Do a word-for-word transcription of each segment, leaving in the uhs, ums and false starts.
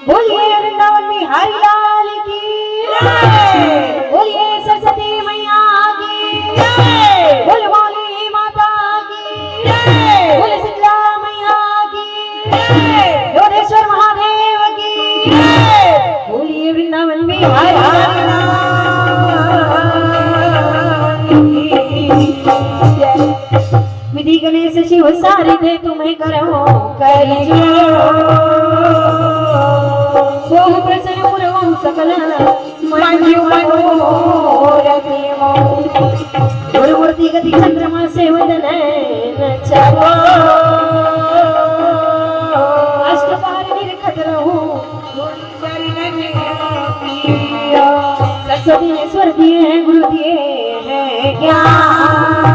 बोलिए वृंदावन बिहारी लाल की जय। बोलिए सरस्वती मैया की जय। बोल वाली माता की जय। बोल शीतला मैया की जय। योगेश्वर महादेव की जय। बोलिए वृंदावन बिहारी लाल की जय। विधि गणेश शिव सारथे तुम्हें करहु करि जोर। सोहु प्रसन्न पुरवहु सकल मंजु मनोरथ मोर। गुरु मूर्ति गति चंद्रमा सेवत नैन चकोर। अष्ट पार निरखत रहूं सरस्वती ईश्वर दिए हैं, गुरु दिए हैं ज्ञान।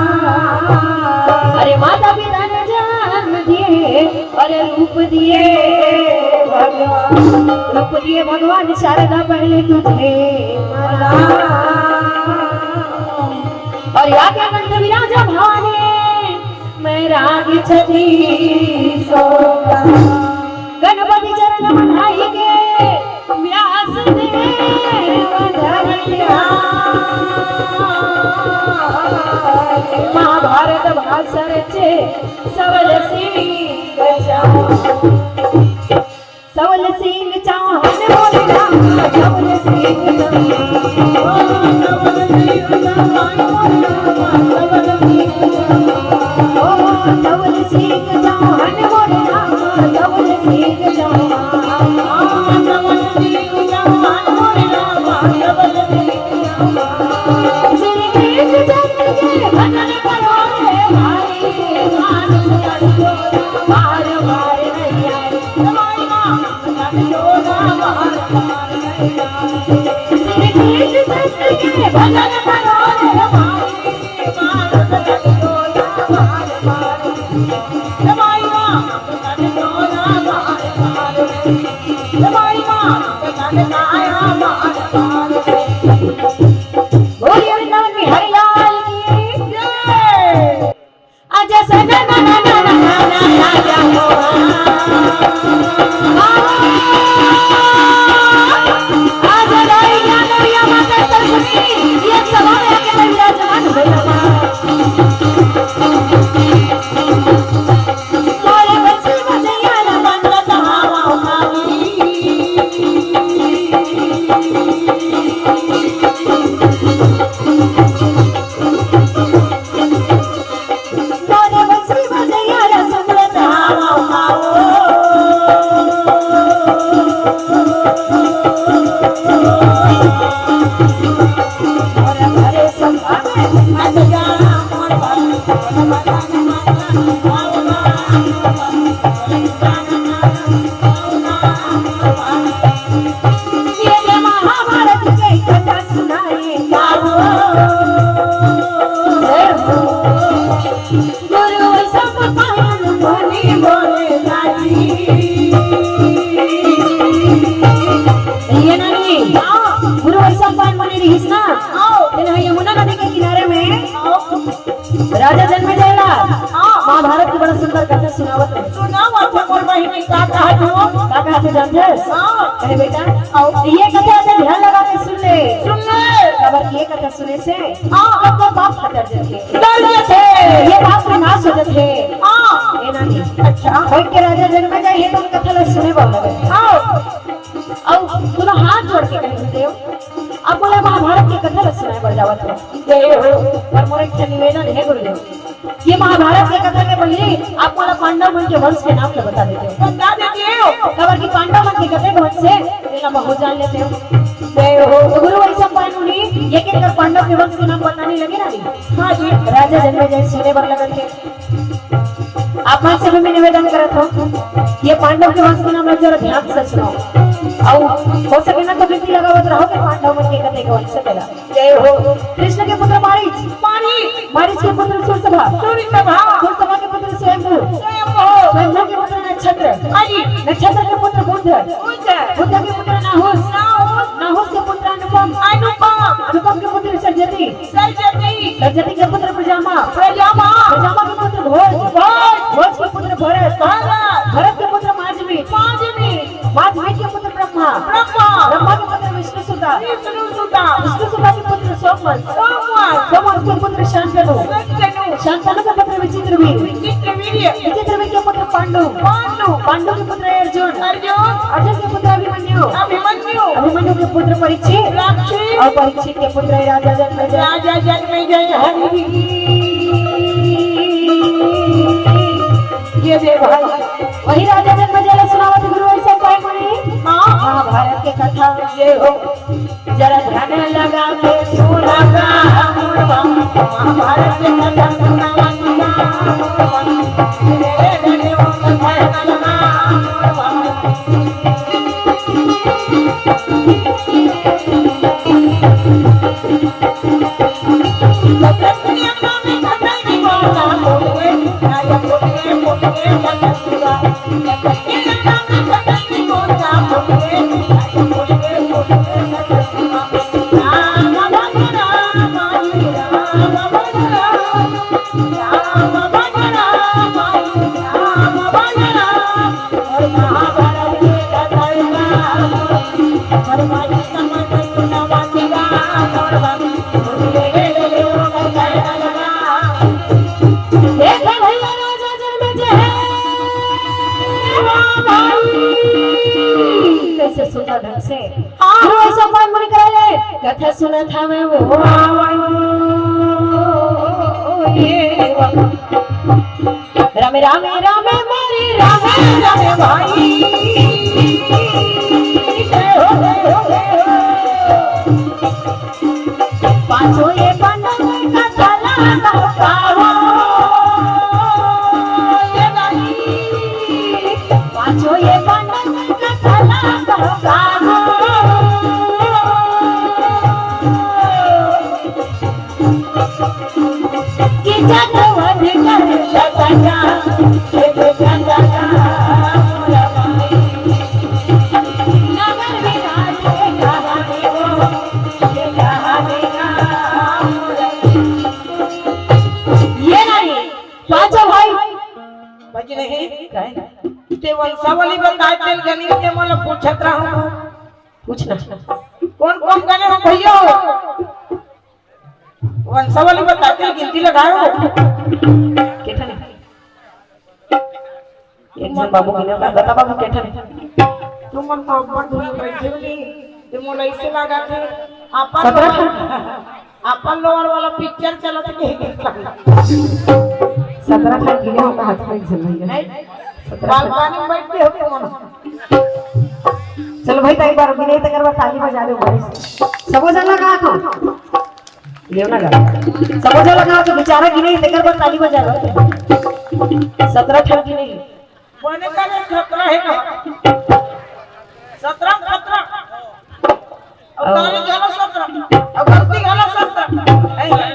अरे माता पिता ने जन्म दिए, अरे रूप दिए भगवान, रूप दिए भगवान शारदा पहले तुझे मना। और या क्या कंठ विराजा भाने मैं राग छत्तीस गणपति चरण मनाई के व्यास देव धरिया। महाभारत भाषा रचे सवल सिंह चौहान। सवल सिंह चौहान बोले राम, सवल सिंह चौहान। ओ सवल सिंह चौहान बोले राम, सवल सिंह चौहान। बोलिए वृंदावन बिहारी लाल की जय। आजा सजना ना ना ना ना ना ना, आजा हो। आजा दाई ज्ञान और या माता सरस्वती, ये सभा में आके मैं विराजमान हो गया। ये महाभारत के कथा सुनाए गाओ। गुरु सब पावन मुनि बोले दानी। ये नानी, हाँ। गुरु वैशंपायन मुनि रहिस ना, हाँ। तेन ह यमुना नदी के किनारे में, हाँ। राजा जन्मेजय ला हाँ। महाभारत के बड़ा सुंदर कथा सुनावत रहे। सुनावत हे मोर बहिनी, का कहत हो? का कहत हो जानथस? हाँ। कहे बेटा, आओ। ये कथा अगर ध्यान लगा के सुन ले। सुन ले। काबर कि ये कथा सुने से हाँ। आपका पाप कतर जथे। कतर जथे। ये पाप का नाश हो जथे। हाँ। ए नानी। अच्छा। होई के राजा जन्मेजय हे तो कथा ला सुने वाला है। हाँ। अउ दोनों हाथ जोड़ के कहे, गुरुदेव, आप मोला महाभारत के कथा ला सुनाए बर जावत हो। जय हो। पर मोर एक ठन निवेदन हे गुरुदेव, ये महाभारत के कथा के पहिली आप मोला पांडव मन के वंश के नाम ला बता देते हो। बता देते हो। काबर कि पांडव मन के कतेक वंश हे, तेला बहुत जान लेते हो। जय हो। तो गुरु वैशंपायन मुनि एक एक कर पांडव के वंश के नाम बताने लगे ना जी। हाँ जी। राजा जन्मेजय सुने बर लगत हे। आप मन से भी मैं निवेदन करत हूँ, ये पांडव के वंश के नाम ला जरा ध्यान से सुनो। अउ हो सके ना तो विनती लगावत रहो कि पांडव मन के कतेक वंश हे तेला। जय हो। कृष्ण के पुत्र मारीच। मारीच। मारीच के पुत्र सूरसभा। सूरसभा। सूरसभा के पुत्र स्वयंभू। स्वयंभू। स्वयंभू के पुत्र नक्षत्र। हाँ जी। नक्षत्र के पुत्र बुध। बुध। बुध के पुत्र नाहुस। नाहुस। नाहुस के पुत्र अनुपम। अनुपम। अनुपम के पुत्र सरजती। सरजती। सरजती के पुत्र प्रजामा। प्रजामा। प्रजामा के पुत्र भोज। भोज। भोज के पुत्र भरत। भरत। भरत के पुत्र माजमी। माजमी। माजमी के पुत्र ब्रह्मा। ब्रह्मा। ब्रह्मा के पुत्र विष्णु सुता। विष्णु सुता। विष्णु सुता के पुत्र सोमवंश। सोमवंश। सोमवंश के पुत्र शांतनु। शांतनु। शांतनु के पुत्र विचित्रवीर। विचित्रवीर। विचित्रवीर के पुत्र पांडु। पांडु। पांडु के पुत्र अर्जुन। अर्जुन। अर्जुन के पुत्र अभिमन्यु। अभिमन्यु। अभिमन्यु के पुत्र परीक्षित। परीक्षित। और परीक्षित के पुत्र राजा जनमेजय। राजा जनमेजय। ये दे भाई। वही राजा जनमेजय ला सुनावत गुरु ऐसा पाए मने। हाँ। महाभारत के कथा। ये हो। जरा ध्यान लगा के सुना गा मोर बाबा, महाभारत के कथा सुनावा गा मोर बाबा। कैसे सुंदर ढंग से। हाँ। गुरु ऐसा पान मन करे, कथा सुनत हवे वो। रामे रामे रामे मोरे रामे रामे भाई। पाछो ये बनल का साला का हो, ये नहीं। पाछो ये बनल का साला का हो। कि जग वध कर सकता, हे जग का मोर भाई। नगर विराज के कहा देवो, ये कहा देगा मोर। ये नहीं, पांचों भाई। बज नहीं। काहे? ते वंशावली बताए तेल गणित के मोला पूछत रहूं। पूछना। कौन कौन गने हो भैया? वंशावली बताते गिनती लगाओ। केठन? एक झन बाबू गिने का, बता बाबू केठन? तुमन तो अब्बड़ धुन बैठे हो जी। ये मोला ऐसे लगा थे। अपन सत्रह लोअर, ठन। अपन लोअर वाला पिक्चर चलत के। सत्रह ठन गिने हो का हाथ में एक झन भैया। नहीं। सत्रह ठन। बालकनी में बैठ के हो तुमन। चलो भाई, तो एक बार विनय तकर बर ताली बजा दो बड़े से। सबो झन लगा तो। लेव ना गा। सबो झन लगा तो बेचारा गिने तकर बर ताली बजा दो। सत्रह ठन गिने। बने करे खतरा है का? सत्रह खतरा। अब ताली घालो सत्रह। अब गलती घालो सत्रह। है।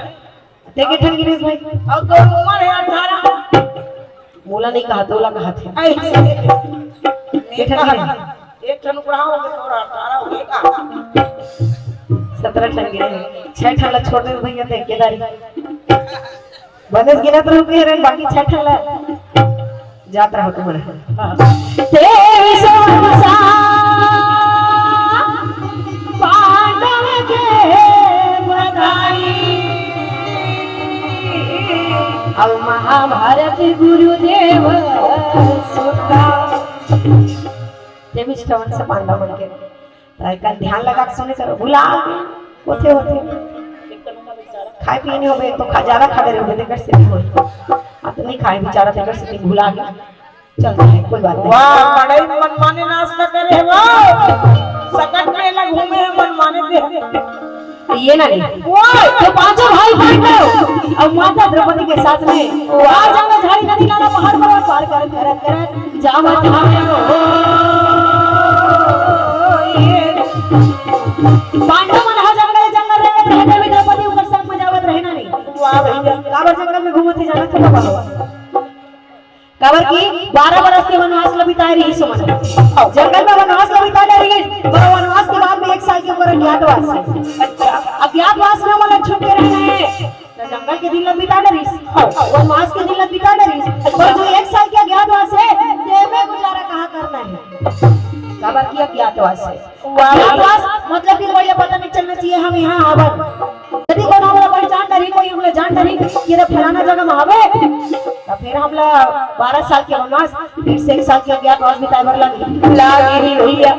ते के ठन गिने भाई? अब तो उम्र है अठारह। मोला नहीं कहा, तोला कहा थे। ऐसे। एक ठन गिने। एक ठन ऊपर हो गए, तोरा अठारह हो गए का? सत्रह ठन गिने। छह ठन ला छोड़ दे भैया, ते केदारी। बनेस गिनत रहू के रे, बाकी छह ठन ला। जात रहो तुम्हारे। तेईस वर्षा पांडव के बताई। अब महाभारत गुरुदेव सुता। तेईस ठन से पांडव मन के। त एकर ध्यान लगा के सुने करो, भुला गे, होथे, होथे। खाए पिए नहीं होबे, तो खा, ज्यादा खा ले रहे होबे, तेकर से नहीं होई। अब तो नहीं खाए बेचारा, तेकर से भुला गे। चलता है, कोई बात नहीं। वाह, बड़े मनमाने नाश्ता करे हो। सकट में लग घूमे हैं मनमाने दे। ये ना नहीं। ओए! तो पांचों भाई पांडव और माता द्रौपदी के साथ में वाह! जंगल झाड़ी नदी नाला पहाड़ पर्वत पार कर, कर, कर, जावत हवे हो। पांडव मन ह जंगल, जंगल रेंगत रहे, देवी द्रौपदी ओकर संग में जावत रहे ना नहीं। वाह भैया। काबर जंगल में घूमत ही जाना था बाबा। काबर कि बारह बरस के वनवास ल बिताए रहिस ओमन। जंगल में वनवास ल बिताए रहिस, पर वनवास के बाद में एक साल के ऊपर अज्ञातवास। अच्छा। अज्ञातवास में ओमन छुप के रहना है, तो जंगल के दिन ल बिताए रहिस। वनवास के दिन ला बिता डरिस। अच्छा। पर जो एक साल के अज्ञातवास हे, तेमे गुजारा कहाँ करना हे? काबर कि अज्ञातवास हे। वाह। अज्ञातवास मतलब कि कोई ला पता नहीं चलना चाहिए हम यहाँ हावन। यदि कोनो हमला पहचान डरही, कोई हमला जान डरही कि ये फलाना जगह में हवे, त फिर हमला बारह साल के वनवास, फिर से एक साल के अज्ञातवास बिताए बर लगही। लागही भैया।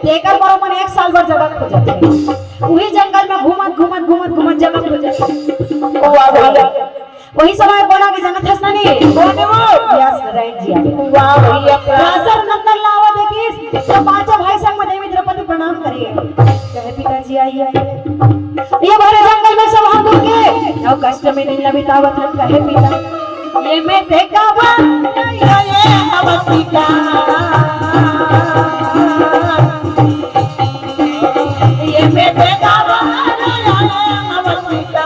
तेकर बर ओमन एक साल बर जगह खोजत हे। उही जंगल में घूमत, घूमत, घूमत, घूमत जगह खोजत हे। वाह भैया। वही समय बोला कि जनत हस ननी? कौन हे वो? व्यास नारायण जी आए। वाह भैया। व्यास नंदन लावा देखिस, तो पांचों भाई संग में देवी द्रौपदी प्रणाम करे। कहे, "पिताजी आइए, आइए।" ये भरे जंगल में सब हाथ धो के, नौ कष्ट में दिन ला बितावत हन, कहे, "पिता, ये मैं देखा हुआ, ये हम पिता।" ये बेटे का बहाना आया हमर पिता।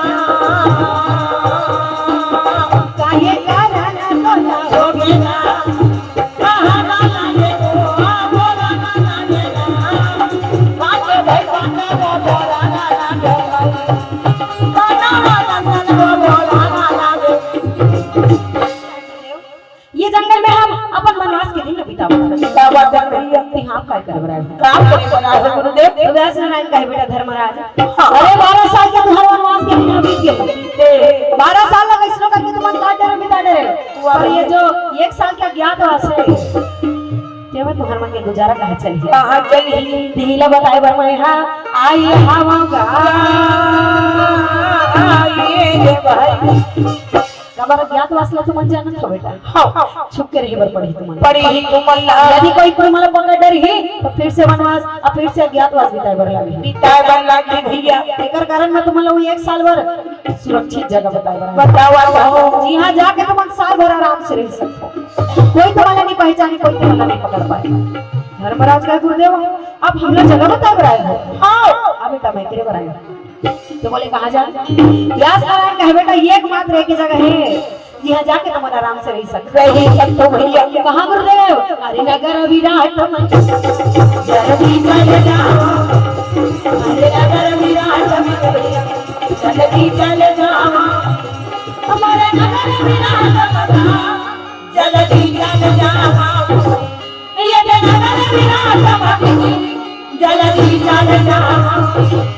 काहे कारण तोला हो गेला? बहाना लागे ओ, बोला ना लागे ना। बाजे भाई बाजे वो बोला ना लागे। गाना वाला मन वो बोला ना लागे। ये जंगल में हम अपन वनवास के दिन बितावत हन। क्या बात है भैया? ते हम काय करे बर आए हो? काम करे बर आए हो गुरुदेव? तो व्यास नारायण कहे, "बेटा धर्मराज, हाँ। अरे बारह साल के तुम्हारे वनवास के दिन बीत गए। ए। बारह साल लगा इसरो करके तुम काट डरे, बिता डरे। वाह। पर ये जो एक साल के अज्ञातवास हे, तेमा तुम्हार मन के गुजारा कहाँ चलही?" कहाँ चलही? तिही ला बताए बर मैं हा आई हवंव गा। आइए रे भाई। काबर अज्ञातवास ला तुमन जानत हो बेटा। हाँ। छुप के रहे बर पड़ही तुमन। पड़ही तुमन ला। यदि कोई, कोई मन ला पकड़ डरही, तो फिर से वनवास, अब फिर से अज्ञातवास बिताए बर लागही। बिताए बर लागही भैया। एकर कारण मैं तुमन ला वो एक साल बर सुरक्षित जगह बताए बर। बतावा तो। जिहाँ जाके तुमन साल भर आराम से रह सकथो। कोई तुमन ला नहीं पहचानी, कोई तुमन ला नहीं पकड़ पाए। धर्मराज कहे, "गुरुदेव, आप हमला जगह बताए बर आए हो?" हाँ। अब बेटा मैं तेरे बर आए हूँ। तो बोले, "कहाँ जा?" व्यास नारायण कहे, "बेटा, ये एकमात्र एक ही जगह हे, जिहाँ जाके तुमन आराम से रह सकते।" रह सकते हो भैया। "कहाँ गुरुदेव?" "अरे नगर विराट में।" "जल्दी चले जाओ।" "अरे नगर विराट में भैया, जल्दी चले जाओ। हमारे नगर विराट में, जल्दी चले जाओ। ये नगर विराट में, जल्दी चले जाओ।"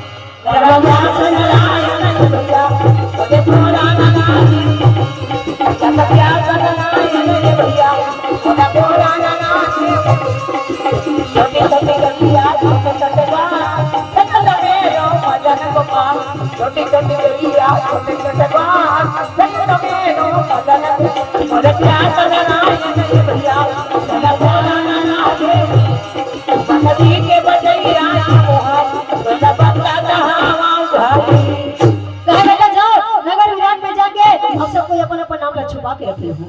कहे, "बेटा जाओ, नगर विराट में जाके अब सब कोई अपन अपन नाम ला छुपा के रख लेहू।"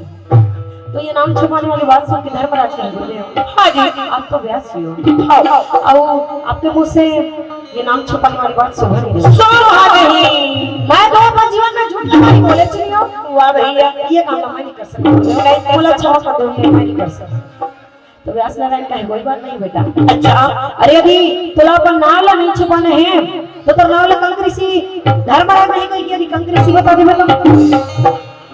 तो ये नाम छुपाने वाली बात सुन के धर्मराज कहे, "गुरुदेव, हाँ जी। आप तो व्यास जी हो। हाँ। और आपके मुंह से ये नाम छुपाने वाली बात शोभा नहीं रही।" शोभा नहीं। मैं तो अपन जीवन में झूठ लबारी बोले च नहीं हूँ। वाह भैया। ये काम मैं नहीं कर सकता। नहीं कर बोला, "अच्छा, सकता। मत दो, मैं नहीं कर सकता।" तो व्यास नारायण कहे, "कोई बात नहीं बेटा।" अच्छा। "अरे यदि तोला अपन नाम ला नहीं छुपाना हे, तो तोर नाम ला कंक ऋषि धर्मराज नहीं कही के यदि कंक ऋषि बता दे बेटा।"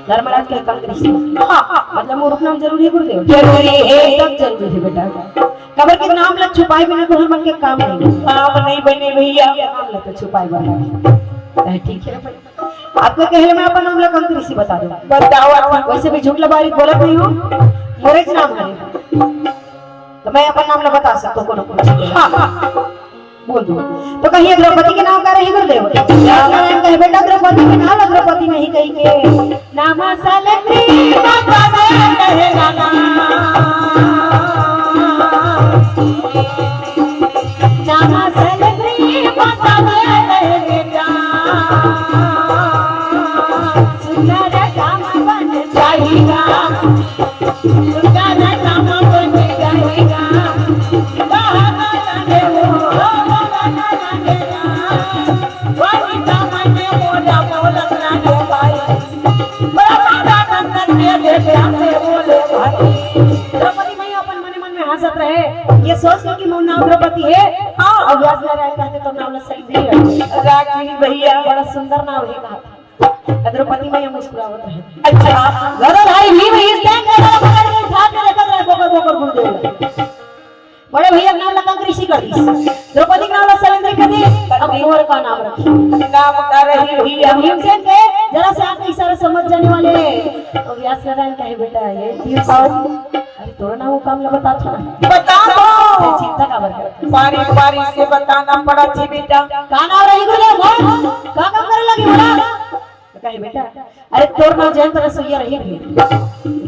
धर्मराज कहे, "कंक ऋषि।" हाँ, हाँ। "मतलब मोर रूप नाम जरूरी हे गुरुदेव?" "जरूरी हे।" "एकदम जरूरी हे बेटा, काबर के नाम ला छुपाए बिना तो हमन के काम नहीं बने।" काम नहीं बने भैया। नाम ला तो छुपाए बर लागही। कहे, "ठीक हे भाई।" आपके कहले मैं अपन नाम ला कंक ऋषि बता दूं। बतावा। वैसे भी झूठ लबारी बोलत नहीं हूँ, मोरे च नाम हे, तो मैं अपन नाम ला बता सकता हूँ, कोनो पूछ ले। हाँ, हाँ। बोल दो। तो कहिए द्रौपदी के नाम का रही गुरुदेव? व्यास नारायण कहे, "बेटा द्रौपदी के नाम ला द्रौपदी नहीं कही के।" नाम सावित्री बता दे कहे लाला। नाम सावित्री बता दे कहे बेटा। सुंदर काम बन जाएगा। सुंदर काम बन जाएगा। बहाना ना दे वो, बहाना ना देगा। वही काम ने मोला मोलक ना दे भाई। द्रौपदी मैया अपन मने मन में हंसत रहे, ये सोच के कि मोर नाम द्रौपदी हे, हाँ। और व्यास नारायण कहते तो नाम ला सही नहीं रहे। राखी भैया। बड़ा सुंदर नाम हे कहा। द्रौपदी मैया मुस्कुरावत रहे। अच्छा। गदा भाई भीम ही stand करके पकड़ के उठा के लेकर रहे बोकर बोकर गुरुदेव। बड़े भैया के नाम ला कंकरीसी कर दिस। द्रौपदी के नाम ला सैलेंद्री कर दिस। अब मोर का नाम रखी? नाम का रही भैया? भीमसेन के जरा से आंख के इशारा समझ जाने वाले। तो व्यास नारायण कहे, "बेटा, ये भीमसेन।" अरे, तोर नाम वो काम ला बता था। बता दो। चिंता काबर करत? बारी बारी से बताना पड़ा जी बेटा। का नाम रही गुरुदेव? बोल। का काम करे लगी बोला? तो कहे, "बेटा, अरे तोर नाम जयंत रसोईया रही भी।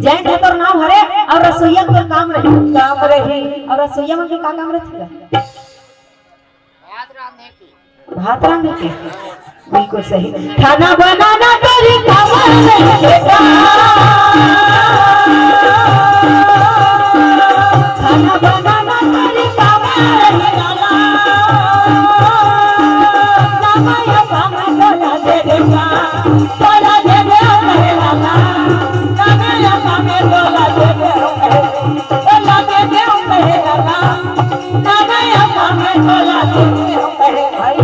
जयंत ह तोर नाम हरे अउ रसोईया तोर काम रही।" काम रही। अउ रसोईया मन के का काम रहिथे? भात रांधे के। बिल्कुल सही। खाना बनाना तेरी काम रही बेटा। खाना बनाना तेरी काम रही लाला। ना मैं ये काम डोला दे देगा। डोला दे दे ओ कहे लाला। ना मैं ये काम डोला दे दे ओ कहे। डोला दे दे ओ कहे लाला। ना मैं ये काम डोला दे दे ओ कहे भाई।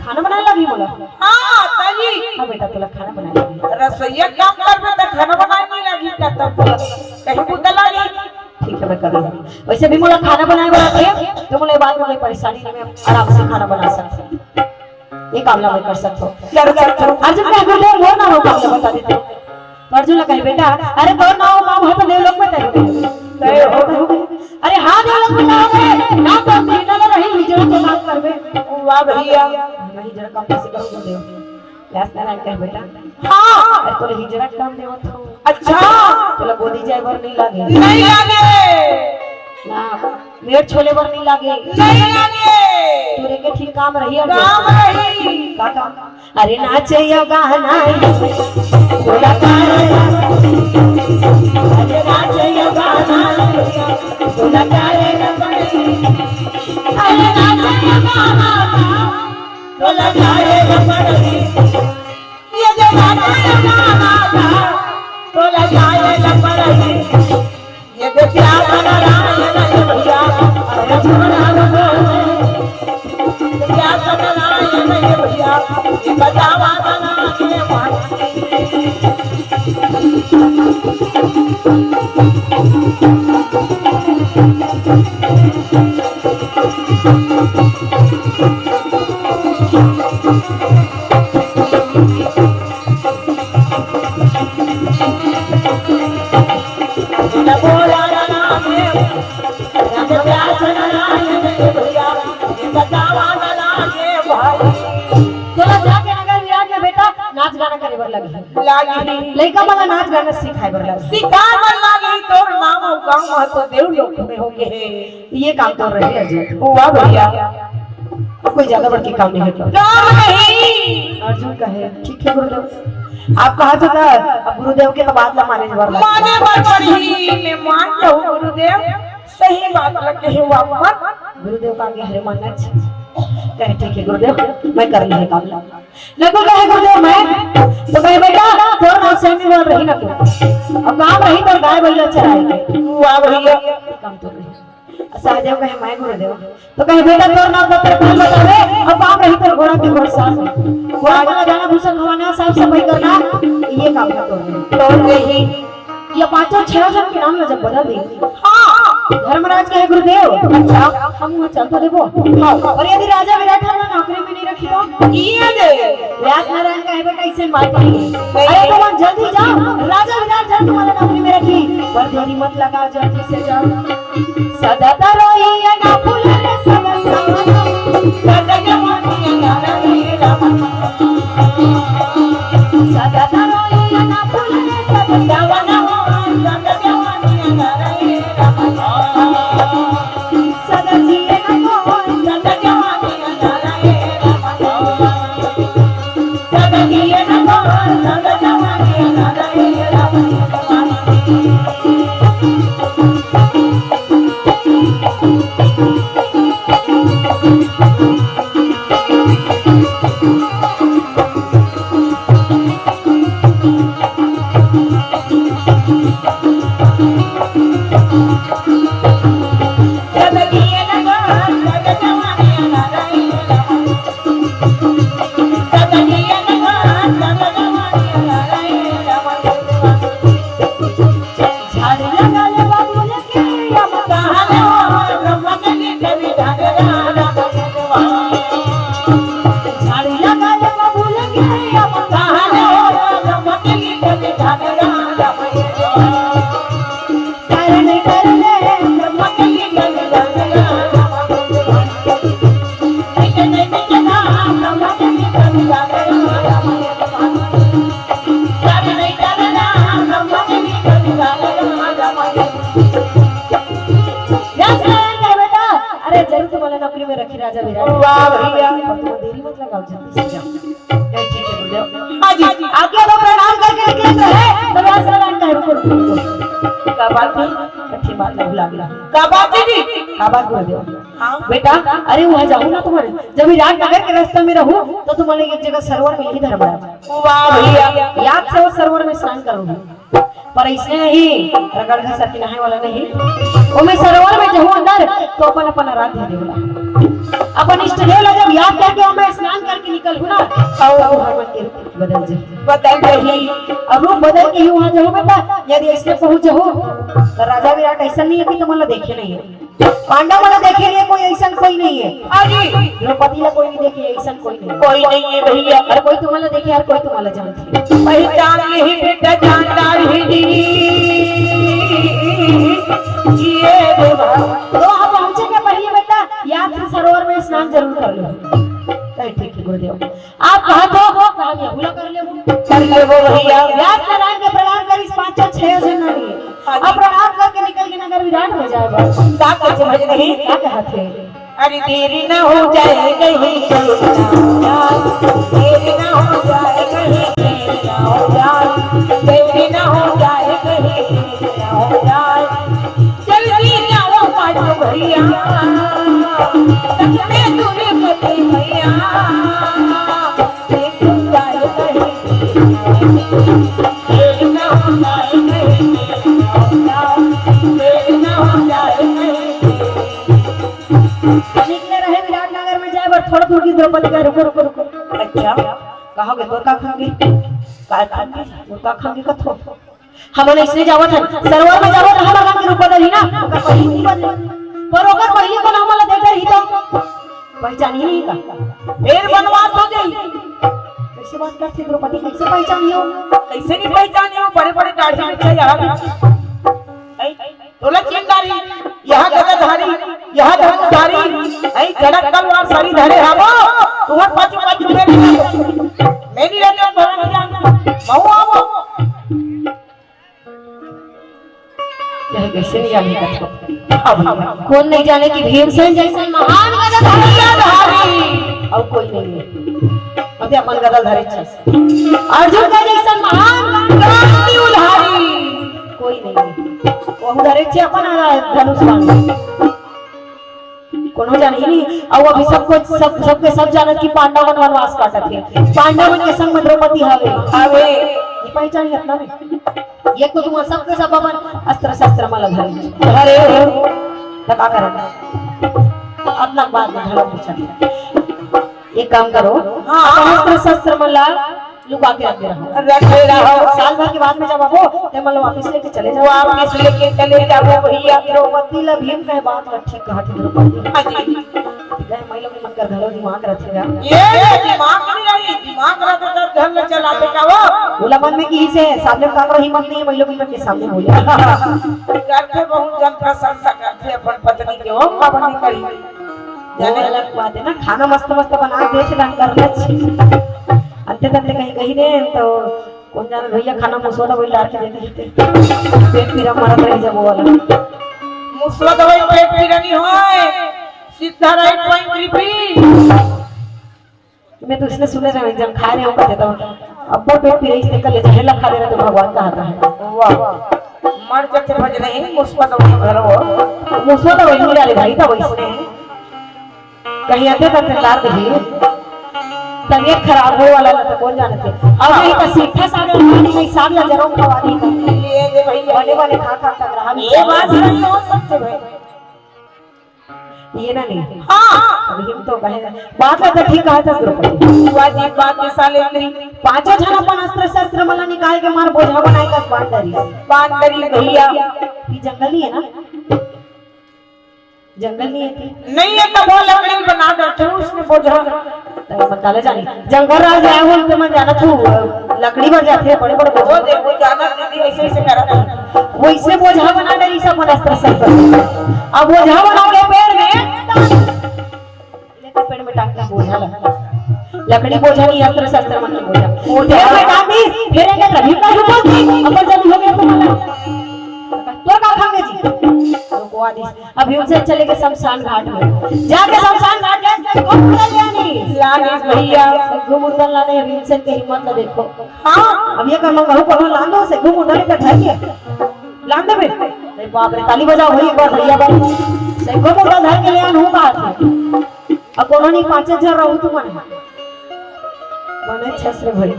खाना बनाए लगी बोला? हाँ, तनी। हाँ बेटा, तोला खाना बनाए लगी। रसोईया काम करबे त खाना बनाए नहीं लगी का तब तोला कहीं बुता लगी? ठीक है, मैं कर लूँगी। वैसे भी मोला खाना बनाए वाला थे, तो मोला ये बात में कोई परेशानी नहीं, मैं आराम से खाना बना सकती हूँ। ये काम ला मैं कर सकता हूँ। जरूर, जरूर। अर्जुन कहे, "गुरुदेव, मोर नाम हो काम ला बता देते।" अर्जुन ला कहे, "बेटा, अरे तोर नाम हो काम हो तो देवलोक में तय हो गए।" तय हो गए। अरे हाँ, देवलोक में तय हो गए। नाम तो तीन नंबर रही, हिजड़ा के काम करबे। वाह भैया। मैं हिजड़ा काम कैसे करूँ गुरुदेव? व्यास नारायण कहे, "बेटा, हाँ। अरे तोला हिजड़ा काम देवत हो। अच्छा। तोला गोदी जाए बर नहीं लागे। नहीं लागे। ना, मेड़ छोले बर नहीं लागे। नहीं लागे। तोरे के ठीक काम रही है।" काम रही। का काम? अरे नाचे यो गाना, तोला का रे? अरे नाचे यो गाना, तोला का रे? अरे नाचे यो गाना, तोला का रे? ये जमाना, जमाना था, तोला जाए न पड़ही। ये दे प्यार का नारायण ये भैया, अरे झूला रो। प्यार का नारायण ये भैया, ये बतावा नारायण ये भाई। तोला जाके नगर विराट में बेटा नाच गाना करे बर लगी। लगी। लइका मन ला नाच गाना सिखाए बर लगी। सिखाए बर लगी। तोर नाम अउ गाँव म तो देवलोक में हो गे हे। ये काम तो रहे अर्जुन। वाह भैया। कोई ज्यादा बड़की काम नहीं है तो। काम नहीं। अर्जुन कहे, "ठीक है गुरुदेव।" आप कहा तो था, अब गुरुदेव के तो बात ला माने बर लगी। माने बर पड़ही, मैं मान जाऊँ गुरुदेव। सही बात ला कहे हो आप मन। गुरुदेव का आगे हरे मानना चाहिए। कहे, "ठीक है गुरुदेव, मैं कर लूँ काम ला।" नकुल कहे, "गुरुदेव मैं।" तो कहे, "बेटा, तोर नाम सैमी बोल रही नकुल। अब काम रही तो गाय बैला चराए के।" वाह भैया। काम तो रही। सहदेव कहे, "मैं गुरुदेव।" तो कहे, "बेटा, तोर नाम तो तेरे फल बतावे, अब काम रही तोर घोड़ा के घोड़सार में। घोड़ा के जाना, भूसा खवाना, साफ सफाई करना, ये काम का तोर है।" तोर रही। ये पांचों छह जन के नाम ला जब बदल दे। हाँ। धर्मराज कहे, "गुरुदेव, अच्छा, हम वहाँ चल तो देबो।" हाँ। और यदि राजा विराट हमला नौकरी में नहीं रखी तो? ये दे। व्यास नारायण कहे, "बेटा, ऐसे बात नहीं है।" नहीं। अरे भगवान, जल्दी जाओ, राजा विराट जल्द तुम्हारा नौकरी में रखी, पर देरी मत लगाओ, जल्दी से जाओ। सदा तरोई ना फूल रे सदा सावन, सदा जवानी ना रे राम। सदा तरोई ना फूल रे सदा सावन, सदा जवानी ना रे राम। सदा जिए ना कोई, सदा जवानी ना रे राम। व्यास नारायण का बेटा, अरे जरूर तुम्हारा नौकरी में रखी राजा विराट। वाह भैया। पर तुम देरी मत लगाओ, जल्दी से जाओ। नहीं, ठीक है गुरुदेव। हाँ जी। आज्ञा दो, प्रणाम करके निकले तो है, तो व्यास नारायण का है, रुको, रुको, रुको। का बात है? अच्छी बात है, भुला गया। का बात है जी? का बात गुरुदेव? हाँ। बेटा, अरे वहाँ जाओ ना तुम्हारे, जब विराट नगर के रास्ते में रहूँ तो तुम्हारे एक जगह सरोवर मिलही धर्मराज। वाह भैया। याद से वो सरोवर में स्नान करोगे। पर इसने ही रगड़ घसर के नहाए वाला नहीं। ओमे सरोवर में जहू अंदर तो अपन अपन आराध्य देव ला, अपन इष्ट देव ला जब याद करके ओमे स्नान करके निकलहू ना, और वो हनुमान के रूप बदल जाही। बदल जाही। अब रूप बदल के ही वहाँ जहू बेटा, यदि ऐसे पहुँच जहू तो राजा विराट ऐसा नहीं है कि तुम देखे नहीं है। पांडव मन देखे लिए कोई ऐसा कोई नहीं है। हाँ जी। द्रौपदी ला कोई नहीं देखे, ऐसा कोई नहीं। कोई नहीं है भैया। हर कोई तुम्हारा देखे, हर कोई तुम्हारा जानते। पहचान यही बेटा जानदार ही जी। ये देवा। तो वहाँ पहुँचे के पहले बेटा याद से सरोवर में स्नान जरूर कर लो। कहे, ठीक है गुरुदेव। आप कहा तो वो कहा गया, भूला कर ले वो। कर ले वो भैया। व्यास नारायण के प्रणाम करिस पाँच छह जन नहीं। हाँ जी। अब प्रणाम करके निकल के नगर विराट हो जाए बस। का कुछ समझ नहीं? का कहा थे? अरे देरी ना हो जाए कहीं, देरी ना हो जाए कहीं, देरी ना हो जाए, देरी ना हो जाए कहीं, देरी ना हो जाए। जल्दी जाओ पांडव भैया, तब मैं दूरी पति भैया। निकले रहे विराटनगर में जाए बर, थोड़ा दूर की द्रौपदी का, रुको, रुको, रुको। अच्छा, कहाँ गए? तोर का खांगे? का खांगे? तोर का खांगे कथो? हमन इसने जावत हन, सरोवर में जावत हन, हमर रंग रूप बदलही ना, ओकर पहिली नहीं बदले। पर ओकर पहिली को नाम वाला देख रही तो पहचान ही नहीं का। फिर बनवास हो जाई। कैसे बात करथे द्रौपदी, कैसे पहचानी हो? कैसे नहीं पहचानी हो? बड़े बड़े दाढ़ी मिर्चा यहाँ भी। ऐ, तोला चिन्ह डारी, यहाँ गदाधारी, यहाँ धनुषधारी, ऐ, कड़क तलवार सरी धरे हावो, तुम्हर पाछू पाछू में नहीं रहते। मैं नहीं रहते, तुम्हारा नहीं जानते। मऊ आवो। यह कैसे नहीं जाने का था? अब कौन नहीं जाने कि भीमसेन जैसे महान गदाधारी और कोई नहीं है। अबे अपन गदाधारी छस। अर्जुन का जैसा महान क्रांति उधारी कोई नहीं है। वो उधारे छे अपन धनुष बाण। कोनो जानही नहीं। अउ अभी सब कुछ, सब, सबके सब जानत कि पांडव मन वनवास काटत हे। पांडव मन के संग में द्रौपदी हवे। हवे। ये पहचान इतना नहीं। ये तो तुम सबके सब अपन अस्त्र शस्त्र मन ला धरे। धरे हो। त का करत? अपना बात में घलो पूछा। एक काम करो। हाँ। अपन अस्त्र शस्त्र मन ला लुका के रखे रहो। रखे रहो। साल भर के बाद में जब आबो, ते मन ला वापस लेके चले जाओ। वापस लेके चले जाओ भैया। द्रौपदी ला भीम कहे बात ला ठीक कहा थे द्रौपदी। हाँ जी। गए मैं लोग मन कर घरो दिमाग रखे गा। ये दिमाग नहीं रही, दिमाग रखे कर घर ले चला दे का वो। बोला मन में की से, सामने का करो हिम्मत नहीं है, मैं लोग मन के सामने बोले। करते बहुत जन प्रशंसा करते अपन पत्नी के, वो अपन नहीं करी। वो जाने अलग बात है ना, खाना मस्त मस्त बना दे से ढंग कर ले। अंते तंते कहीं कहीं दे तो कौन जाने भैया खाना मुसवा दवाई डाल के देते देते पेट पीरा मरत रह जाबो वाला। मुसवा दवाई पेट पीरा नहीं होए, सीधा राइट पॉइंट रिपीट। मैं तो इसने सुने रहे जब खा रहे हो कहते तो अब पेट पीरा इसने कर ले चाहे लखा दे रहे तो भगवान का आता है। वाह, मर जब भज नहीं मुसवा दवाई घर हो। मुसवा दवाई नहीं डाले भाई था वैसे। कहीं आते करते लार दही तबीयत खराब हो वाला ला तो कौन जानत हे। अब नहीं तो सीठा साग ला खानी नहीं, साग ला जरूर खवा दी। ये दे भैया। बने बने खा खा कर रहा ये बात सही हो सकते भाई। ये ना नहीं। हाँ। अभी हम तो कहे बात ला तो ठीक कहा था द्रौपदी। वाजिब बात है साले नहीं। पांचों जन अपन अस्त्र शस्त्र मला निकाल के मार बोझा बनाए का बांध डरी। बांध डरी भैया। ये जंगल ही है ना। जंगल नहीं है कि? नहीं है, तब वो लकड़ी बना डरते हो, उसमें बोझा। तो बताले जानी। जंगल राज आए हो, तो मैं जाना तू, लकड़ी बन जाती है, बड़े बड़े वो बोझा। देखो, जाना दीदी ऐसे ऐसे करा था। वो इससे बोझा बना डरी सब मन अस्त्र शस्त्र। अब बोझा बना के पेड़ में, लेकर पेड़ में टांग के बोझा ला। लकड़ी बोझा नहीं, अस्त्र शस्त्र मन के बोझा। बोझा। फेर बेटा भी, फेर एक रवि का रुको जी, अपन जब हो गया तुम्हारा। तोर का खांगे जी? रुकवा दी। अब भीमसेन चले गए शमशान घाट में। जाके शमशान घाट गए, शंखो मुंदल ले आनी। लानी भैया। शंखो मुंदल लाने, भीमसेन के हिम्मत ला देखो। हाँ, अब ये कर लो, कहूँ, कहूँ लान दो, शंखो मुंदल के धर के। लान दे बे। अरे बाप रे, ताली बजाओ भाई, एक बार भैया बाबू। शंखो मुंदल धर के ले आन हूँ बात है। अब कोनो नहीं, पाँचे हजार रहू तुमन। मने छस रे भाई।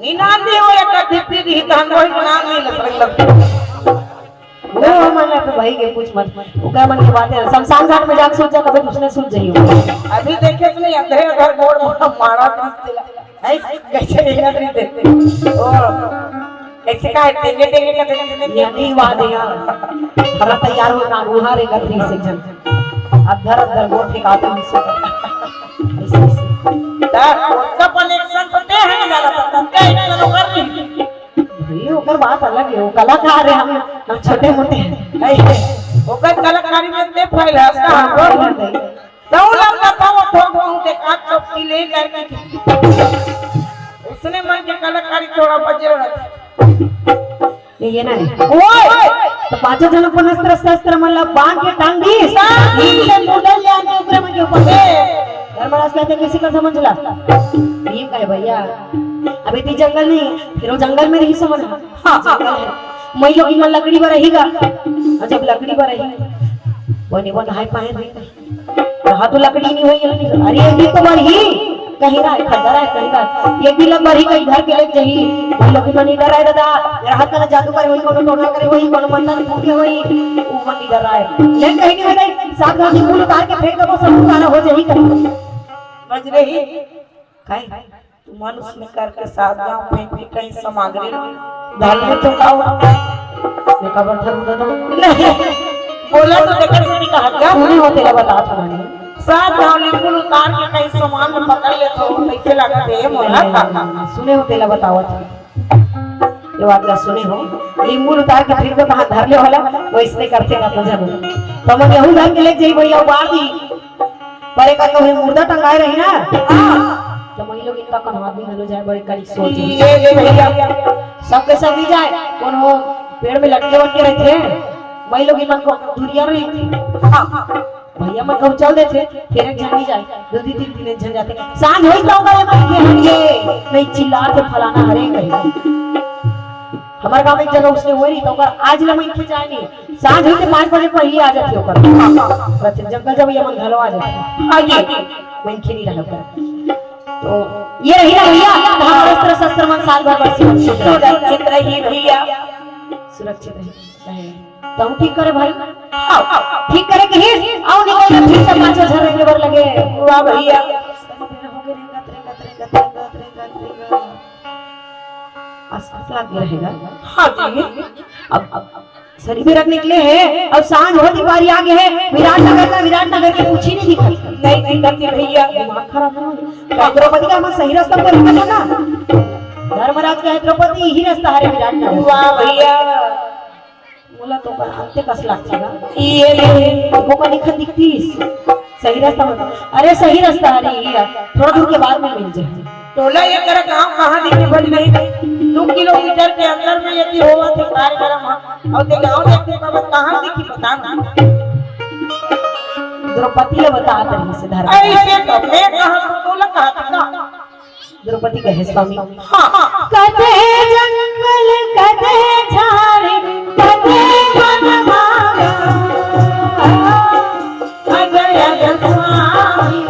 निनांदी हो एक अधिपति ही तहन वही नाम नहीं लग रही लगती। वो मन तो भाई के कुछ मत। ओकर मन के बात है। शमशान घाट में जाके सोचा, कभी कुछ नहीं सोच जाइयो। अभी देखे तो नहीं, अंधे अधर गोड़ मारा, मारा तो तेला। है, कैसे नहीं लग रही थे? ओ, कैसे का है? टेंगे, टेंगे का टेंगे, टेंगे। ये नहीं बात है यार। हमारा तैयार हो ना, वहाँ रे गठरी से जन। अधर, अधर गोड़ ठेकाते हैं इसको। ऐसे, ऐसे। यार, उसका कनेक्शन तो दे है ना, ज्यादा तब का एक्शन ओकर नहीं। भाई, ओकर बात अलग है, वो कलाकार है, हम, हम छोटे मोटे हैं। नहीं, ओकर कलाकारी में ते फैल है, उसका हम लोग नहीं। तऊ लग बताओ, थोड़ा बहुत एक आध चौकी ले करके। उसने मन के कलाकारी थोड़ा बजे रहता। ये, ये ना है। ओए! तो पांचों जन अपन अस्त्र शस्त्र मन ला बांध के टांग दी। टांग दी। इनसे मुंदल ले आके ओकरे मन के ऊपर दे। धर्मराज कहते, "किसी का समझ ला?" भीम कहे, "भैया, अभी ती जंगल नहीं, फिर वो जंगल में नहीं समझ ला।" हाँ, जंगल है। मई लोग इमन लकड़ी पर रहेगा। और जब लकड़ी पर रहेगा, वो नहीं, वो नहाए पाए नहीं। यहाँ तो लकड़ी नहीं हुई, लकड़ी। अरे, ये भी तो मर ही। कहीं रहा है, खद्दर है, कहीं रहा है। ये भी लग मर ही, कहीं घर के लेके जाही। वो लोग भी मन नहीं डर रहा है, दादा। मेरा हाथ का जादू करे हुई, कोनो टोना करे हुई, कोनो मंत्र फूटे हुई, वो मन नहीं डर रहा है। ले कहीं नहीं हुई, सात घाट फूल उतार के फेंक दबो, सब उतारा हो जाही कहीं। बज रही। काहे? तुमन उसने करके सात गांव फेंक के कहीं सामग्री डाल ले तो का हुआ? मैं का बता दूं दादा? नहीं, बोला तो देखा सुनी कहा क्या? सुने हो तेरा बता था मैंने। सात गांव लिंबुल उतार के कहीं सामान में पकड़ ले तो कैसे लगते हैं मोला का? सुने हो तेरा बतावत है। ये बात ला सुने हो, लिंबुल उतार के फिर तो कहाँ धर ले होला, वैसने करते का तो जरूर। तो मन यहू धर के ले जाई भैया, उबार दी। पर एक तो मुर्दा टंगाए रही ना, हाँ। तो मई लोग इनका कन्हवा भी घलो जाए, बड़े कड़ी सोच। ये, ये भैया, सबके सब ही जाए, कोनो पेड़ में लटके वटके रहते हैं, मई लोग इमन को दुरिया रही थी। हाँ। भैया मन कहूँ चल देथे, फिर एक झन नहीं जाए, दो दिन, तीन दिन एक झन जाते। सांझ होई तो ओकर मन के हंगे, नहीं चिल्लात हे फलाना हरे कही। हमारे गांव में एक जगह उसने होई रही, तो ओकर आज ले मन के जाए नहीं। सांझ होते पाँच बजे पहले आ जाते ओकर। रहते जंगल जब ये मन घलो आ जाते। आगे। मन के नहीं रहता। तो ये रही ना भैया, हमारा अस्त्र शस्त्र मन साल भर बस सुरक्षित रहे। सुरक्षित रही भैया। सुरक्षित रही। रहे। तो ठीक करे भाई। आओ, ठीक करे के ही। आओ निकल के फिर से पाँचों झन रेंगे बर लगे। वाह भैया। आसपास लाग गया रहेगा। हाँ जी। अब, अब शनि बेरा के निकले हैं, अब सांझ होती बारी आ गए हैं, विराटनगर का, विराटनगर के कुछ ही नहीं दिखा। नहीं दिखती भैया। दिमाग खराब है। तो द्रौपदी का हम सही रास्ता पर निकल ना। धर्मराज का है द्रौपदी, यही रास्ता हरे विराटनगर। वाह भैया। मोला तो ओकर अंते कस लागथे गा। ये ले। वो का निखन दिखतीस। सही रास्ता बता। अरे सही रास्ता हरे ये। थोड़ा दूर के बाद में मिल जाए। टोला ये कर गांव कहाँ दिखे भज नहीं। दो किलोमीटर के अंदर में यदि होवा थे कार्यक्रम ह। और ते गांव देख के बाबा कहाँ दिखी बता ना। द्रौपदी ले बता तरी से धर्म। ऐसे तो मैं कहाँ तो टोला कहाँ था? द्रौपदी कहे स्वामी। हाँ। कदे जंगल, कदे झाड़ी, कदे बनवारा। अजय स्वामी।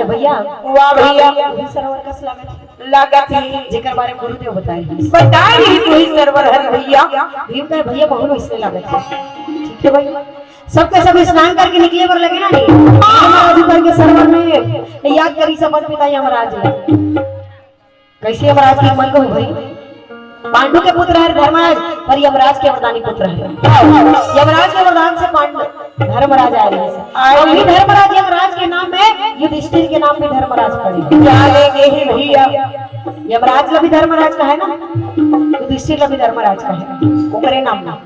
भैया, वाह भैया। वही सरोवर कस लागत हे। लागत हे। जेकर बारे में गुरुदेव बताए हे। बताए हे वही सरोवर हरे भैया। भीम कहे, "भैया, बहुत वैसने लागत हे।" ठीक हे भाई, सबके सब स्नान करके निकले बर लगे ना, नहीं? महाराज उतर के सरोवर में याद करिस अपन पिता यमराज ला। कइसे यमराज के मन को भाई? पांडु के पुत्र हरे धर्मराज, पर यमराज के वरदानी पुत्र हरे। यमराज के वरदान से पांडु धर्मराज आए रहिस। अउ वही धर्मराज यमराज के नाम में युधिष्ठिर के नाम भी धर्मराज पड़े। क्या लेंगे ही भैया? यमराज ला भी धर्मराज कहे ना, युधिष्ठिर ला भी धर्मराज कहे, ओकरे नाम ना।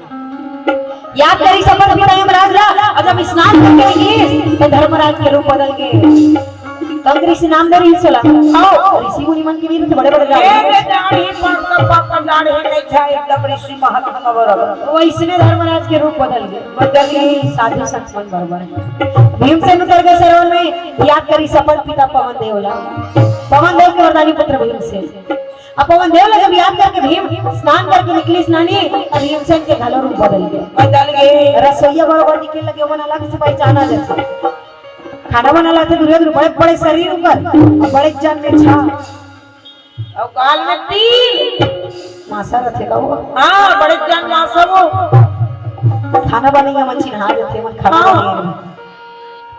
याद करिस अपन पिता यमराज ला, अउ जब स्नान करके निकलिस, तो धर्मराज के रूप बदल गे। कम ऋषि नाम दे रहिस ओला। हाँ। ऋषि मुनि मन के भी तो बड़े-बड़े ए, राज। ए, दाढ़ी पर तो पक्का दाढ़ी नहीं था, एकदम ऋषि महात्मा बराबर। वैसने धर्मराज के रूप बदल गे। बदल गे। साधु संत मन बराबर। भीमसेन उतर के सरोवर में याद करिस अपन पिता पवन देव ला। पवन देव के वरदानी पुत्र भीमसेन। अब पवन देव ला जब याद करके भीम स्नान करके निकलिस नानी, अब भीमसेन के घलो रूप बदल गे। बदल गे। रसोइया बरोबर निकले लगे, ओमन अलग से पहचाना जाथे। खाना बना लाथे दुरिहा दुरिहा, बड़े बड़े शरीर उकर, अउ बड़े जान में छा। अउ गाल में तिल। मासा रथे का वो? हाँ, बड़े जान मासा वो। खाना बनइया मन चिन्हा देथे, मन खाना हाँ। बनइया मन।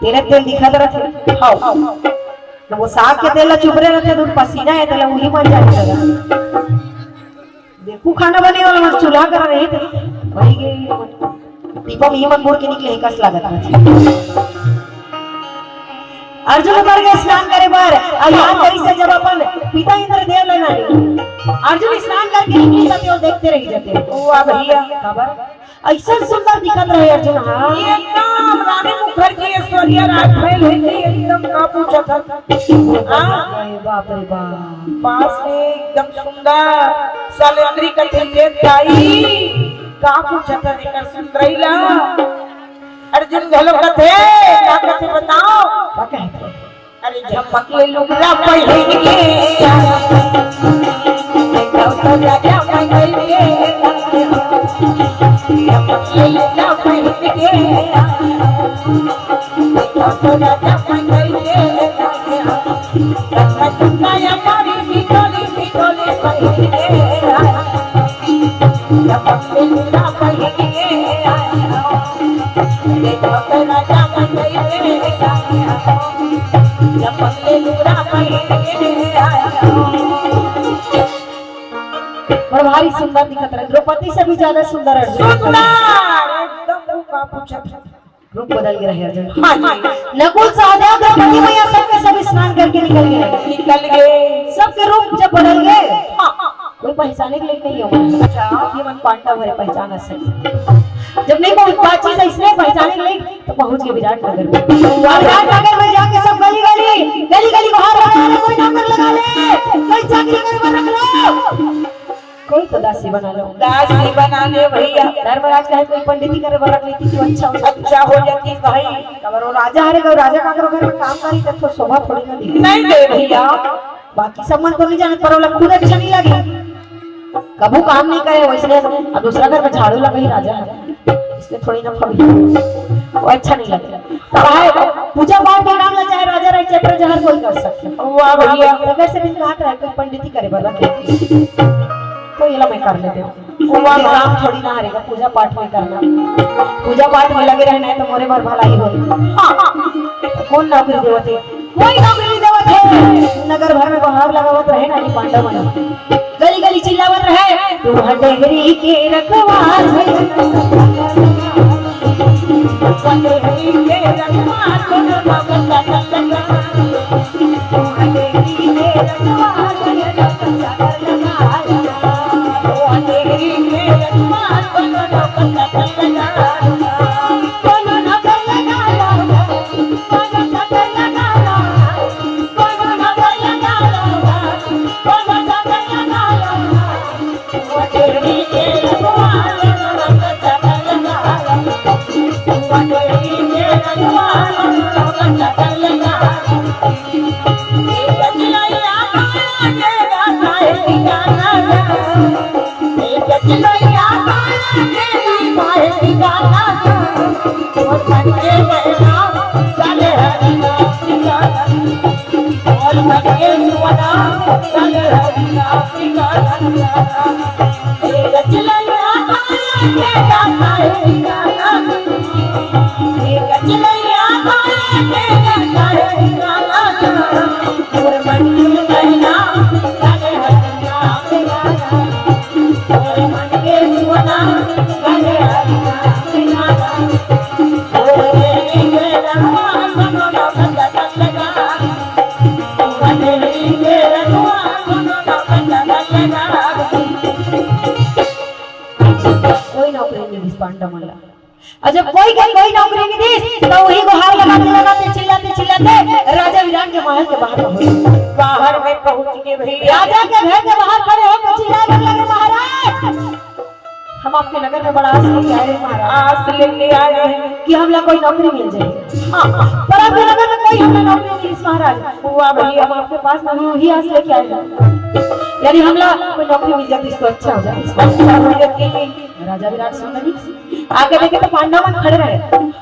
तेरे तेल दिखत रथे। हाँ। वो साग के तेल ला चुबरे रथे, तो पसीना हे, तेला उही मन जाने लगा। देखू खाना बने वाला मन चूल्हा करा रहे थे। वही गई दीपा में मन बोर के निकले हे, कस लागत रथे। अर्जुन उतर गे स्नान करे बर, अउ याद करिस जब अपन पिता इंद्रदेव ला नानी। अर्जुन स्नान करके निकलिस त तेला देखते रहि जाथे। वाह भैया। काबर? अइसन सुंदर दिखत रहे अर्जुन, हाँ। एकदम रानी मुखर्जी, ऐश्वर्या राय फेल हे जी, एकदम का पूछत हस। हाँ। अरे बाप रे बाप। पास में एकदम सुंदर, सालेंद्री कथे, "ये ताई, का पूछत हस एकर सुंदरई ला?" अर्जुन घलो कथे, का कथे बताओ? का कथे? अरे झपक ले लुगरा पहिन के, देखो तो राजा पहिन के, झपक ले लुगरा पहिन के, देखो तो राजा पहिन के, झपक ले लुगरा पहिन के, झपक ले लुगरा पहिन के, देखो तो राजा पहिन के, बड़ भारी सुंदर दिखत रहे, द्रौपदी से भी ज्यादा सुंदर अर्जुन। सुंदर, एकदम रूप का पूछत। रूप बदल गे रहे अर्जुन। हाँ जी। नकुल सहदेव द्रौपदी मैया सबके सब स्नान करके निकल गे। निकल गे। सबके रूप जब बदल गे, हाँ। कोई पहचाने के लायक नहीं हो। अच्छा। ये मन पांडव हरे पहचान से। जब नहीं पहुंच पाची से इसने पहचाने के लायक तो पहुंच गे विराट नगर में। विराट नगर में जाके सब गली गली, गली गली बाहर लगा ले, कोई नौकर लगा ले, कोई चाकरी करे बर रख लो, कोई तो दासी बना लो। दासी बना ले भैया। धर्मराज कहे कोई पंडिती करे बर रख लेती तो अच्छा हो जाती। अच्छा हो जाती भाई। काबर वो राजा हरे, अगर राजा काकरो घर में काम करी तब तो शोभा थोड़ी ना दी। नहीं दे भैया। बाकी सब मन तो नहीं जाने, पर ओला खुद अच्छा नहीं लगे। कभू काम नहीं करे, वैसने अब दूसरा घर में झाड़ू लगाही राजा हरे। इसमें थोड़ी ना फबी। वो अच्छा नहीं लगता। तो भाई, पूजा पाठ के काम ला चाहे राजा रहे, चैत्र जहर कोई कर सकता। वाह भैया। तो वैसे भी कहा था, कोई पंडिती करे बर रख ले। तो ये ला मैं कर लेते हूँ। वाह। ये काम थोड़ी ना हरेगा, पूजा पाठ में करना। पूजा पाठ में लगे रहना है तो मोरे बर भलाई होई। हाँ। कौन नौकरी देवत हे? कोई नौकरी नहीं देवत हे। नगर भर में बहाव लगावत रहे ना, ये पांडव मन। गली गली चिल्लावत रहे, "तू हंडेरी के रखवार है, हंडेरी के रखवार, कोनो मगन का टकटका, तू हंडेरी के रखवार है, टकटका, तू हंडेरी के रखवार, कोनो मगन का टकटका, कोनो मगन का टकटका।" कोई नौकरी नहीं मिलिस पांडव मन ला। अउ जब कोई के कोई नौकरी नहीं दिस, तो वही गुहार लगाते, लगाते, चिल्लाते, चिल्लाते राजा विराट के महल के बाहर पहुंच गए। बाहर में पहुंच के भैया राजा के घर के बाहर खड़े होकर चिल्लाने लगे, "महाराज, हम आपके नगर में बड़ा आस लेके आए हैं महाराज, आस लेके आए हैं कि हमला कोई नौकरी मिल जाए।" हाँ। पर आपके नगर में कोई हमला नौकरी नहीं मिली महाराज। हुआ भैया, हम आपके पास में ही आस लेके आए हैं, यदि हमला कोई नौकरी मिल जाती तो अच्छा हो जाती। अच्छा हो जाती। राजा विराट सुन लगी, आगे देखे तो पांडव मन खड़े रहे।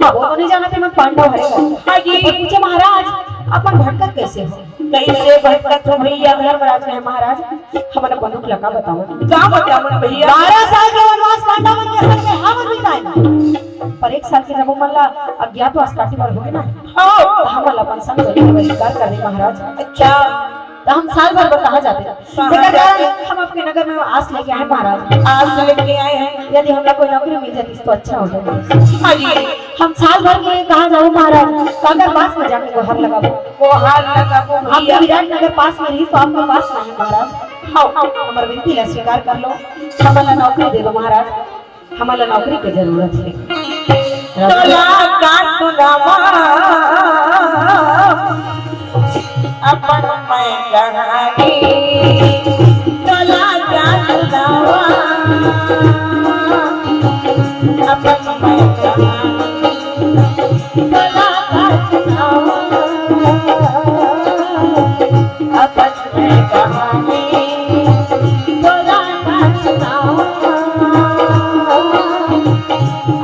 हाँ, वो तो नहीं जानते मन पांडव है। हाँ जी। पर पूछे, "महाराज, अपन भटकत कैसे हो?" कैसे भटकत हो भैया? धर्मराज कहे, "महाराज, हमन अपन दुख ला का बताओ?" का बताओ भैया? बारह साल के वनवास पांडव मन के संग में हमन बिताए, पर एक साल के जब हमन ला अज्ञातवास काटे बर होगे ना, हाँ। तो हमन ला अपन संग चले के स्वीकार कर दे महाराज। अच्छा। तो हम साल भर बर कहाँ जाते? कहाँ जेकर कारण जाते? हम आपके नगर में आस लेके आए महाराज। आस लेके आए हैं। यदि हमला कोई नौकरी मिल जाती तो अच्छा हो जाता। हाँ जी। हम साल भर के लिए कहाँ जाऊँ महाराज? तो अगर पास में जाके गुहार लगाबो। गुहार लगाबो भैया। आपके विराट नगर पास में रही तो आपके पास में है महाराज। हाँ, हाँ, हमर विनती ला स्वीकार कर लो, हमन ला नौकरी दे दो महाराज। हमन ला नौकरी के जरूरत हे। तोला का सुनावा अपन मैं कहानी, तोला का सुनावा अपन मैं कहानी, तोला का सुनावा अपन मैं कहानी, तोला का सुनावा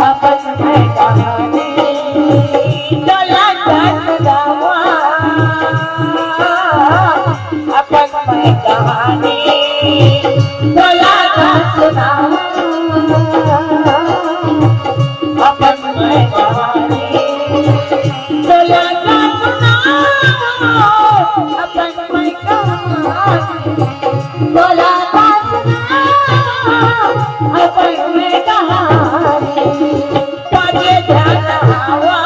अपन मैं कहानी, तोला का सुनावा अपन मैं कहानी, तोला का सुनावा अपन मैं कहानी, तोला का सुनावा अपन मैं कहानी, तोला का सुनावा अपन मैं कहानी। बाजे ध्यान हवा,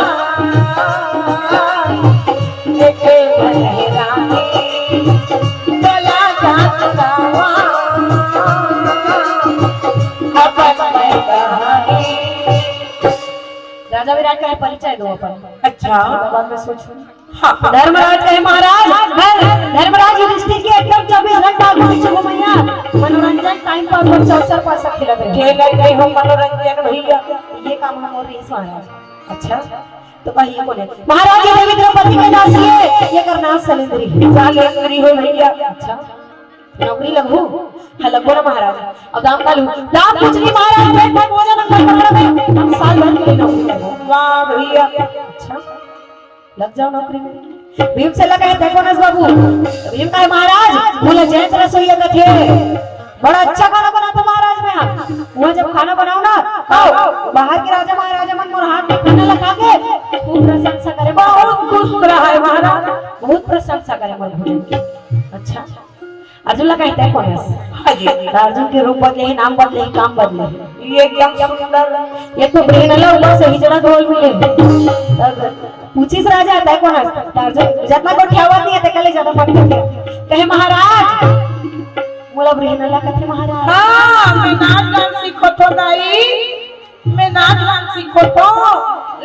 देखे बने रानी, तोला का सुनावा अपन मैं कहानी। राजा विराट कहे, "परिचय दो अपन।" अच्छा। बाद में सोचो। हाँ। धर्मराज कहे, "महाराज, धर-, धर्मराज युधिष्ठिर के एकदम चौबीस घंटा आगू पीछे घुमैया, मनोरंजन, time pass, बच्चा अवसर पास सब खेलत रहे।" खेलत रहे हो मनोरंजन भैया। ये काम हम और रहीस महाराज। अच्छा, तो कहिए बोले, "महाराज, ये देवी द्रौपदी के दासी है, ये कर नाम सलेंद्री है।" सलेंद्री हो भैया। अच्छा। नौकरी लगहू? हाँ, लगबो ना महाराज। अब दाम कालू, दाम पूछ ली महाराज, पेट भर भोजन हम कर पकड़ में, हम साल भर के लिए नौकरी करबो। वाह भैया। अच्छा, लग जाओ नौकरी में। भीम से लगा है, "देखो नस बाबू।" तो भीम कहे, "महाराज, बोले जयंत रसोईया कथे, बड़ा अच्छा खाना बनाता महाराज मैं आप। वो जब खाना बनाओ ना, आओ, बाहर के राजा महाराजा मन मोर हाथ के खाना ला खा के खूब प्रशंसा करे, बहुत खुश रहा है महाराज, बहुत प्रशंसा करे मोर भोजन की।" अच्छा, अर्जुन ला कहिथे कोन हस? हाँ जी। त अर्जुन के रूप बदले हे, नाम बदले हे, काम बदले हे। ये एकदम सुंदर। ये तो ब्रेन ला ऊपर से हिजड़ा धोल मिले। तब पूछिस राजा, "तै कोन हस?" त अर्जुन जतना गोठियावत नहीं है, तेकर ले ज्यादा पट के कहे, "महाराज, मोला ब्रेन ला कथे महाराज।" हाँ, मैं नाच गान सीखत हो दाई। मैं नाच गान सीखोथो,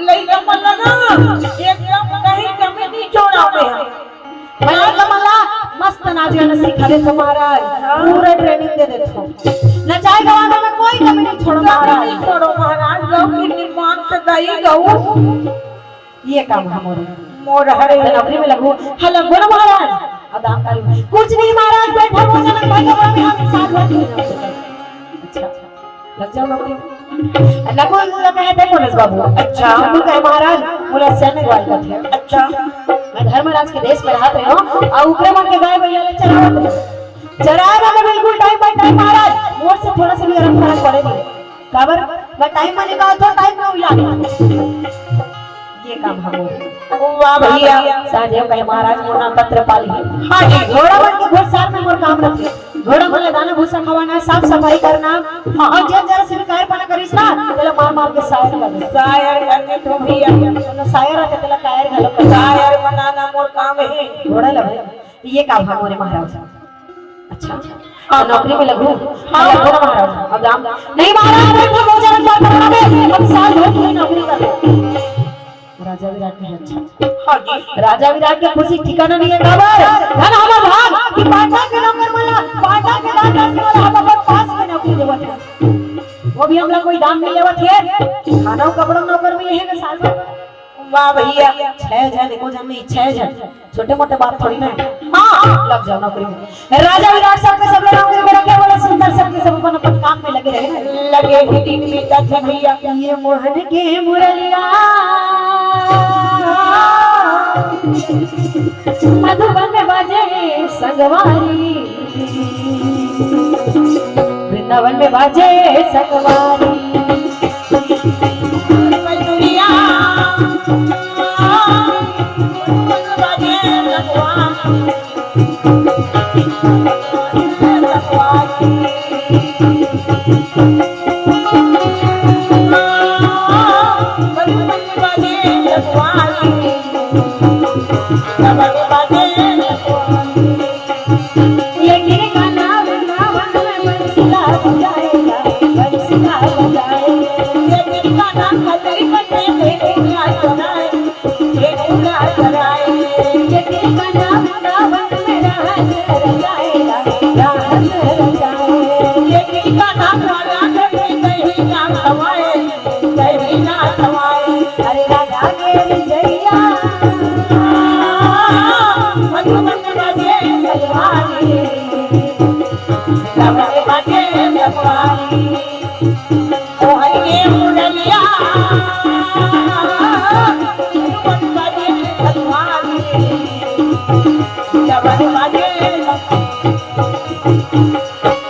लइका मन ला ना एकदम कहीं कमी नहीं छोड़ा मैं। मैं लइका मन ला मस्त नाच गाना सिखा देथो महाराज, हाँ। पूरा training दे देथो। नचाए गवाए में कोई कमी नहीं छोड़ो कमी महाराज। नहीं छोड़ो महाराज, गऊ के निर्माण से दाई गऊ। ये काम हमर मोर हरे। त नौकरी में लगहू, हाँ, लगबो ना महाराज। अब दाम कालू, "कुछ नहीं महाराज, बैठा हो जाना, भाई, कमरा में हम साथ बैठ के।" अच्छा, लग जाओ नौकरी। नकुल मोला कहे थे, बोलस बाबू। अच्छा। नकुल कहे, "महाराज, मोला सैन्य ग्वाल करथे।" अच्छा। मैं धर्मराज के देश में रहत रहे हूँ, अउ ओकरे मन के गाय बइला ले चरावत रहे। चराए वाले बिल्कुल time by time महाराज, मोर से थोड़ा सा भी गरम फरक पड़े नहीं। काबर? मैं time में निकालत हूँ, time में उला देत हूँ। ये काम हम हो। वाह भैया। सहदेव कहे, "महाराज, मोर नाम पत्रपाल है।" हाँ जी। घोड़ा मन के घोड़सार में मोर काम रथे। घोड़ा मन ला दाना भूसा खवाना, साफ सफाई करना, हाँ। अउ जेन जरा से भी कायर पना करिस ना, तेला मार मार के सायर कर दे। सायर कर दे तो भैया। मतलब सायर आके तेला कायर घलो कर दे। सायर बनाना मोर काम है। घोड़ा ला भाई, ये काम है मोरे महाराज। अच्छा, हाँ। तो नौकरी में लगू? हाँ। लगू ना महाराज। अब जाम। नहीं महाराज, मैं तो रोज रोज बात करना बे। अब साल भर की नौकरी कर ले। राजा विराट के अच्छा। हाँ जी। राजा विराट के खुशी ठिकाना नहीं है, काबर? धन हमर भाग कि पांडा के नौकर मन ला, पांडा के दान दासी मन ला हम अपन पास में नौकरी देवत हन। वो भी हमला कोई दाम नहीं लेवत है। खाना अउ कपड़ा नौकर मिले है ना साल भर। वाह भैया। छह जन, एको जन नहीं, छह जन। छोटे मोटे बात थोड़ी ना है। हाँ। लग जाओ नौकरी में। राजा विराट सबके सब लोग नौकरी में रखे, बोले सुंदर सबके सब अपन अपन काम में लगे रहे ना। लगे ही दिन बीतत हे भैया। ये मोहन के मुरलिया मधुबन में बाजे संगवारी, वृंदावन में बाजे संगवारी।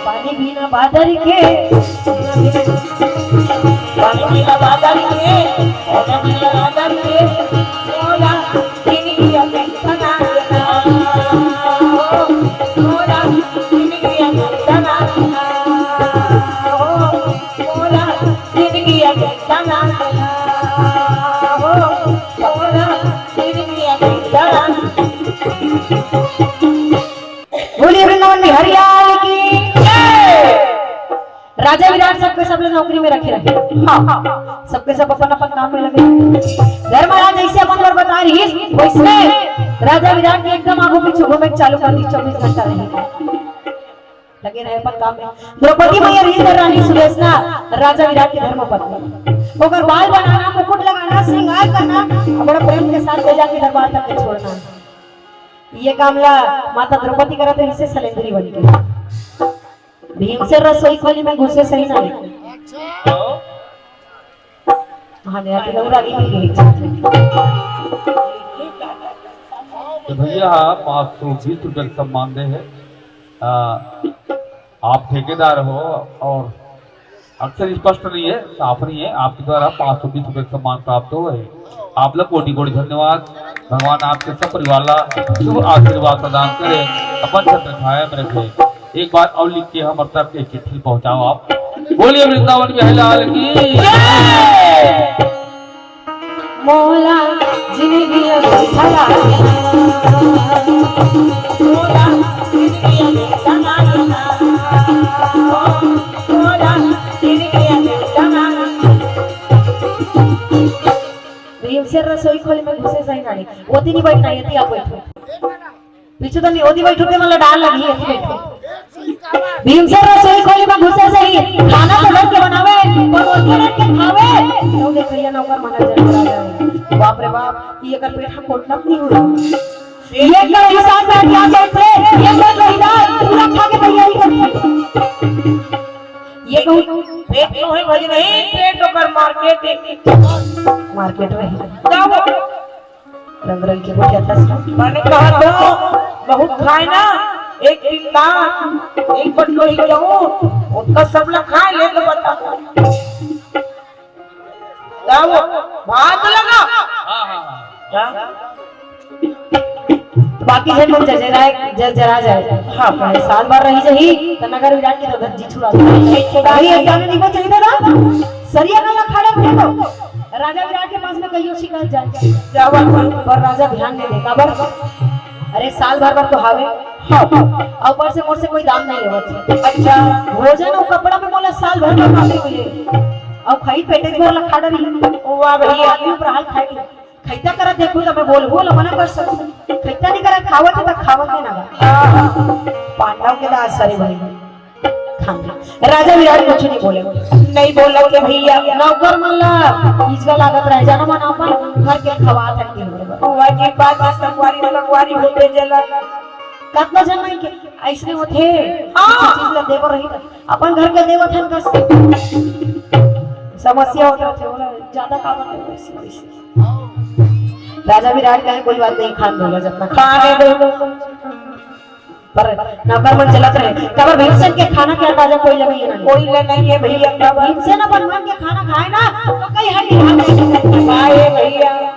पानी बिना बादर के, पानी बिना बादर के, पानी बिना बादर के, मोला जिंदगी अनंत ना, मोला जिंदगी अनंत ना, मोला जिंदगी अनंत ना, मोला जिंदगी अनंत ना। बोलिए वृंदावन बिहारी लाल की जय। राजा विराट सबके सब ला नौकरी में रखे रहे। हाँ, सबके सब अपन अपन काम में लगे। धर्मराज जैसे अपन बर बता रही, वैसने राजा विराट के एकदम आगू पीछू घूमे चालू कर दी, चौबीस घंटा रहे। लगे रहे अपन काम में। द्रौपदी मैया रहिस रानी सुदेसना, राजा विराट के धर्म पत्नी। ओकर बाल बनाना, मुकुट लगाना, श्रृंगार करना, और बड़ा प्रेम के साथ ले जाके दरबार तक के छोड़ना। ये काम ला माता द्रौपदी करत रहिसे सलेंद्री बन के। भीमसेन रसोई खोली में घुसे सही नहीं। हाँ, नहीं, अभी लौरा नहीं मिल गई। तो भैया, पाँच सौ बीस रुपए का सम्मान दे है। आ, आप ठेकेदार हो और अक्षर स्पष्ट नहीं है, साफ नहीं है, आपके द्वारा पाँच सौ बीस रुपए का सम्मान प्राप्त हो है। आप लोग कोटि कोटि धन्यवाद। भगवान आपके सब परिवार ला शुभ आशीर्वाद प्रदान करे, अपन छत्र छाया में रखे। एक बार और लिख के हमर तरफ एक चिट्ठी पहुंचाओ आप। बोलिए वृंदावन बिहारी लाल की जय। मोला जिंदगी अब भला मोला जिंदगी अब भला मोला जिंदगी अब भला। भीमसेन रसोई खोली में घुसे सही नानी। ओती नहीं बैठना, एती आप बैठो। पीछू तो नहीं, ओती बैठो, ते मतलब डाल लगी, एती बैठो। भीमसेन रसोई खोली में घुसे सही, खाना तो डट के बनावे, पर ओती डट के खावे। तो देखिए नौकर मना जल करा जाए। बाप रे बाप, ये कर पेट में कोटना नहीं हुआ। ये कर हिसाब में क्या करते, ये कर रहीदार पूरा खा के तैयारी करते। ये कहूँ पेट में ओही भाई नहीं, पेट ओकर मार्केट हे। मार्केट में ही। का वो? रंग रंग के गोठिया था सब। मैंने कहा तो बहुत खाए ना, एक दिन दाल, एक बटलो ही गेहूं, ओतका सब ला खाए ले तो बता। का वो? भात लगा? हाँ, हाँ, हाँ। का? बाकी झन मन जरजरा जाए, जरजरा जाए। हाँ, भाई, साल भर रही जही, त नगर विराट के तो धज्जी छुड़ा दे। भाई, एक गाना निको चाहिए था ना? सरिया का खड़ा थे तो राजा विराट के पास में कहियो शिकायत जाए। क्या बात है? पर राजा ध्यान नहीं देता, बर अरे, साल भर बर तो हावे। हाँ। अउ ऊपर से मोर से कोई दाम नहीं लेवत हे। अच्छा। भोजन अउ कपड़ा में मोला साल भर बर माफी मिले। अउ खाई पेटे भर ला खा डरी। वाह भैया। आदमी ऊपर हाल खाए के। खैता करत देखहूं त मैं बोलहूं, ओला मना कर सकहूं। खैता नहीं करत, खावत हे त खावत हे ना। हाँ। पांडव के दास, अरे भाई। खाना। राजा विराट कुछ नहीं बोले। नहीं बोला के भैया। नौकर मन ला इजगा लागत रहे, जानो मन अपन घर के खवात हे। वाह जी, बात संगवारी, संगवारी होते जला। कतना जन नहीं के अइसने होथे। हाँ। चीज ला देबर रही, अपन घर के देवत हन कस। समस्या होत रथे, ओला ज्यादा का बात है, वैसे, वैसे। राजा विराट कहे, "कोई बात नहीं, खान दो ला, जब तक खाने दो।" पर नौकर मन चलत रहे, काबर भीमसेन के खाना के अंदाजा कोई ला नहीं हे ना। कोई ला नहीं हे भैया, काबर? भीमसेन अपन मन के खाना खाए ना, तो कई हंडी भात खाए भैया।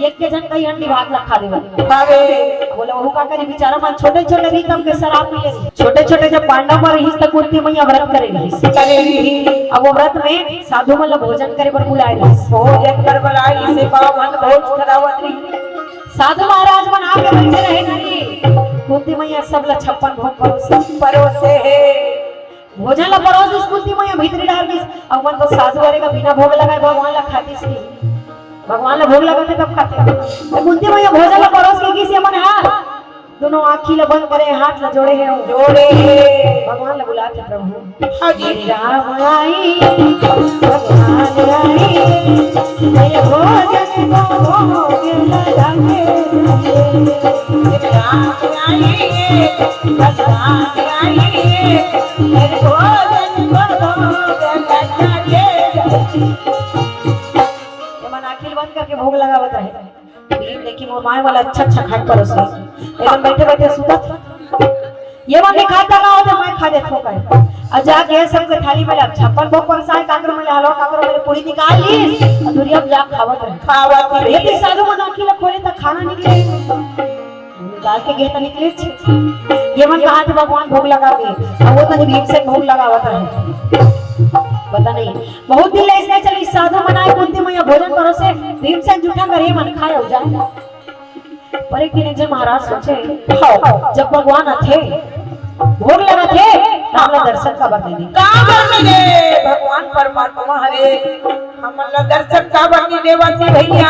एक के जन कई हंडी भात ला खा देवे। अरे। बोले, "ओहू का करी, बेचारा मन छोटे छोटे रही, तब के शराब मिले।" छोटे छोटे जब पांडव मन रहिस, त कुंती मैया व्रत करे रहिस। करे रही। अब वो व्रत में साधु मन ला भोजन करे बर बुलाए रहिस। भोजन कर बुलाए से बावन भोज खरावत रही। साधु महाराज मन आके बैठे रहे नहीं। कुंती मैया सब ला छप्पन भोग परोसे। परोसे हे। भोजन ला परोस दिस कुंती मैया, भीतरी डार दिस। अउ मन तो साधु वाले का बिना भोग लगाए भगवान ला खातिस नहीं। भगवान ला भोग लगाथे तब खाथे। त कुंती मैया भोजन ला परोस के किस ये मन हा दोनों आँखी ला बंद करे, हाथ ला जोड़े हे। जोड़े हे। भगवान ला बुलाथे, "प्रभु।" हाँ जी। "राम आई, भगवान आई, मेरे भोजन को भोग लगा के।" राम आई, भगवान आई, मेरे भोजन को भोग लगा के। ये मन आँखी बंद करके भोग लगावत रहे। भीम देखी मोर माय वाला अच्छा अच्छा खाए परोसे। एकदम बैठे बैठे सुतत। ये मन खाए त ना होथे, मैं खा देथों कहे। अउ जाके सबके थाली में ले, छप्पन भोग परोसाए, काकरो में ले हलवा, काकरो में ले पूरी निकाल ली। अउ दुरिया में जा खावत रहे। खावत रहे। ये तीन साधु मन आँखी ला खोले त खाना निकले। निकाल के गे त निकले छे। ये मन कहा थे भगवान भोग लगावे, अउ वो तनी भीमसेन भोग लगावत रहे। पता नहीं, बहुत दिन ले अइसने चली, साधु मन आए, कुंती मैया भोजन परोसे, भीमसेन जूठा करे मन खाए हो जाए। पर एक दिन एक झन महाराज सोचे, "हाँ, जब भगवान आथे, भोग लगाथे, त हमला दर्शन काबर नइ दे?" काबर नइ दे? भगवान परमात्मा हरे, हमन ला दर्शन काबर नइ देवत हे भैया?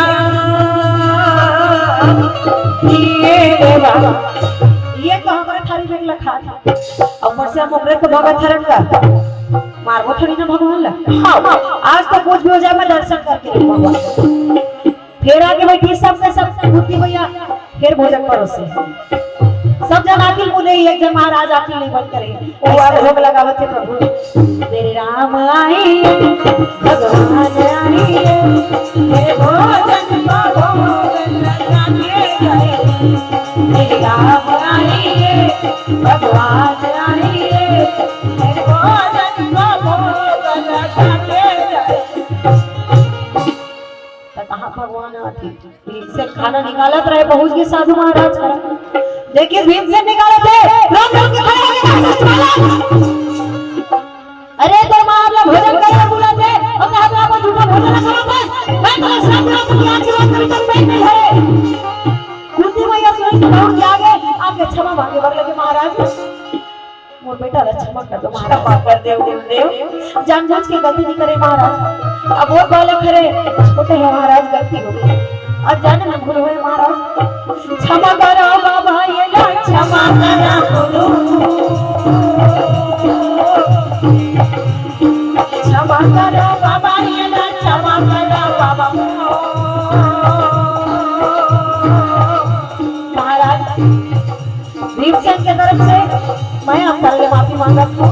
ये देवा, ये तो हमर थारी में लखा था। अउ ऊपर से हम ओकरे तो भगत हरन का, मारबो थोड़ी ना भगवान ला। हाँ, आज तो कुछ भी हो जाए, मैं दर्शन करके रहूँ भगवान। फेर आके बैठी सब के सब कुंती मैया, फेर भोजन परोसे। सब जन आखिर मुने, एक जन महाराज आखिर नहीं बंद करे। वो अब भोग लगावत हे प्रभु। मेरे राम आई, भगवान आई, मेरे भोजन को भोग लगा के गए। मेरे राम आई, भगवान आई, मेरे भोजन को भोग लगा के गए। त कहाँ भगवान आथे? भीमसेन खाना निकालत रहे, पहुंच गे साधु महाराज करा। देखिस भीमसेन निकालत हे, रोक रोक के खड़े हो गे, "अरे तोर माँ ला भोजन करे बर बुलाथे, अउ तैं हा अपन जूठा भोजन ला खावत हस, मैं तोला श्राप देवत हंव, आज के बाद कभी तोर पेट नइ भरे।" कुंती मैया सुनिस त दौड़ के आगे, आके क्षमा मांगे बर लगे, महाराज, मोर बेटा ला क्षमा कर दो महाराज। क्षमा कर दे गुरुदेव। जानबूझ के गलती नइ करे महाराज। अब वो बालक हरे, छोटे हे महाराज, गलती हो गे। अउ जाने न भूल होए महाराज। क्षमा करो बाबा, ये ला क्षमा करो गुरु। क्षमा करो बाबा, ये ला क्षमा करो बाबा। महाराज, भीमसेन के तरफ से मैं आप मन ले माफी मांगत हंव।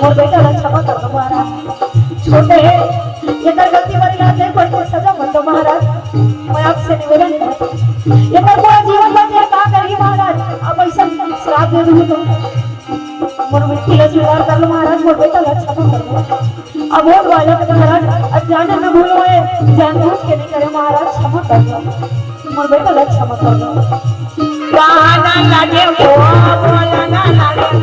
मोर बेटा ला क्षमा कर दो महाराज। श्राप दे दूँ तो मोर बेटी ला स्वीकार कर लो महाराज, मोर बेटा ला क्षमा कर दो। अब वो वाला महाराज अज्ञान में भूल होए, जानबूझ के नहीं करे महाराज, क्षमा कर दो, मोर बेटा ला क्षमा कर दो। कहा ना लागे हो, बोला ना लागे,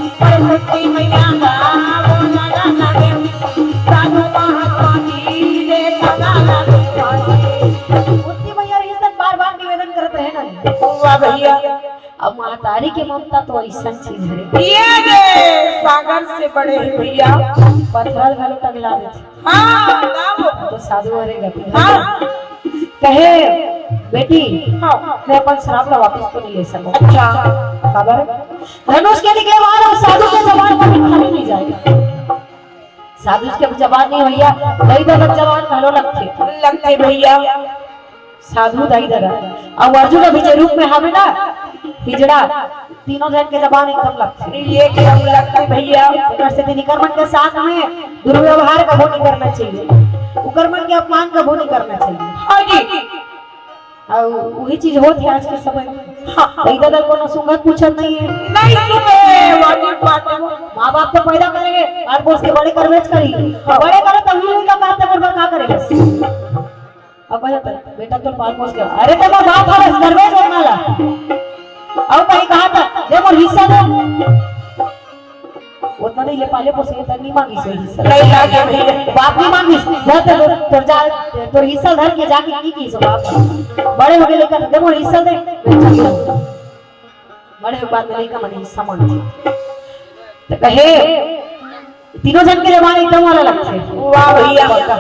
पर मुक्ति मैया का बोला ना लागे, साधु महात्मा की जय, सदा लागे। मुक्ति मैया रही सब बार बार निवेदन करत रहे ना। वाह भैया। अब महतारी के ममता तो ऐसन चीज है। ये रे सागर से बड़े है भैया। पथरल घलो टंगला देथे। हाँ, लाओ। तो साधु हरे गति। हाँ। कहे, "बेटी, हाँ। मैं अपन श्राप ला वापस तो नहीं ले सकूँ।" अच्छा। काबर? धनुष के निकले बाण अउ साधु के जबान कभी खाली नहीं जाए। साधु के जबान नहीं भैया, दई ददा के जबान घलो लगथे। लगथे भैया। साधु दाई ददा। अउ अर्जुन अभी जे रूप में हावे ना, हिजड़ा, तीनों झन के जबान एकदम लगथे। ये एकदम लगथे भैया। एकर सेती निकर मन के साथ में दुर्व्यवहार कभू नहीं करना चाहिए, उकर मन के अपमान कभू नहीं करना चाहिए। हाँ जी। अउ वही चीज होत है आज के समय में। हाँ। दाई ददा कोनो सुंगत पूछत नहीं है। नहीं सुने, वाजिब बात है। माँ बाप तो पैदा करे हैं, पाल पोस के बड़े करबेच करी। हाँ। बड़े करे तब भी उनका कहते मोर बर का करे। अब वही होता है, बेटा तो पाल पोस के, अरे तो मोर बाप हरस, करबेच ओतना ला। अउ कहीं कहा था, "दे मोर हिस्सा दे।" ओतना नहीं ले पाले पोसे, त नहीं मांगिस वही हिस्सा। नहीं लागे भैया। बाप नहीं मांगिस, जा तो तोर जा, तोर हिस्सा धर के जाके की की सो बाप। बड़े हो गए लेकर, "दे मोर हिस्सा दे।" बड़े हो बाद में लइका मन हिस्सा मांगथे। त कहे, तीनों झन के जबान एकदम वाला लगथे। वाह भैया।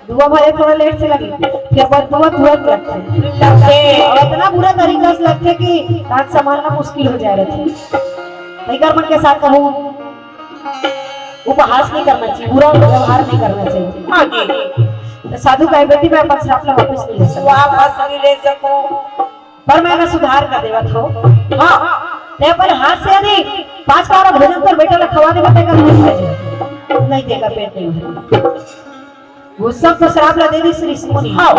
दुआ भले थोड़ा लेट से लगे, फिर बाद दुआ तुरंत लगथे। लगथे। अउ इतना बुरा तरीका से लगथे कि हाथ संभालना मुश्किल हो जाए रहथे। लइका मन के साथ कहूँ, उपहास नहीं करना चाहिए, बुरा व्यवहार नहीं करना चाहिए। हाँ जी। तो साधु कहे, "बेटी, मैं अपन श्राप ला वापस नहीं ले सकूँ।" वापस नहीं ले सकूँ। पर मैं, मैं सुधार कर देवत हूँ। हाँ। ते अपन हाथ से यदि पांच कौड़ा भोजन तोर बेटा ला खवा देबे, तेकर पेट भर जाही। नहीं, तेकर पेट नहीं भरे। गुस्सा तो श्राप ला दे दिस ऋषि मुनि। हाँ।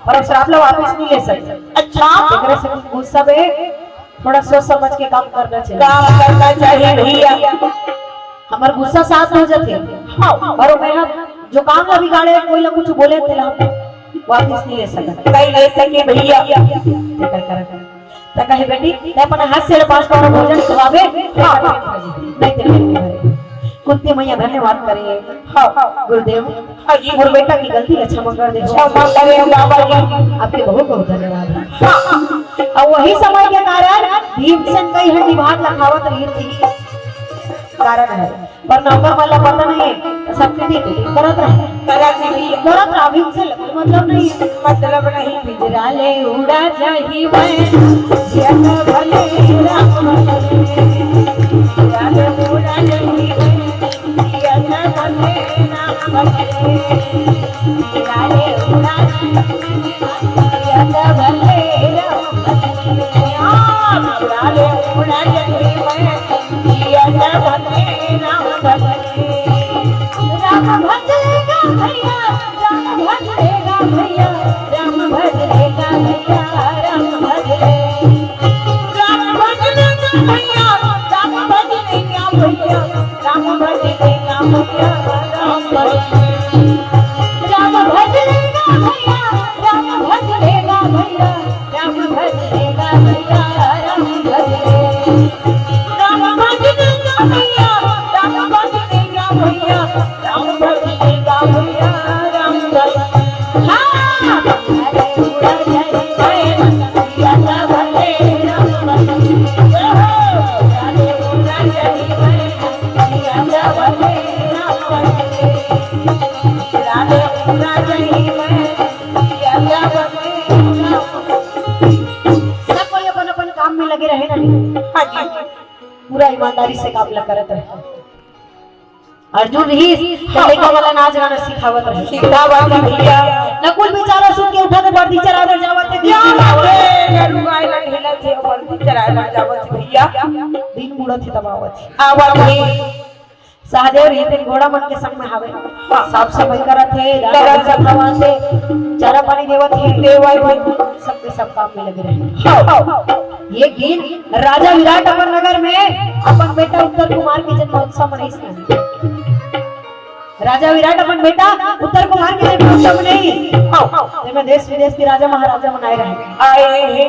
पर अब श्राप ला वापस नहीं ले सकते। अच्छा। एकरे से गुस्सा में थोड़ा सोच समझ के काम करना चाहिए। काम करना चाहिए भैया। हमर गुस्सा शांत हो जाथे। हाँ। और मैं हम जो काम ला बिगाड़े, कोई ला कुछ बोले, तेला हम वापिस नहीं ले सकत। नहीं ले सके भैया। तेकर कारण। त कहे, "बेटी, ते अपन हाथ से पांच कौड़ा भोजन खवाबे, हाँ, हाँ। नहीं ते पेट नहीं भरे।" कुंती मैया धन्यवाद करे, हाँ, हाँ। गुरुदेव, हाँ जी। मोर बेटा की गलती ला क्षमा कर दे। क्षमा करे बाबा जी। आपके बहुत बहुत धन्यवाद। हाँ। अउ वही समय के कारण भीमसेन कई हंडी भात ला खावत रहिस हे। कारण है, पर नौकर मन ला पता नहीं है, तो सबके दिन करत रहे। करत रहे। करत रहे, भीमसेन ला कोई मतलब नहीं है। मतलब नहीं। पिंजरा ले उड़ा जाही मैं, जियत भले राम भले। पिंजरा ले उड़ा जाही मैं, जियत भले राम भले। पिंजरा ले उड़ा जाही मैं, जियत भले राम भले। हाँ, पिंजरा ले उड़ा जाही मैं, जियत भले राम भले। राम भज लेगा भैया, राम भज लेगा भैया, राम भज लेगा भैया, राम भज ले। राम भज लेगा भैया, राम भज लेगा भैया, राम भज लेगा भैया, राम भज ले। राम भज लेगा भैया, राम भज लेगा भैया, राम भज लेगा भैया, राम भज ले। राम भज लेगा भैया, राम भज लेगा भैया, राम भज लेगा भैया, राम भज ले। हाँ। सब कोई अपन अपन काम में लगे रहे ना। हाँ जी। पूरा ईमानदारी से काम ला करत रहे। अर्जुन रहिस, त लइका वाला नाच गाना सिखावत रहे। सिखावत रहे भैया। नकुल बेचारा सुन के उठा के बरदी चराए बर जावत हे। क्या बात है, गरू गाय ला ढीला थे, बरदी चराए बर जावत हे भैया। दिन बुड़त हे तब आवत हे। आवत हे। सहदेव रहिथे, घोड़ा मन के संग में हावे। हाँ। साफ सफाई करत हे, दाना भूसा खवाथे, चारा पानी देवत हे, देवत हे। सबके सब काम में लगे रहे। हाँ। एक दिन राजा विराट अपन नगर में अपन बेटा उत्तर कुमार के जन्मोत्सव मनाइस। राजा विराट अपन बेटा उत्तर कुमार के जन्मोत्सव मनाइस। हाँ। तेमा देश विदेश के राजा महाराजा मन आए रहे। आए हे।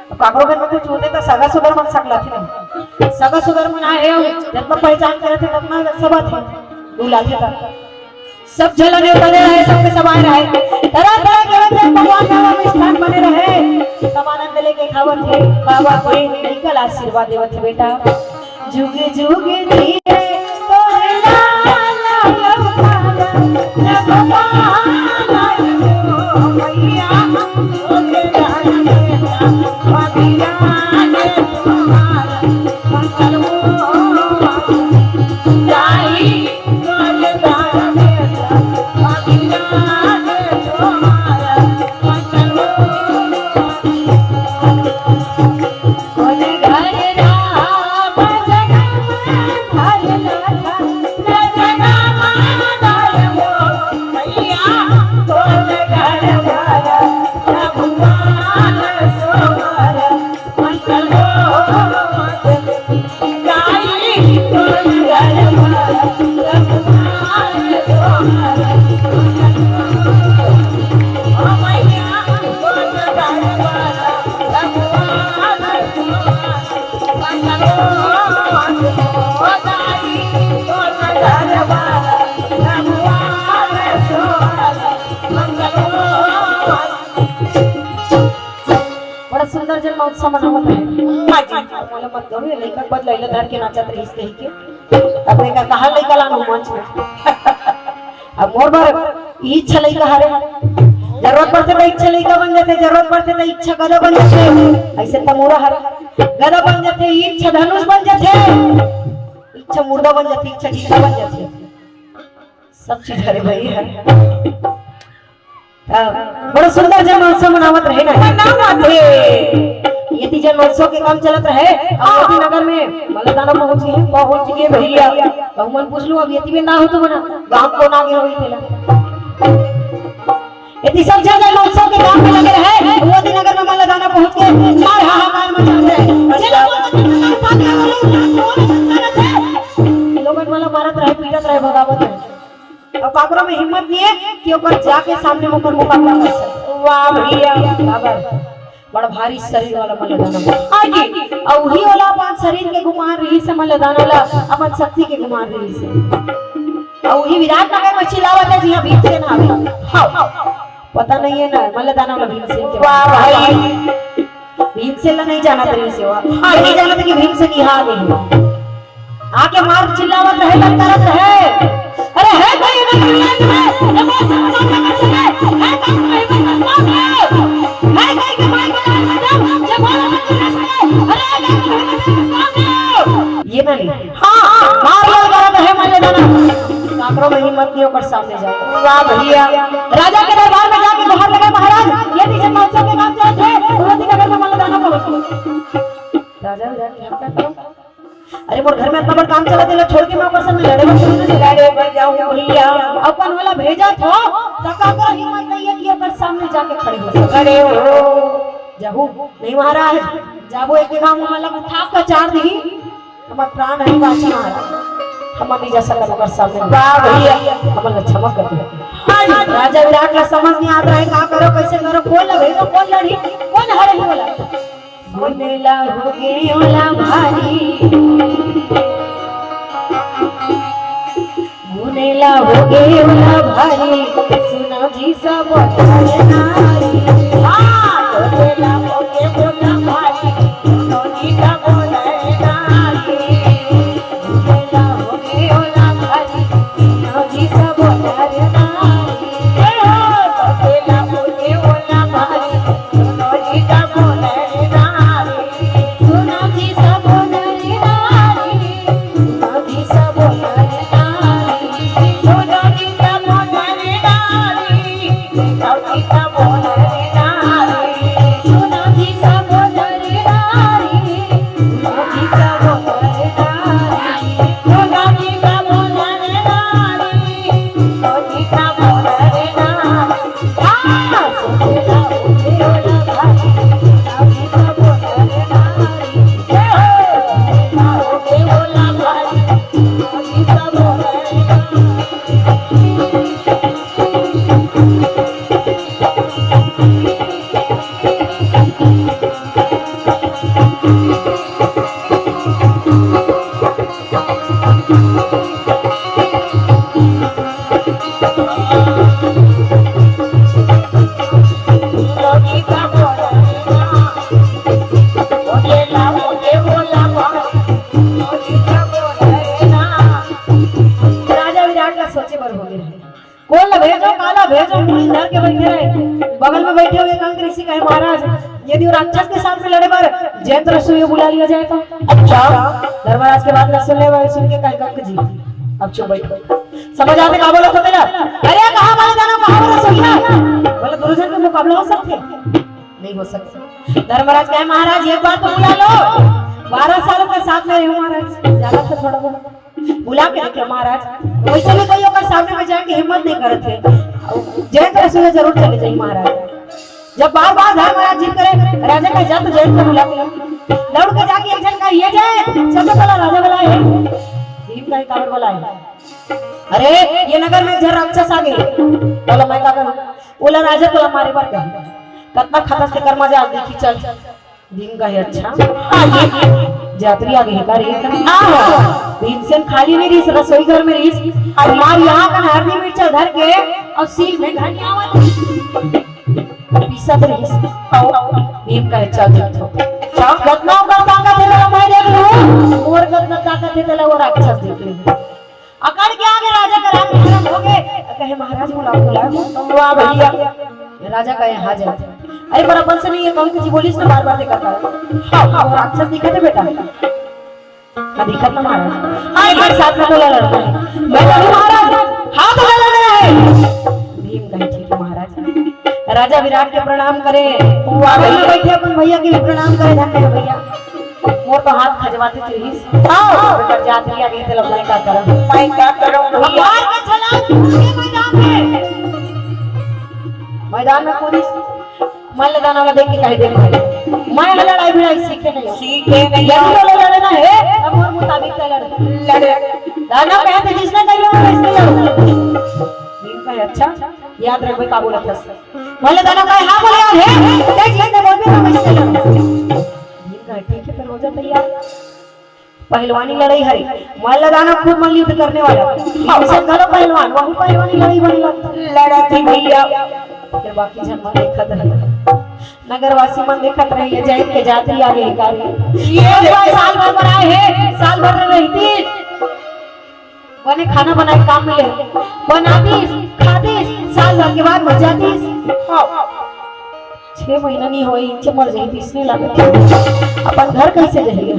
अब काकरो घर में कुछ होथे त सगा सुदर मन सकलाथे नहीं। सगा सुदर मन आए हे, जतना पहचान करे थे, ततना सब आथे, बुलाथे त। सब झन ला नेवता दे रहे, सबके सब आए रहे। तरह तरह के व्यंजन पकवान खावा में स्थान बने रहे। सब आनंद लेके खावत हे, बाबा के निकल आशीर्वाद देवत हे, बेटा। जुग जुग जिए तोरे लाल लखन, रघुपाल मैया। बड़ा सुंदर जन्मोत्सव मनावत हे। हाँ जी। मोला मत कहू, ये लइका बदलैला धर के नाचत रहिस कहि के। अब एका कहाँ लइका लानू मंच में? अब मोर बर इच्छा लइका हरे। जरूरत पड़थे त इच्छा लइका बन जाथे, जरूरत पड़थे त इच्छा गधा बन जाथे। अइसे त मोरा हरे। गधा बन जाथे, इच्छा धनुष बन जाथे, इच्छा मुर्दा बन जाथे, इच्छा जिंदा बन जाथे। सब चीज हरे भाई हे। हाँ, बड़ा सुंदर जन्मोत्सव मनावत रहे ना। मनावत हे। यदि जन्मोत्सव के काम चलत रहे, अउ हाँ। यदि नगर में मल्लदाना पहुंच गे, पहुंच गे भैया। कहूं मन पूछ लूं, अब यदि भी ना हो तो मना, गांव कोन आगे होई तेला। यदि सब जन जन्मोत्सव के काम में लगे रहे, वो दिन नगर में मल्लदाना पहुंच के मार हाहाकार मचा दे। लोगन मन ला मारत रहे, पीटत रहे, भगावत रहे। अब काकरो में हिम्मत नहीं है कि ओकर जाके सामने में ओकर मुकाबला कर सके। वाह भैया, बाबा, बड़ा भारी शरीर वाला मल्लदाना। हाँ जी। अउ उही ओला अपन शरीर के गुमान रहिस हे, मल्लदाना ला अपन शक्ति के गुमान रहिस हे। अउ उही विराट नगर में चिल्लावत हे, जिहां भीमसेन हावे। हाँ। पता नहीं है ना, मल्लदाना में भीमसेन के। वाह भाई। भीमसेन ला नहीं जानत रहिस हे। हाँ, नहीं जानत कि भीमसेन इहां आगे हे। आके मार चिल्लावत रहे, ललकारत रहे। अरे हे कोई अगर चिल्लाए तो है, ये बहुत समझौता कर सके, हे कोई कोई को साथ है, हे कोई के भाई को यार मत जाओ, ये बहुत समझौता कर सके, अरे हे कोई कोई को साथ है। ये ना नहीं। हाँ, मार ललकारत रहे, मल्लदाना। काकरो में हिम्मत नहीं ओकर सामने जाए। वाह भैया। राजा के दरबार में जाके गुहार लगे, महाराज, यदि जन्मोत्सव के काम चलत हे, तुरंत ही नगर में मल्लदाना पहुंच। राजा विराट क्या करता? अरे मोर घर में अतना बड़ काम चलत हे, एला छोड़ के मैं ओकर संग लड़े बर चलहूं? लड़े बर जाहूं भैया। अपन वाला भेजत हो, त काकरो हिम्मत नहीं है कि ओकर सामने जाके खड़े हो सके। खड़े हो। जाहू, नहीं महाराज, जाबो एक जगह हमन ला उठा के चार दिही, हमर प्राण नहीं बांची महाराज, हमन नहीं जा सकत ओकर सामने। वाह भैया। हमन ला क्षमा कर दे। राजा विराट ला समझ नहीं आत रहे, का करो, कैसे करो, कोन ला भेजो, कोन लड़ी, कोन हरही बोला। गुनेला होगे ओला भारी, गुनेला होगे ओला भारी, सुनो जी सब नर नारी। हाँ, गुनेला होगे ओला भारी, सुनो जी सब नर नारी। गुनेला होगे ओला भारी, सुनो जी सब नर नारी। गुनेला होगे ओला भारी, सुनो जी सब नर नारी। सुनो जी सब नर नारी, सुनो जी सब नर नारी, सुनो जी सब नर नारी, सुनो जी सब नर नारी, सुनो जी सब नर नारी, सुनो जी सब नर नारी, सुनो जी सब डर के बैठे रहे। बगल में बैठे हुए कंक ऋषि कहे, महाराज, यदि वो राक्षस के साथ में लड़े बर जयंत रसोई बुला लिया जाए तो? अच्छा। धर्मराज के बात ला सुन ले, वही सुन के कहे, कंक जी, अब चुप बैठो। समझ आथे का बोलत हों तेला? अरे कहा बोले जाना, कहा बोले सही है? बोले, दुर्योधन के मुकाबला हो सकथे? नहीं हो सकथे। धर्मराज कहे, महाराज एक बार तो बुला लो, बारह साल के साथ में रहे हो महाराज, ज्यादा तो थोड़ा बहुत बुला के देख लो महाराज। वैसे भी कोई ओकर सामने में जाए के हिम्मत नहीं करत हे। जयंत रसोई जरूर चले जाई महाराज। जब बार बार धर्मराज जिद करे, राजा कहे, जा तो जयंत को बुला के ला। दौड़ के जाके एक झन कहे, ये जयंत, चल तो बोला राजा बुलाए हे। भीम कहे, काबर बुलाए हे? अरे, ये नगर में एक झन राक्षस आ गे। बोला, मैं का करूं? बोला, राजा तोला मारे बर कहे। कतना खतस तेकर मजाल देखी, चल। भीम कहे, अच्छा, आगे। जात्री आ गे का रे? आहो। भीमसेन खाली नहीं रहिस, रसोई घर में रहिस। अउ मार यहाँ का हरदी मिर्चा धर के अउ सील में धनिया पीसत रहिस। अउ भीम कहे, चल, चल, चल। कतना ओकर ताकत हे तेला मैं देख लूं, मोर कतना ताकत हे तेला वो राक्षस देख ले। अकड़ के आगे राजा का राग खत्म हो गए। कहे, महाराज बुलाओ, बुलाओ। वाह भैया। राजा कहे, हाँ जा। अरे पर अपन से नहीं, ये कंक जी बोलिस ना, बार बार देखा था। हाँ, हाँ, वो राक्षस दिखत हे बेटा। हाँ, दिखत ना महाराज। हाँ, एक बार साथ में तो लड़ना है। मैं लड़ू महाराज। हाँ, तो लड़ना है। भीम कहे, ठीक है महाराज। राजा विराट के प्रणाम करे। वाह भैया। बैठे अपन भैया के भी प्रणाम करे, धन्य है भैया। मोर तो हाथ खजवाते चलिस। हाँ। बेटा जात लिया गए थे, अब मैं का करम? मैं का करम अब भैया? मार के छलांग ये मैदान में। मैदान में कूदिस। मल्ल दाना ला देख के कहे, देख भाई, मैं लड़ाई भिड़ाई सीखे नहीं हूँ। सीखे नहीं यदि हूँ। तो लड़ना है, अब मोर मुताबिक तो लड़। लड़े। दाना कहे थे, जिसने कही हो, वैसे लड़ो। भीम कहे, अच्छा, याद रखबे का बोलत हस। मल्ल दाना कहे, हाँ बोले, याद है। देख, जिसने बोल भी, मैं वैसे लड़ो। भीम कहे, ठीक है, फिर हो जा तैयार। पहलवानी लड़ाई हरे। मल्ल दाना खुद मल्ल युद्ध करने वाला। भीमसेन घलो पहलवान, वहू पहलवानी लड़ाई बने लगा। लड़ा थी भैया। फिर बाकी झन मन देखत रहे। नगरवासी मन देखत रहे, ये जैत के जात ही आ गए का रे। ये एक बार साल भर बनाए हे, साल भर में रहती। बने खाना बनाए काम मिले। बनातीस, खातीस, साल भर के बाद मर जातीस। हाँ। छह महीना नहीं होए, इनसे मर जाई, तो इसने लागत है। अपन घर कैसे जाइए?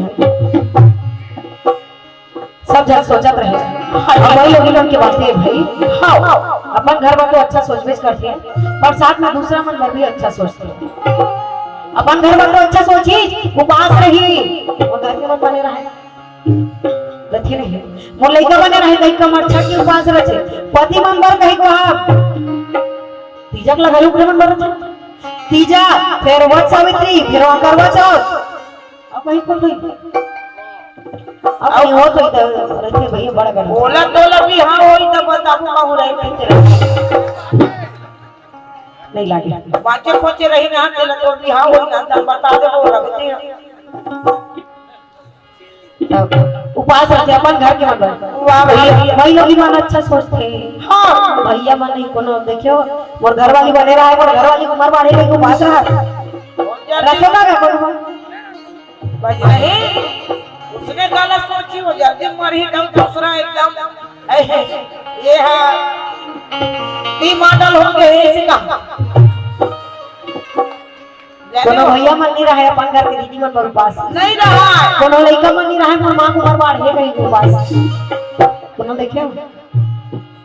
सब जन सोचत रहे। अब वही लोग इन्हों के बातें हैं भाई। हाँ, अपन घर बर तो अच्छा सोचबेच करते हैं, पर साथ में दूसरा मन बर भी अच्छा सोचते हैं। अपन घर बर तो अच्छा सोची, उपास रही, वो घर के मन बने रहे। रथे नहीं। मोर लइका बने रहे, लइका मर छठ के उपास रचे। पति मन बर कही को आप। तीजा के लगा लूं, मन बर रचे। तीजा, फिर वट सावित्री, फिर वहाँ करवा चौथ। अब कहीं को नहीं। अब कहीं हो तो इधर रखे भैया, बड़ा गलत। बोला तो लगी, हाँ, वही तो बताबू, कहूँ रहे, पीछे रहे। नहीं लागे। बाचे खोचे रही ना, तेला तो भी, हाँ, वही ना, तब बता दे, वो रखते हैं। उपास रखे अपन घर के मन बर। वाह भैया। भाई लोग मन अच्छा सोचते हैं। हाँ। भैया मन नहीं कोनो, देखियो, मोर घर वाली बने रहा है, मोर घर वाली उम्र बढ़े गई, उपास रहा। रखो ना, रखो ना। भाई नहीं, उसने गलत सोची, वो जल्दी मर ही दम, दूसरा एकदम, ऐसे, ये है, डी मॉडल हो गए, ऐसे का। कोनो भैया मन नहीं रहे, अपन घर के दीदी मन बर उपास। नहीं रहा। कोनो लइका मन नहीं रहे, मोर माँ को बर बाढ़ हे कहीं के उपास। कोनो देखे हो?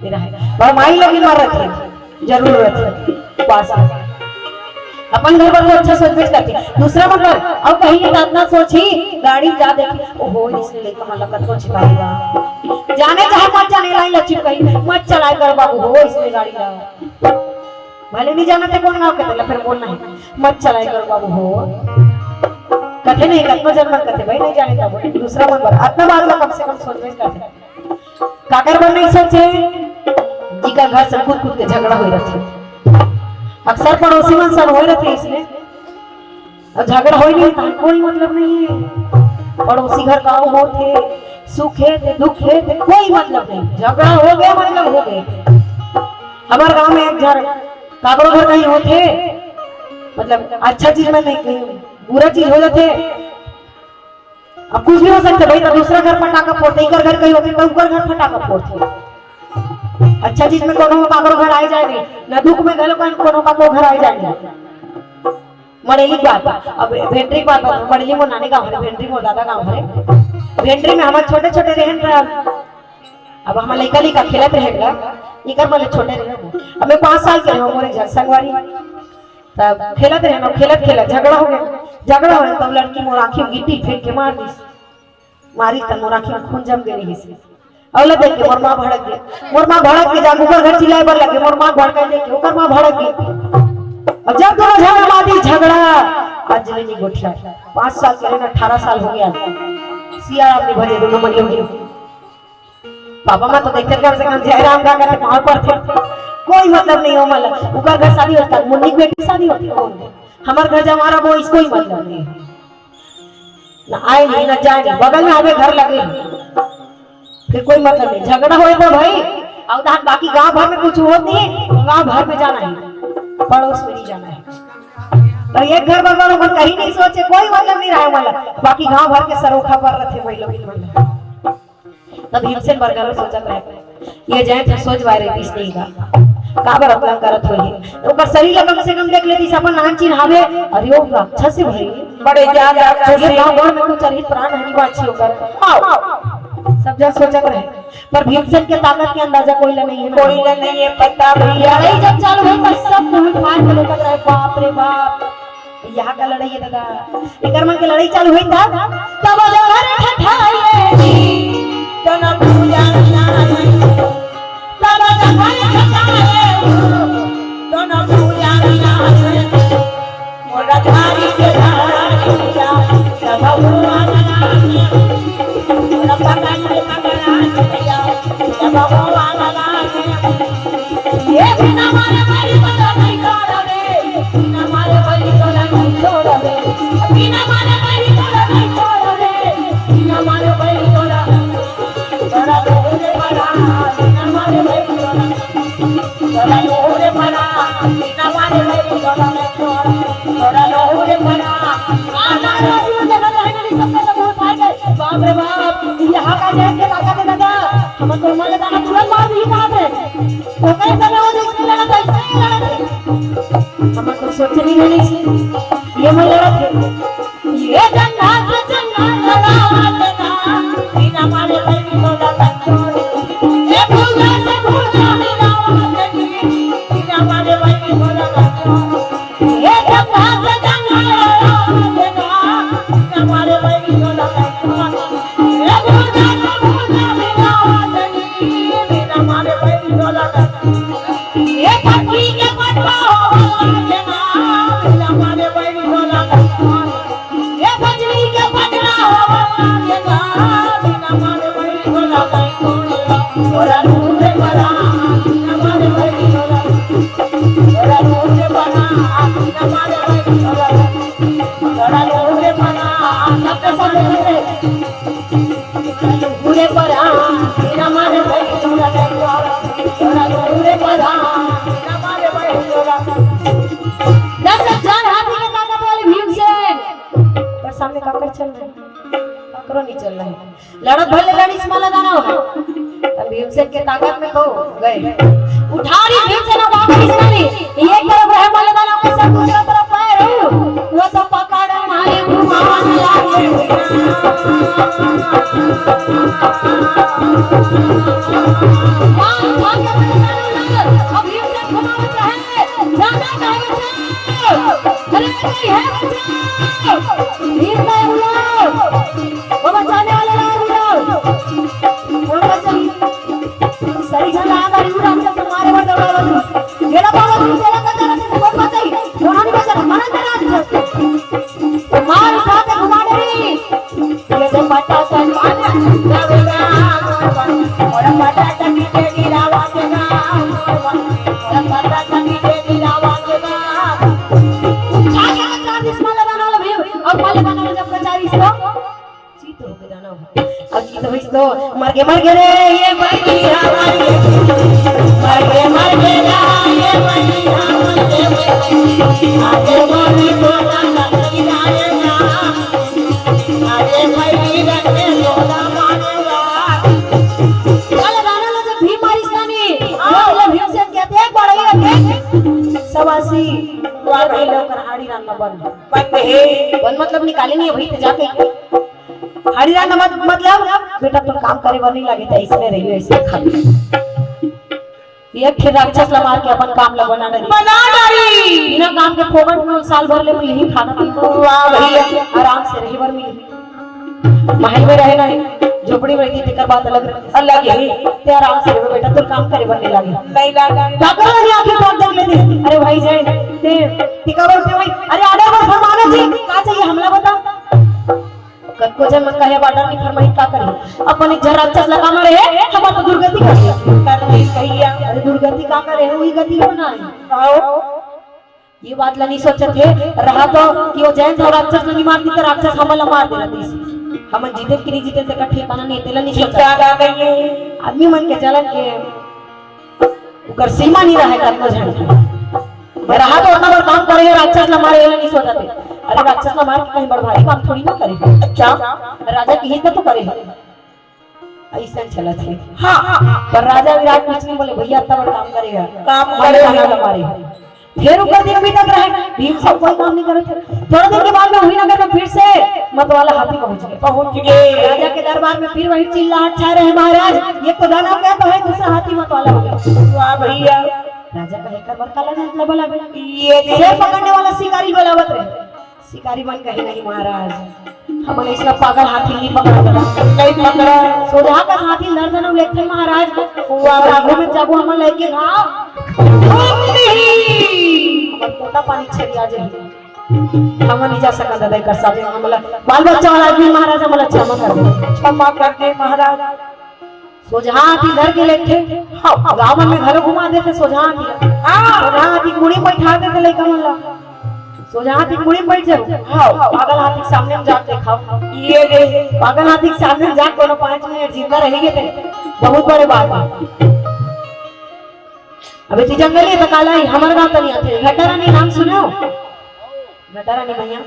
नहीं रहे। पर माई लोग ही मर रखे, जरूर रखे उपास। अपन घर बर तो अच्छा सोचबेच करथे, दूसरा मन बर। अब कहीं के इतना सोची, गाड़ी जा देखी, ओहो, इसने लइका मन ला कतको छिपाई बा। जाने चाहे मत जाने, लाइन ला चिपकाई, मत चलाए कर बाबू हो, इसने गाड़ी ला। भले नहीं जाना थे कौन गाँव के, तेला फिर बोलना है, मत चलाए कर बाबू हो। कथे नहीं, कतना जन मन कथे, भाई नहीं जाने था, बोले, दूसरा मन बर। अतना बात ला कम से कम सोचबेच करथे। काकर बर नहीं सोचे? जिकर घर से कूद कूद के झगड़ा होई रथे। अक्सर पड़ोसी मन सन होई रथे इसने। अब झगड़ा होई नहीं, तो कोई मतलब नहीं है। पड़ोसी घर गाँव होत हे, सुख हे ते, दुख हे ते, कोई मतलब नहीं। झगड़ा हो गया, मतलब हो गया। हमारे गाँव में एक घर, काकरो घर कहीं होत हे, मतलब अच्छा चीज में नहीं, कहीं बुरा चीज हो जाते। अब कुछ भी हो सकते भाई, तो दूसरा घर पटाखा फोड़ते, इकर घर कहीं होते, तो उकर घर पटाखा फोड़ते। अच्छा चीज में कोनो काकरो घर आए जाए नहीं, ना दुख में घलो कोनो काकरो घर आए जाए नहीं। मड़ेली के बात, अब भेंडरी के बात, मड़ेली मोर नानी गाँव हरे, भेंडरी मोर दादा गाँव हरे। भेंडरी में हमर छोटे छोटे रहन रहन, अब हमर लइका लइका खेलत रहन गा, इकर मले छोटे रहे। अब मैं पाँच साल के रहूँ, मोर एक झन संगवारी, तब खेलत रहन, अब खेलत खेलत झगड़ा हो गया। झगड़ा हो गया, तब लड़की मोर आँखी में गिट्टी फेंक के मार दिस। मारी त मोर आँखी में खून जम गे रहिस। अउ ला देख के मोर माँ भड़क गे। मोर माँ भड़क के जाके ओकर घर चिल्लाए बर लगे। मोर माँ भड़काए देख के ओकर माँ भड़क गे। अब जब दोनों झन मारी झगड़ा, आज ले नहीं गोठिया। पाँच साल के रहन, अठारह साल हो गया। सिया राम नहीं भजे दोनों मरियो गे। पापा माँ तो देखते कम से कम जयराम का करते पाँव पर थे। कोई मतलब नहीं हो मला। ओकर घर शादी होता, मुन्नी के बेटी शादी होती हो। हमर घर जमारा वो इसको ही मतलब नहीं है। ना आए नहीं, ना जाए नहीं, बगल में हमें घर लगे हैं। फिर कोई मतलब नहीं, झगड़ा होए तो भाई, और उधर बाकी गांव भर में कुछ होत नहीं, गांव भर में जाना है, पड़ोस में नहीं जाना है। तो एक घर बगल में कहीं नहीं सोचे, कोई मतलब नहीं रहा है, मतलब बाकी गांव भर के सरोखा पर रहते वही लोग, मतलब। तब भीमसेन बर घलो सोचत रहे, ये जाए तो सोच बारे दिस नहीं का, काबर अपना करत होही। ओकर शरीर ला कम से कम देख लेती, अपन नान चिन्हावे। अरे, वो राक्षस है भाई, बड़े जान राक्षस ये है। गाँव भर में तो चरित प्राण हानि बाची ओकर। आओ। सब जन सोचत रहे, पर भीमसेन के ताकत के अंदाजा कोई ला नहीं है। कोई ला नहीं है पता भैया। लड़ाई जब चालू हुई, तो सब मुंह फाड़ के देखत रहे, बाप रे बाप। यहाँ का लड़ाई है दादा, एकर मन के लड़ाई चालू हुई था। तब अगर ठठाए जी, तो न पूजा नहीं, तब अगर ठठाए, तो न पूजा नहीं, मोरा थारी के धारा, तब भगवान नाम, मोरा पकड़ के पकड़ा, तब भगवान नाम। ये बिना मारे बैरी तोला नहीं छोड़बे, बिना मारे बैरी तोला नहीं छोड़बे, बिना मारे बैरी तोला नहीं छोड़बे, बिना मारे बैरी तोला, तोरा लोहरे पड़ा, बिना मारे बैरी तोला, तोरा लोहरे पड़ा, बिना मारे बैरी तोला नहीं छोड़, तोरा लोहरे पड़ा। आ, ना, ना, ना, ना, ना, ना, ना, सबका सब लोग आ गए। बाप रे बाप, यहाँ का जैसे ताकत है दादा, हम तो मर जाना, तुरंत मार दी कहाँ पे। ओकरे समय वो जैसे लड़ा था, ऐसे ही लड़ा था। हम तो सोचे नहीं रहे इसे। ये मैं लड़ा थे। ये जंगा से जंगा लड़ा देना, बिना मारे बैरी तोला नहीं छोड़। ये भूजा से भूजा मिलावा देनी, बिना मारे बैरी तोला नहीं छोड़। ये जंगा से जंगा लड़ा देना, बिना मारे बैरी तोला नहीं छोड़। पूरे परा, बिना मारे बैठो ना, पूरे परा, बिना मारे बैठो ना। दस हजार हाथी के ताकत वाले भीमसेन। पर सामने काकर चल रहे? काकरो नहीं चल रहे। लड़त भले लड़िस मल्ल दानव। तब भीमसेन के ताकत में तो गए। उठा रही भीमसेन, अब आकर इसका नहीं। एक तरफ रहे मल्ल दानव के सब, दूसरा तरफ रहे रहू। वो तो पकड़ मारे घुमावन लागे। बाण उठा के मल्ल दानव लगे। अब भीमसेन घुमावत रहे। दादा कहे बचाओ। अरे नहीं है बचाओ। भीम का बुलाओ। वो बचाने वाले लाओ, बुलाओ। कौन बचाई? सही झंडा आ गई, राक्षस मारे बर दौड़ा लो। गेला बाबा, तू गेला का जरा से कौन बचाई? कौन नहीं बचा? मरन दे राक्षस। मार उठा के घुमा दे रे। ये तो पटाखा मार, जावेगा, और पटाखा की तेरी आवाज ना, और पटाखा की तेरी आवाज ना। उठा के चालीस माला बना लो भैया, और माला बना लो जब चालीस को। जीत हो के जाना हो। अब जीत होइस तो मर गे, मर गे रे, ये बलिया मर गे। मर गे, मर गे रे, ये बलिया मर गे। आगे मर गे तो ना लकड़ी जाएगा। आगे भाई रखे तो ना मानेगा। चल राणा ला जब भीम मारिस ना नी, बंद। बंद हे। बंद मतलब निकाले नहीं हे भाई, त जाके हरिराम मत-, मतलब बेटा तोर काम करे बर नहीं लागे, त अइसने रहिबे, अइसने खाबे। एक ठे राक्षस ला मार के अपन काम ला बना डारी। बना डारी। बिना काम के फोकट में साल भर ले मिलही खाना पीना। वाह भैया। आराम से रहे बर मिलही। महल में रहे नहीं, झोपड़ी में रहिथे, तेकर बात अलग रहिथे। अलग हे। ते आराम से रहे बेटा, तोर काम करे बर नहीं लागे। नहीं लागे। का करो नहीं आके तोर जंगल में? अरे भाई जय, ते, ते का बोलथे भाई? अरे order बर फरमाना जी, का चाहिए हमला बता। कतको झन मन कहे order नहीं फरमाही, का करी? अपन एक झन राक्षस लगा मारे हे, हमर तो दुर्गति कर दे। कर दे भैया। अरे दुर्गति का करे हे, वही गति होना हे। आओ। ये बात ला नहीं सोचत हे, रहा तो कि वो जयंत अउ राक्षस ला नहीं मारती त राक्षस हमन ला मार दे रहिस। हमन जीते कि नहीं जीते तेकर ठिकाना नहीं, तेला नहीं सोचत। ठिकाना नहीं हे। आदमी मन के जलन के ओकर सीमा नहीं रहे कतनो झन के। रहा तो ओतना बड़ काम करे हे, राक्षस ला मारे, एला नहीं सोचत हे। अरे राक्षस ला मार के कहीं बड़ भारी काम थोड़ी ना करे हे। अच्छा। राजा के हित तो करे हे। अइसन चलत हे। हाँ। पर राजा विराट कुछ नहीं बोले, भैया इतना बड़ काम करे हे। काम मन करे हे। ला मारे हे। फिर ओकर दिन बीतत रहे, भीम सब कोई काम नहीं करत हे। थोड़ा दिन के बाद में उही नगर में फिर से मतवाला हाथी पहुंच गे। पहुंच गे। राजा के दरबार में फिर वही चिल्लाहट छा रहे, महाराज, एक तो दानव का तो हे, दूसरा हाथी मतवाला हो गया। वाह भैया। राजा कहे, "एकर बर काला जात ला बोला बे? ये दे। शेर पकड़ने वाला शिकारी बोलावत रहे।" शिकारी मन कहे, "नहीं महाराज, हमन अइसना पागल हाथी नहीं पकड़ा।" नहीं पकड़ा। सोझा का हाथी लड़ देना लेते महाराज। वाह। आगू में जाबो हमन लेके घाव। हमर पोता पानी छरिया जाही। हमन नहीं जा सकन दादा एकर साथे, हमला बाल बच्चा वाला आदमी महाराज, हमला क्षमा कर दे। क्षमा कर दे महाराज। सोझा हाथी धर के लेथे, हाँ, गाँव मन में घलो घुमा देथे सोझा हाथी। हाँ। सोझा हाथी मुड़ी बैठा देथे लइका मन ला। सोझा हाथी मुड़ी बैठ जाओ। हाँ। पागल हाथी के सामने में जाके देखाओ। ये दे। पागल हाथी के सामने में जाके कोनो पाँच मिनट जिंदा रहिगे ते बहुत बड़े बात हे। अबे तू जंगली हे त काला हे, हमर गाँव त नहीं आथे। घटा रानी नाम सुने हो? घटा रानी भैया,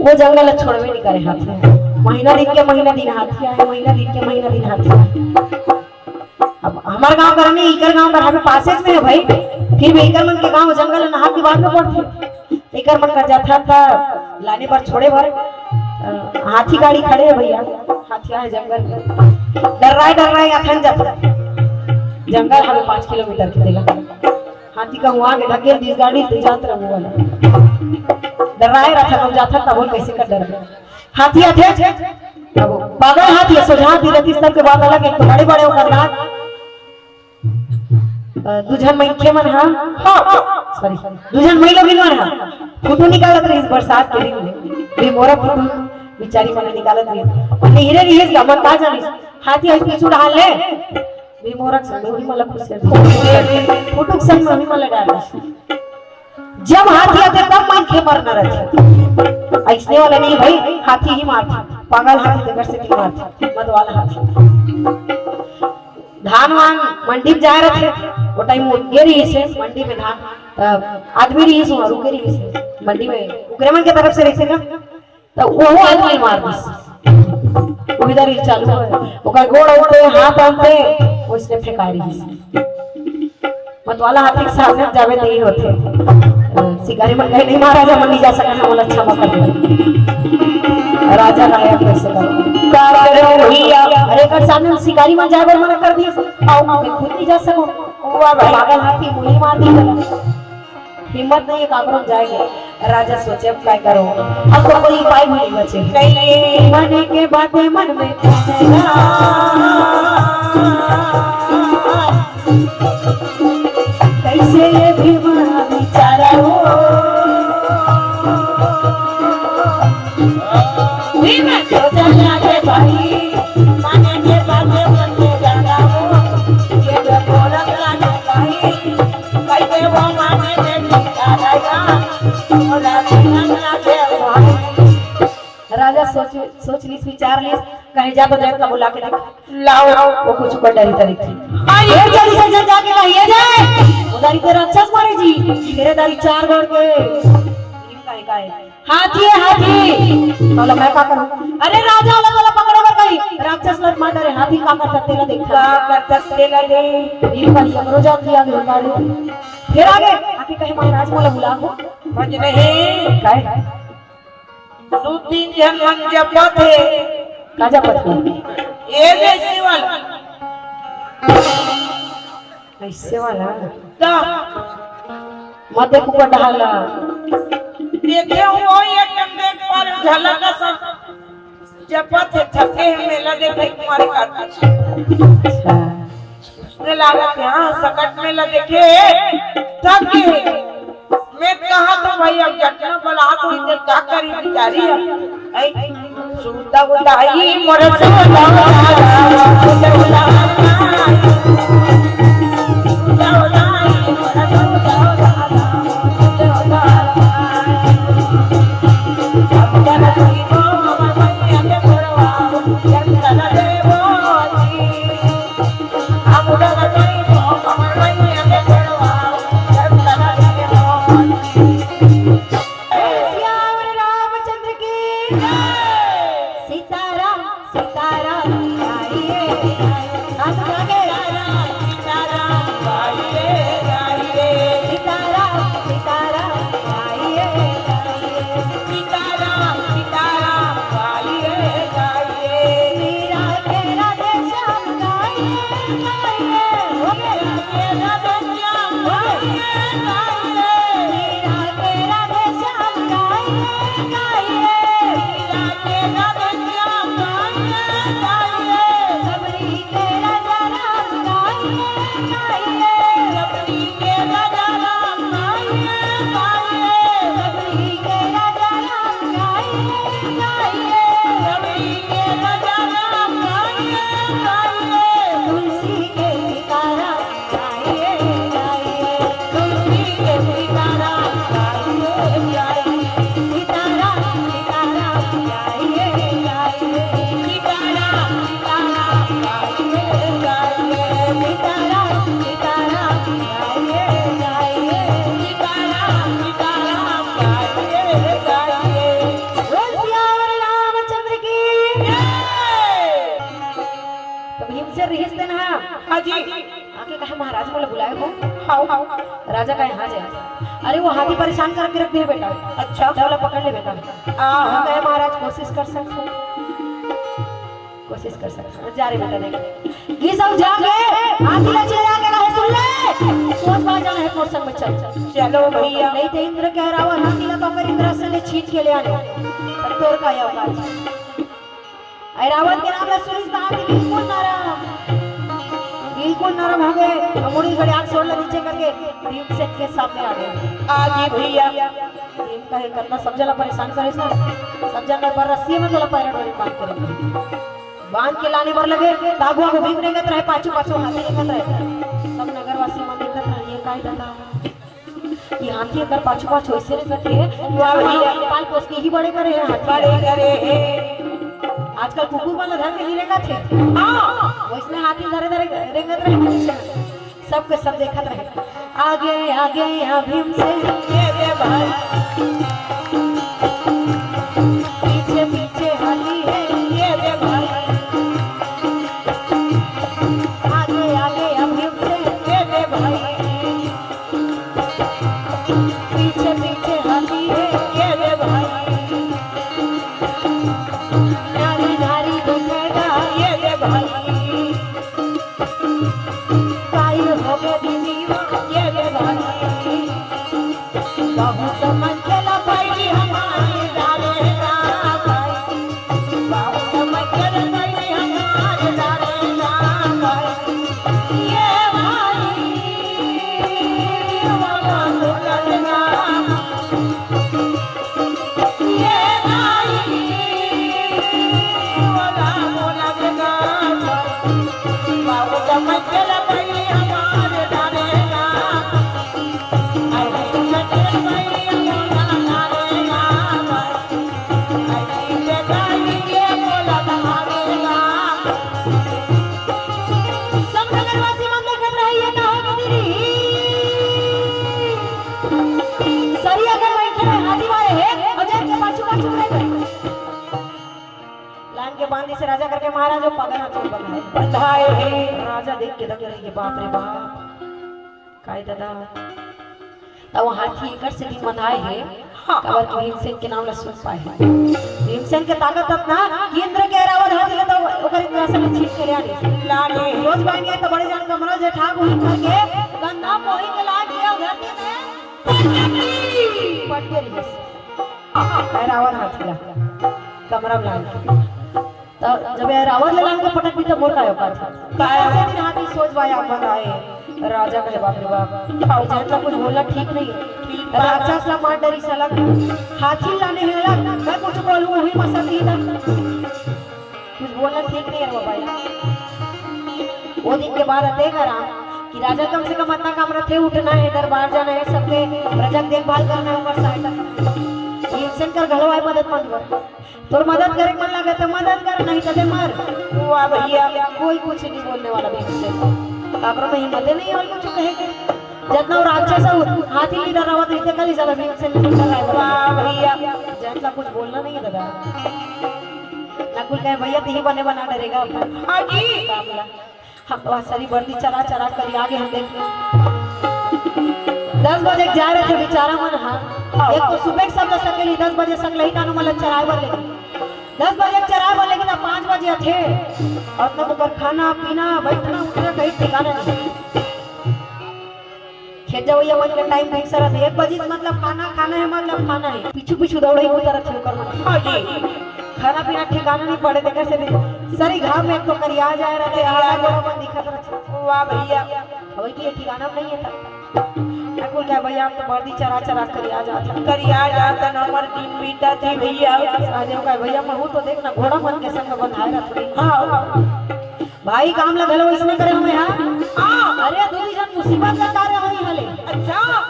वो जंगल ला छोड़बे नहीं करे हाथी। महीना दिन के महीना दिन हाथी आए, महीना दिन के महीना दिन हाथी आए। अब हमर गाँव कर नहीं, इकर गाँव कर हमें पासेज में हे भाई, फिर भी इकर मन के गाँव जंगल नहा के बाद में पड़थे। इकर मन कर जाथा त लाने बर छोड़े बर, अ, हाथी गाड़ी खड़े हे भैया, हाथी आए जंगल में। डर्राए डर्राए अथन जाथा। जंगल हवे पाँच किलोमीटर के तेला। हाथी कहूँ आगे ढकेल दिस गाड़ी, ते जात रहो वाला। डर्राए रहिथे, अब जाथे तब कइसे कर डर। हाथी आथे, अब पागल हाथी हे, सोझा हाथी रहितिस तब के बात अलग हे, एक तो बड़े बड़े ओकर दाँत। अ, दू झन मनखे मन हा, हाँ, sorry, दू झन मइलोगिन मन हा फोटो निकालत रहिस बरसात के दिन में, भीमोरा फोटो बिचारी मन निकालत रहिस। निहरे रहिस, हमन का जानिस, हाथी ह पीछू डहान ले भीमोरा के संग में उही मन ला खुश कर दे। फोटो के संग में उही मन ला डाल दे। जब हाथी आथे तब मनखे मरना रहिथे। अइसने वाला नहीं भाई, हाथी ही मारथे, पागल हाथी तेकर सेती मारथे, मत वाला हाथी। धान वान मंडी में जाए रहिथे, वो टाइम वो गे रहिस हे मंडी में धान, त आदमी रहिस हे, रुके रहिस हे मंडी में, ओकरे मन के तरफ से रहिथे ना, त ओहू आदमी मार दिस। उही दरी चालू हे, ओकर गोड़ अंते, हाथ अंते, ओइसने फेंकाय रहिस। मतवाला हाथी के सामने जाबे त इही होथे। अ, शिकारी मन कहे, "नहीं महाराज, हमन नहीं जा सकन, हमन ला क्षमा कर दे।" राजा राया कइसे कर? का करे भैया? अरे, एकर सामने शिकारी मन जाए बर मना कर दिस। अउ मैं खुद नहीं जा सकूं। वाह भाई। पागल हाथी मुही मार दी। हिम्मत नहीं हे काकरो जाए के। राजा सोचे, "अब काय करो?" अब तो कोई उपाय भी नहीं बचे। नहीं। मन के बातें मन में। कइसे ये भीमा बिचारा हो। भीमा सोचा जाके भाई, माने के बातें मन में ज्यादा हो। ये जो बोलत लागे भाई, कइसे वो माने के बिचारा। राजा सोच, सोच लिस, विचार लिस, कहे, "जा तो जयंत ला बुला के देख, लाओ, वो कुछ ऊपर डरी तरी थी।" हाँ, ये फिर जल्दी से जल्दी जाके कहिए जाए, "वो दारी ते राक्षस मारे जी, तेरे दारी चार गोड़ के।" "काहे, काहे?" "हाथी हे, हाथी।" "तोला मैं का करूं?" "अरे राजा वाला तोला पकड़े बर कही, राक्षस लत मार डरे, हाथी का कर सकते ला देख।" का कर सकते ला दे? फिर कही, "हमरो जात लिया गए गाड़ी।" फिर आगे आके कहे, "महाराज मोला बुला हो।" समझ नहीं। काय? दू तीन झन मन जपत हे। का जपत हे? ए जैसे वाला। ऐसे वाला? त मत देखो पटहाला। देखे हो, एक ठन देख पर झलक सा जपत हे, थके हे, मेला देखे के मारे का। अच्छा। उसने लागा कि हाँ, सकट मेला देखे, थक गे। मैं कहा तो भाई, अब जतना बला तो इधर का करी बिचारी है। ऐ, सुता उताई मोर सुता उताई, सुता उताई, सुता उताई, मोर सुता उताई, सुता उताई। सियावर रामचंद्र की जय। सीताराम, सीताराम, गाइए, गाइए। हाथ उठा के। सीताराम, सीताराम, गाइए, गाइए। सीताराम, सीताराम, गाइए, गाइए। मीरा के राधे श्याम गाइए, गाइए। हो गया। राधे श्याम गाइए, गाइए। मीरा के राधे श्याम गाइए, गाइए। मीरा के राधे श्याम गाइए, गाइए। सबरी के राजा राम गाइए, गाइए। सबरी के राजा राम गाइए, गाइए। सबरी के राजा राम गाइए, गाइए। सबरी के राजा राम गाइए, गाइए। तुलसी के सीताराम गाइए, गाइए। तुलसी के सीताराम गाइए, गाइए। सीताराम, सीताराम गाइए, गाइए। सीताराम, सीताराम गाइए, गाइए। सीताराम, सीताराम गाइए, गाइए। सीताराम, सीताराम गाइए, गाइए। बोल सियावर रामचंद्र की जय। तो भीम से रिहिस तेन हा। हाँ जी। आके कहे, "महाराज, मोला बुलाए हो?" हाँ, हाँ। राजा कहे, "हाँ जाए।" "अरे, वो हाथी परेशान करके रख दिया बेटा।" अच्छा। "तो ओला पकड़ ले बेटा।" हाँ, हाँ। कहे, "महाराज, कोशिश कर सकते हो, कोशिश कर सकते हो।" जा रे बेटा, देख। घिस अउ जाके हाथी ला चिल्ला के कहे, "सुन ले, सोच बात जाना है, मोर संग में चल।" चलो भैया। नहीं तो इंद्र कह रहा हुआ, हाथी ला पकड़ इंद्र से ले छीन के ले आने। पर तोर का ये औकात? ऐरावत के नाम ला सुनिस त हाथी बिल्कुल नरम, बिल्कुल नरम हो गे। अउ मुड़ी घड़ी आँख सोड़ ला नीचे करके भीमसेन के सामने आ गे। आ जी भैया। भीम कहे, "कतना सब जन ला परेशान करे सा, सब जन बर रस्सी में तोला पैरा डोरी बांध के रखे।" बांध के लाने बर लगे, त आगू आगू भीम रेंगत रहे, पाछू पाछू हाथी रेंगत रहे। सब नगरवासी मन देखत रहे, ये काय दादा? ये हाथी अगर पाछू पाछू ऐसे रेंगत हे, तो वाह भैया। पाल पोस के ही बड़े करे हैं हाथी। बड़े करे हैं। आजकल कुकुर मन धर के नहीं रेंगत हे। हाँ। वैसने हाथी धरे धरे रेंगत रहे। सबके सब देखत रहे। आगे आगे या भीमसेन। ये दे भाई। पीछे पीछे हाथी है। ये दे भाई। आगे आगे या भीमसेन। ये दे भाई। पीछे पीछे हाथी है, ये रे भाई। नारी नारी दिखेगा, ये रे भाई। कायल हो गए दीदी, ये रे भाई। बहुत मंजिल पाई हमारी डाले राम भाई। सब नगरवासी मन देखत रहे, ये का होगे दीदी? सरिया के बैठे रहे, हाथी मारे हे, अउ जाके पाछू पाछू रहे। लान के बांधी से राजा करके महाराज वो पागल हाथी बंधाए। बंधाए हे। राजा देख के दंग रह गे, बाप रे बाप। काय दादा? त वो हाथी एकर सेती मंदाय हे, हाँ। काबर कि भीमसेन के नाम ला सुन पाए हे। भीमसेन के ताकत अतना कि इंद्र के ऐरावत हाथी ला त ओकर इंद्रासन ला छीन के ले आने। लाने। सोच पाएंगे त बड़े जान कमरा जेठा को ही करके गंदा मोही के लाग गया उधर के में। पट के रिलीज। ऐरावत हाथी ला कमरा में लान के। त जब ऐरावत ले लान के पटक दी त मोर काय औकात हे? काय? ऐसे दिन हाथी सोच पाए आप बताए। राजा कहे, "बाप रे बाप, ये जात ला कुछ बोलना ठीक नहीं हे।" ठीक बात। राक्षस ला मार डरी सलग, हाथी लाने हे अलग, मैं कुछ बोलूं वही मसत ही था। कुछ बोलना ठीक नहीं हे रे बाबा यार। वो दिन के बाद अते करा कि राजा कम से कम अतना काम रथे, उठना हे, दरबार जाना हे, सबके प्रजा के देखभाल करना हे, उमर साठ तक। भीमसेन कर घलो आए मदद मांगे बर। तोर मदद करे के मन लगे त मदद कर, नहीं त दे मर। वाह भैया, कोई कुछ नहीं बोलने वाला भीमसेन। काकरो में हिम्मते नहीं हे और कुछ कहे के। जतना वो राक्षस हे, वो हाथी लीडर रहत रहिते, कल ही ज्यादा भीमसेन लीडर रहे। वाह भैया। जात ला कुछ बोलना नहीं हे दादा। नकुल कहे, "भैया, तिही बने बना डरेगा अपन।" हाँ जी। काम ला। हम तो सरी बर्दी चरा चरा करिया गे हम देख। दस बजे के जाए रहिथे बेचारा मन, हाँ। हाँ, एक तो हाँ। सुबह के सब जा सकेली, दस बजे सकलही कानू मन ला चराए बर लेगे। दस बजे के चराए बर लेगे त पाँच बजे आथे। और तब ओकर खाना, पीना, बैठना, उठना कहीं ठिकाना नहीं। खेत जवइया मन के टाइम फिक्स रहथे, एक बजे से मतलब खाना, खाना हे मतलब खाना हे। पीछू पीछू दौड़ई उतर रथे ओकर मन। हाँ जी। खाना पीना ठिकाना नहीं पड़े, तेकर सेती सरी घाम में एक तो करिया जाए रहिथे, करिया आधा जाए। गोड़ा मन दिखत रहिथे। वाह भैया। अबे की ये ठिकाना में नहीं हे था। नकुल कहे, "भैया, हम तो बर्दी चरा चरा करिया जात हन।" करिया जात हन, हमर दिन बीतत हे भैया। सहदेव कहे, "भैया, महू तो देख ना, घोड़ा मन के संग बंधाए रहिथे।" हाँ। भाई, काम ला घलो इसने करे हमें, हाँ? हाँ। अरे, दू झन मुसीबत ला तारे होई हले। अच्छा।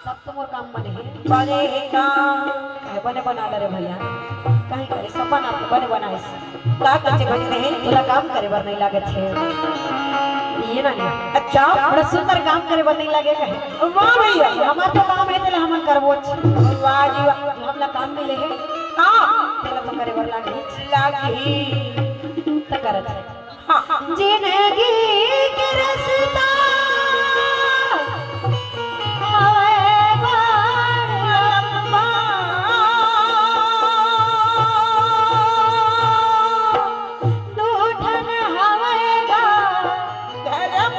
तब तो मोर काम बने हे। बने हे का? काहे बने बना ले रे भैया? काहे करे सब बना, बने बनाइस। का कचे बने हे? तोला काम करे बर नहीं लागत हे। ये ना नहीं। अच्छा। बड़ा सुंदर काम करे बर नहीं लागे कहे। वाह भैया। हमार तो काम हे, तेला हमन करबो। वाह जी वाह। जो हमला काम मिले हे। हाँ। तेला तो करे बर लागही। लागही। त करत हे। जिनगी के रस्ता हवय बड़ लंबा, दू ठन हवय गा धरम।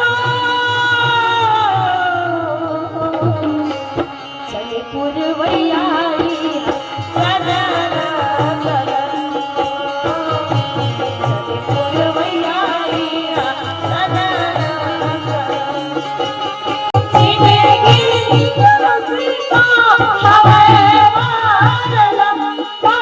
चले पुरवैया रे, सनन, सनन। चले पुरवैया रे, सनन, सनन। जिनगी के रस्ता हवय बड़ लंबा।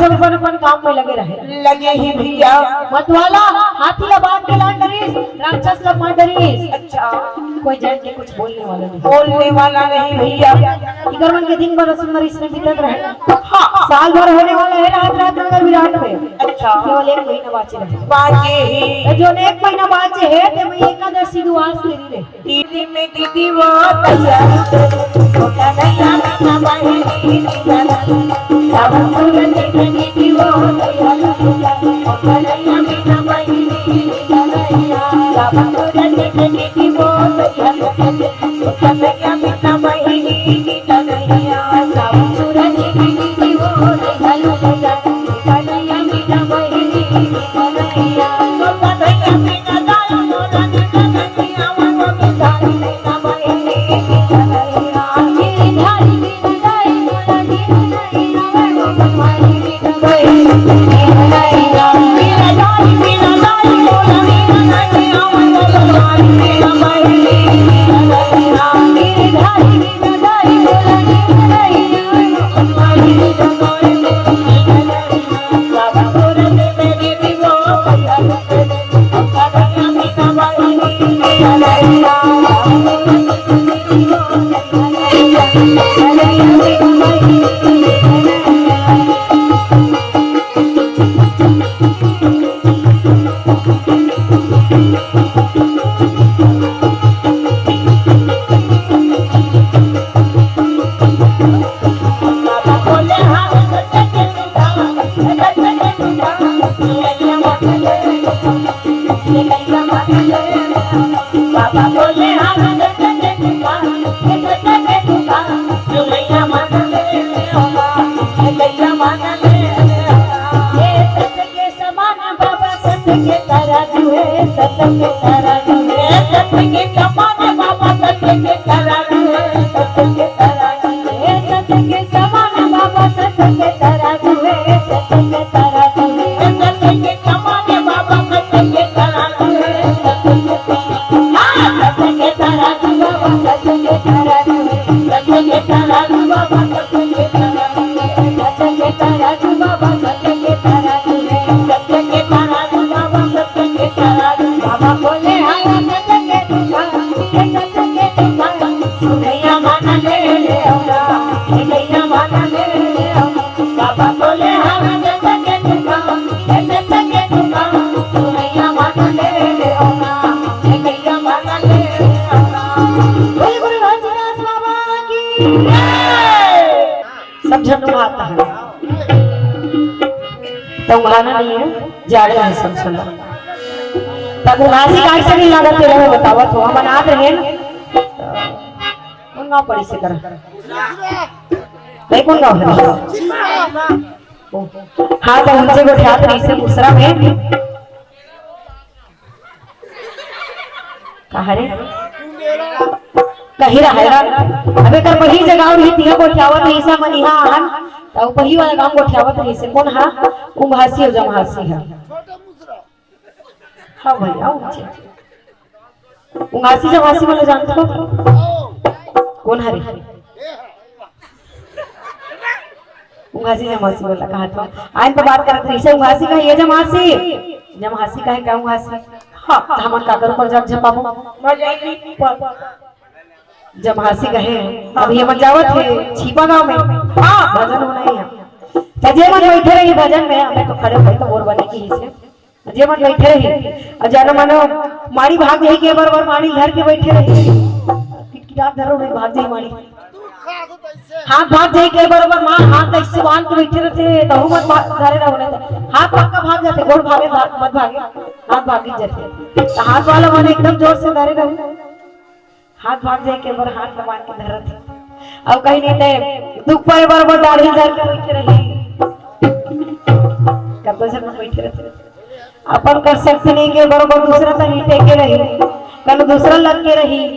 अपन अपन काम में लगे रहे। लगे ही भैया। मतवाला हाथी ला बांध के लान डरिस, राक्षस ला मार डरिस। अच्छा। कोई जान के कुछ बोलने वाला नहीं। बोलने वाला नहीं भैया। इकर मन के दिन भर सुंदर इसमें बीतत रहे। हाँ। साल भर होने वाला है रात रात नगर विराट में। अच्छा। केवल एक महीना बाँचे रहे। बाँचे ही। तो जो एक महीना बाँचे है, ते मैं एकादशी दुआस तेरी रे। दीदी में दीदी वो तैयार, छोटा नैया में ना बहिनी, सब सूरज में दीदी वो तैयार, छोटा नैया में ना बहिनी, सब सूरज में दीदी वो तैयार। सब झन नहात हे। त उघाना नहीं है, जाड़े है सब सुना। तब उघासी काहे से नहीं लागत हे, बतावत हो, हम अनाथ रहे न। कौन गाँव पड़ी से कर? नहीं, कौन गाँव है? ओ। हाँ, तो उनसे गोठियात रही से दूसरा में। कहाँ रे? कही रहा है। अबे कर वही जगह और ही तिहा गोठियावत रही से मनिहा आन, तो वही वाला गाँव गोठियावत रही से। कौन हा? उंघासी और जमहासी है। हाँ भाई, आओ नीचे। उंघासी जमहासी वाला जानत हो? कौन हरे? उंघासी जमहासी वाला कहा था। आइन पे बात करत रही से, उंघासी कहे, "ये जमहासी।" जमहासी कहे, "क्या उंघासी?" हाँ, त हमन काकर ऊपर जात झपाबो? जमहासी कहे, "अब ये मन जावत हे, छिपा गाँव में। हाँ, भजन होना ही है। त जे मन बैठे रही भजन में, हमें तो खड़े होई तो बोर बने की ही से।" जे मन बैठे रही, अउ जानो मानो माड़ी भाग जाही के बरोबर माड़ी धर के बैठे रही। किटकिटात धरो रही, भाग जाही माड़ी। हाथ भाग जाही के बरोबर माँ हाथ ऐसे बांध के बैठे रहते, तहु मत भा-, धरे रहो नहीं तो। हाथ पक्का भाग जाते, गोड़ भागे, भाग, मत भागे, हाथ भाग ही जाते। तो हाथ वाला मन एकदम जोर से धरे रहो। हाथ भाग जाए के बर हाथ ला बांध के धरत हे। अउ कहीं नहीं ते दुख पाए बर बर दाढ़ी धर के बैठे रही। कतको झन बैठे रहते। अपन कर सकते नहीं के बरोबर दूसरा तनी टेके रही। कल दूसरा लग के रही।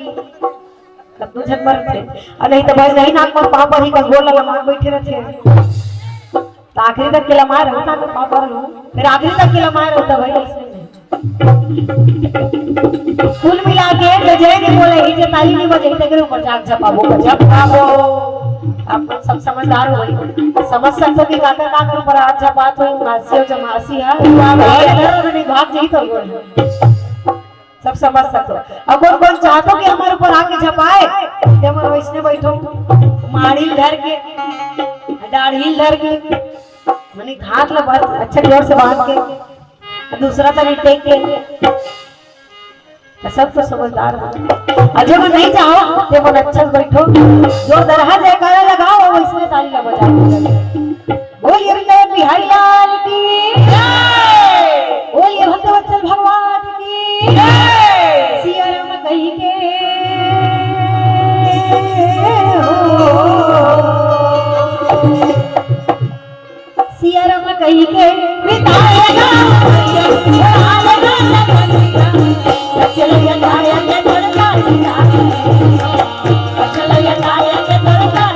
कतको झन मरते। अउ नहीं तो भाई नहीं नाक में पाँव पर ही कस गोड़ लगा मार बैठे रहते। तो आखिरी तक के लमाए रहो ना तो पाँव पर रहो। फिर आखिरी तक के लमाए रहो तो भाई ऐसे नहीं। कुल मिला के तो जय नहीं बोले ही, जे ताली नहीं बजे ही, तेरे ऊपर जाग झपाबो, झपाबो। आप मन सब समझदार हो भाई, समझ सकथो कि काकर काकर ऊपर हाथ झपात हो, मासी अउ जमासी ह। वाह, वाह। अरे, अरे, अरे, नहीं, भाग जाही तो बोल। सब समझ सकथो। अउ कोन कोन चाहथो कि हमर ऊपर आके झपाए, ते मन वइसने बइठो, माड़ी ल धर के, डाढ़ी ल धर के, माने हाथ ला बहुत अच्छा जोर से बांध के, दूसरा तरी टेक के, सब तो समझदार हो। अउ जे मन नहीं चाहो, ते मन अच्छा से बइठो, जोरदार जयकारा लगाओ अउ वइसने ताली ला बजाओ। बोलिए वृंदावन बिहारी लाल की जय। बोलिए भक्तवत्सल भगवान की जय। सिया राम कहि के हो, सिया राम कहि के बिताए ना, चलो ये तारे के तड़का, चलो ये तारे के तड़का।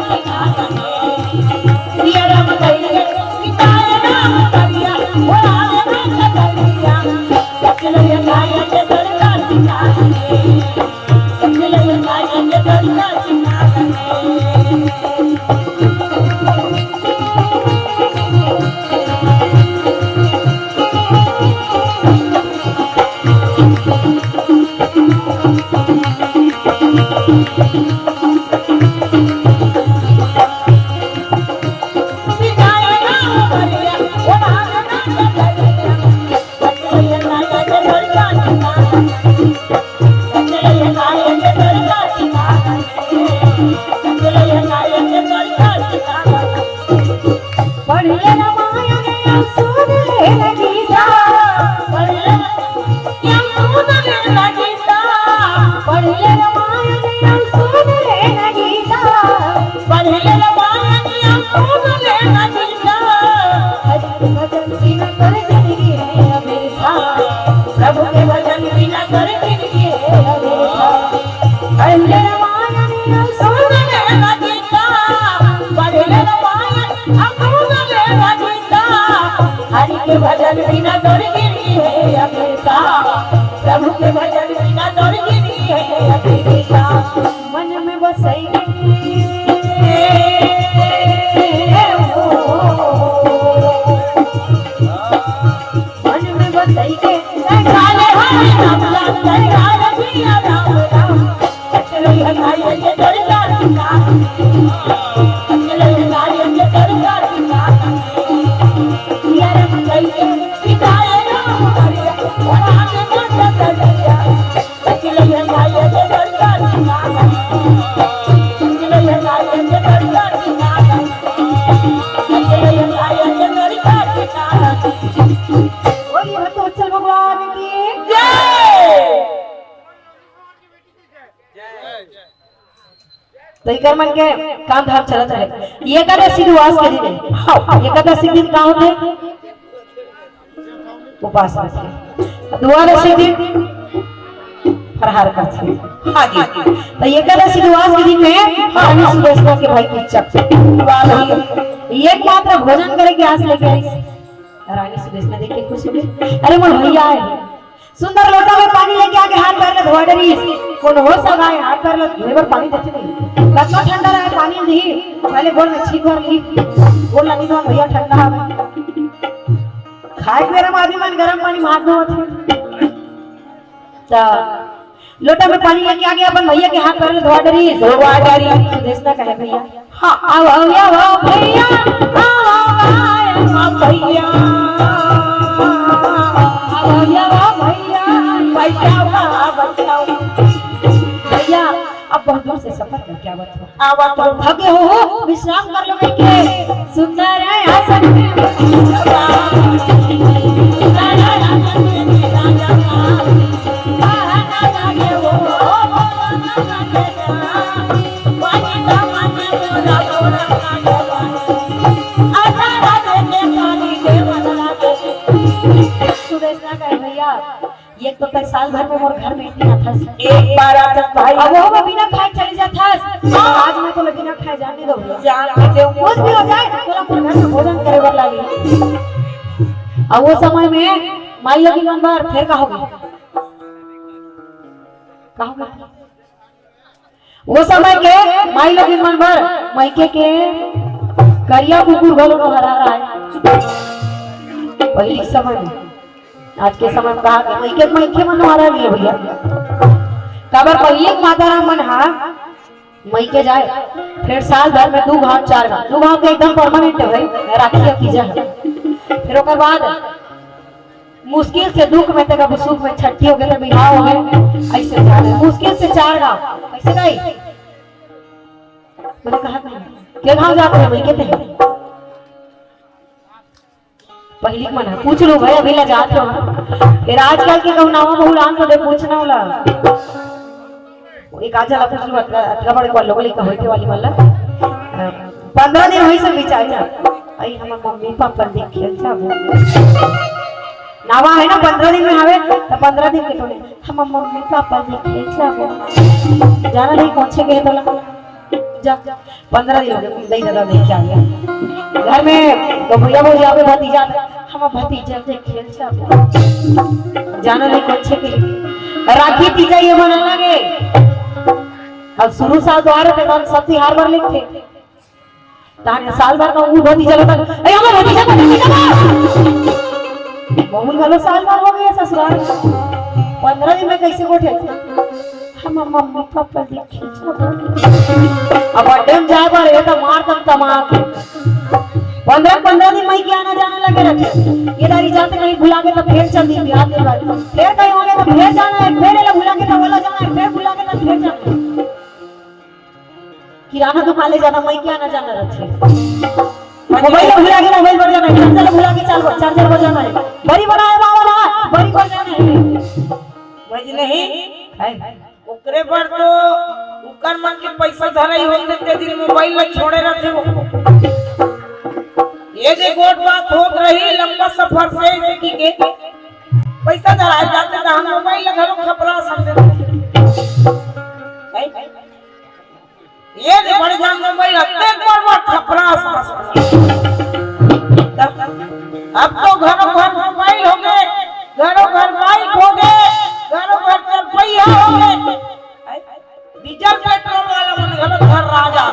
पढ़िए रामायण अउ सुन ले न गीता। पढ़िए, अउ सुन ले न गीता। पढ़िए रामायण अउ सुन ले न गीता। पढ़िए रामायण अउ सुन ले न गीता। हरि के भजन बिना तोर जिंदगी हे अबेरथा। प्रभु के भजन बिना तोर जिंदगी हे अबेरथा। पढ़िए रामायण अउ सुन ले न गीता। पढ़िए रामायण अउ सुन ले न गीता। हरि के भजन बिना तोर जिंदगी हे अबेरथा। प्रभु के भजन बिना तोर जिंदगी हे अबेरथा। मन में बसई के, मन में बसई के, काले हरे राम राम, काले सिया राम राम। चलो ये गाड़ी के दरबार का, चलो ये गाड़ी के दरबार का। सिया राम कहि के बिताए ना हमारे, और आगे बढ़ चल गया। बोलिए भक्तवत्सल भगवान की जय। तो इकर मन के काम धाम चलत रहे। एकादशी दुवास के दिन, हाँ, एकादशी दिन का होथे? उपास रखे। द्वादशी दिन फरहार करथे। हाँ जी। तो एकादशी दुवास के दिन में रानी सुदेष्णा के भाई की चक, वाह भाई, एकमात्र भोजन करे के आस लेके आई। रानी सुदेष्णा देख के खुश हो गई। अरे मोर भैया आए, सुंदर लोटा में पानी लेके आके हाथ पैर ला धोवा डरिस। कोन हो सगा हे, हाथ पैर ला धोए बर पानी देथे नहीं। कतना ठंडा रहे पानी दी, पहले गोड़ में छींक भर ली। गोड़ लगी तो भैया ठंडा हवे। खाए के बेरा में आदमी मन गरम पानी में हाथ धोवत हे। त लोटा में पानी लेके आके अपन भैया के हाथ पैर ला धोवा डरिस। धोवा डरिस। सुदेष्णा कहे भैया, हाँ, आओ, आओ, आओ, भैया, आओ, आओ, आओ, भैया, आओ, आओ, भैया, बचाओ, बचाओ। भैया, अब बहुत दूर से सफर करके आवत हो। आवत हो। थके हो, हो, विश्राम कर लो, कहि के सुंदर आसन में। सुदेष्णा कहे, भैया, एक तो तैं साल भर में मोर घर में एक दिन आथस। एक बार आथस भाई। अब वो बिना खाए चली जाथस। हाँ। आज मैं तोला बिना खाए जान नहीं दूँ भैया। जान नहीं दूँ। कुछ भी हो जाए, तोला मोर घर में भोजन करे बर लागी। अब वो समय में माई लगी मन बर, फिर का होगे? का होगे? वो समय के माई लोगिन मन बर मइके के करिया कुकुर घलो नोहरा रहे। पहिली समय में, आज के समय में कहा कि मइके, मइके मन नोहरा नहीं है भैया। काबर पहिली के माता राम मन हा मइके जाए, फिर साल भर में दू घांव, चार घांव, दू घांव के एकदम परमानेंट है भाई, राखी या तीजा है। फिर ओकर बाद मुश्किल से दुख में ते कभू सुख में, छट्ठी हो गए तो बिहाव हो गए, ऐसे जाने मुश्किल से चार घांव। कैसे गई? मैंने कहा नहीं, के घांव जाते हैं भाई, कहते हैं। पहिली के मन है, पूछ लो भाई, अभी ला जात हो। फिर आजकल के कहूँ नावा बहुरान तो दे पूछना होला। एक आज ला पूछ लो, अतका, अतका बड़े को लोग लेकर होते वाली मतलब पंद्रह दिन हुई सब बिचारी ना। आई हम मम्मी पापा देखे जाबो। नावा है ना, पंद्रह दिन में हवे, तो पंद्रह दिन के टोले हम मम्मी पापा देखे जाबो। जाना नहीं, कौन से गए तोला? जा, पंद्रह दिन हो गए, दई दादा नहीं क्या गया। घर में तो भैया भौजी आवे, भतीजा आवे, हम भतीजा देखे जाबो। जाना नहीं, कौन से के राखी तीजा ये मन लगे। अब शुरू साल तो आ रहे थे, सब तिहार बर लिखते। ताने साल भर का ऊ भतीजा लोग, "ए, हमर भतीजा, भतीजा बा।" बहू घलो साल भर हो गया ससुराल। पंद्रह दिन में कैसे गोठे? हम मम्मी पापा देखे जाबो। अब अड्डे में जाए बर, ये तो मार दम तमाक। पंद्रह, पंद्रह दिन में क्या ना जाने लगे रहते। ये दारी जाते कहीं भुला के तो फिर चल दी, याद नहीं भाई। फिर कहीं हो गया तो फिर जाना है, फिर ये भुला के तो वाला जाना है, फिर भुला के तो फिर जाना है। किराना दुकान ले जाना, मैं क्या ना जाना रथे। मोबाइल ला भुला के मोबाइल पर जाना है, चार्जर ला भुला के चार्जर, चार्जर पर जाना है। बरी बनाए बाबा ना, बरी पर जाना है। बज नहीं? है। ओकरे पर तो उकर मन के पैसा धराई होत देते दिन मोबाइल ला छोड़े रहते वो। ये जे गोठ बात होत रही लंबा सफर से, देखी के पैसा धराए जाते तो हम मोबाइल ला घलो खपरा समझे। है? ये जे बड़े जान मोबाइल अतेक बड़ बड़ खपरा समझ। तब अब तो घरों घर मोबाइल हो गए, घरों घर बाइक हो गए, घरों घर चरपैया हो गए। डीजल पेट्रोल वाला मन घलो घर राजा।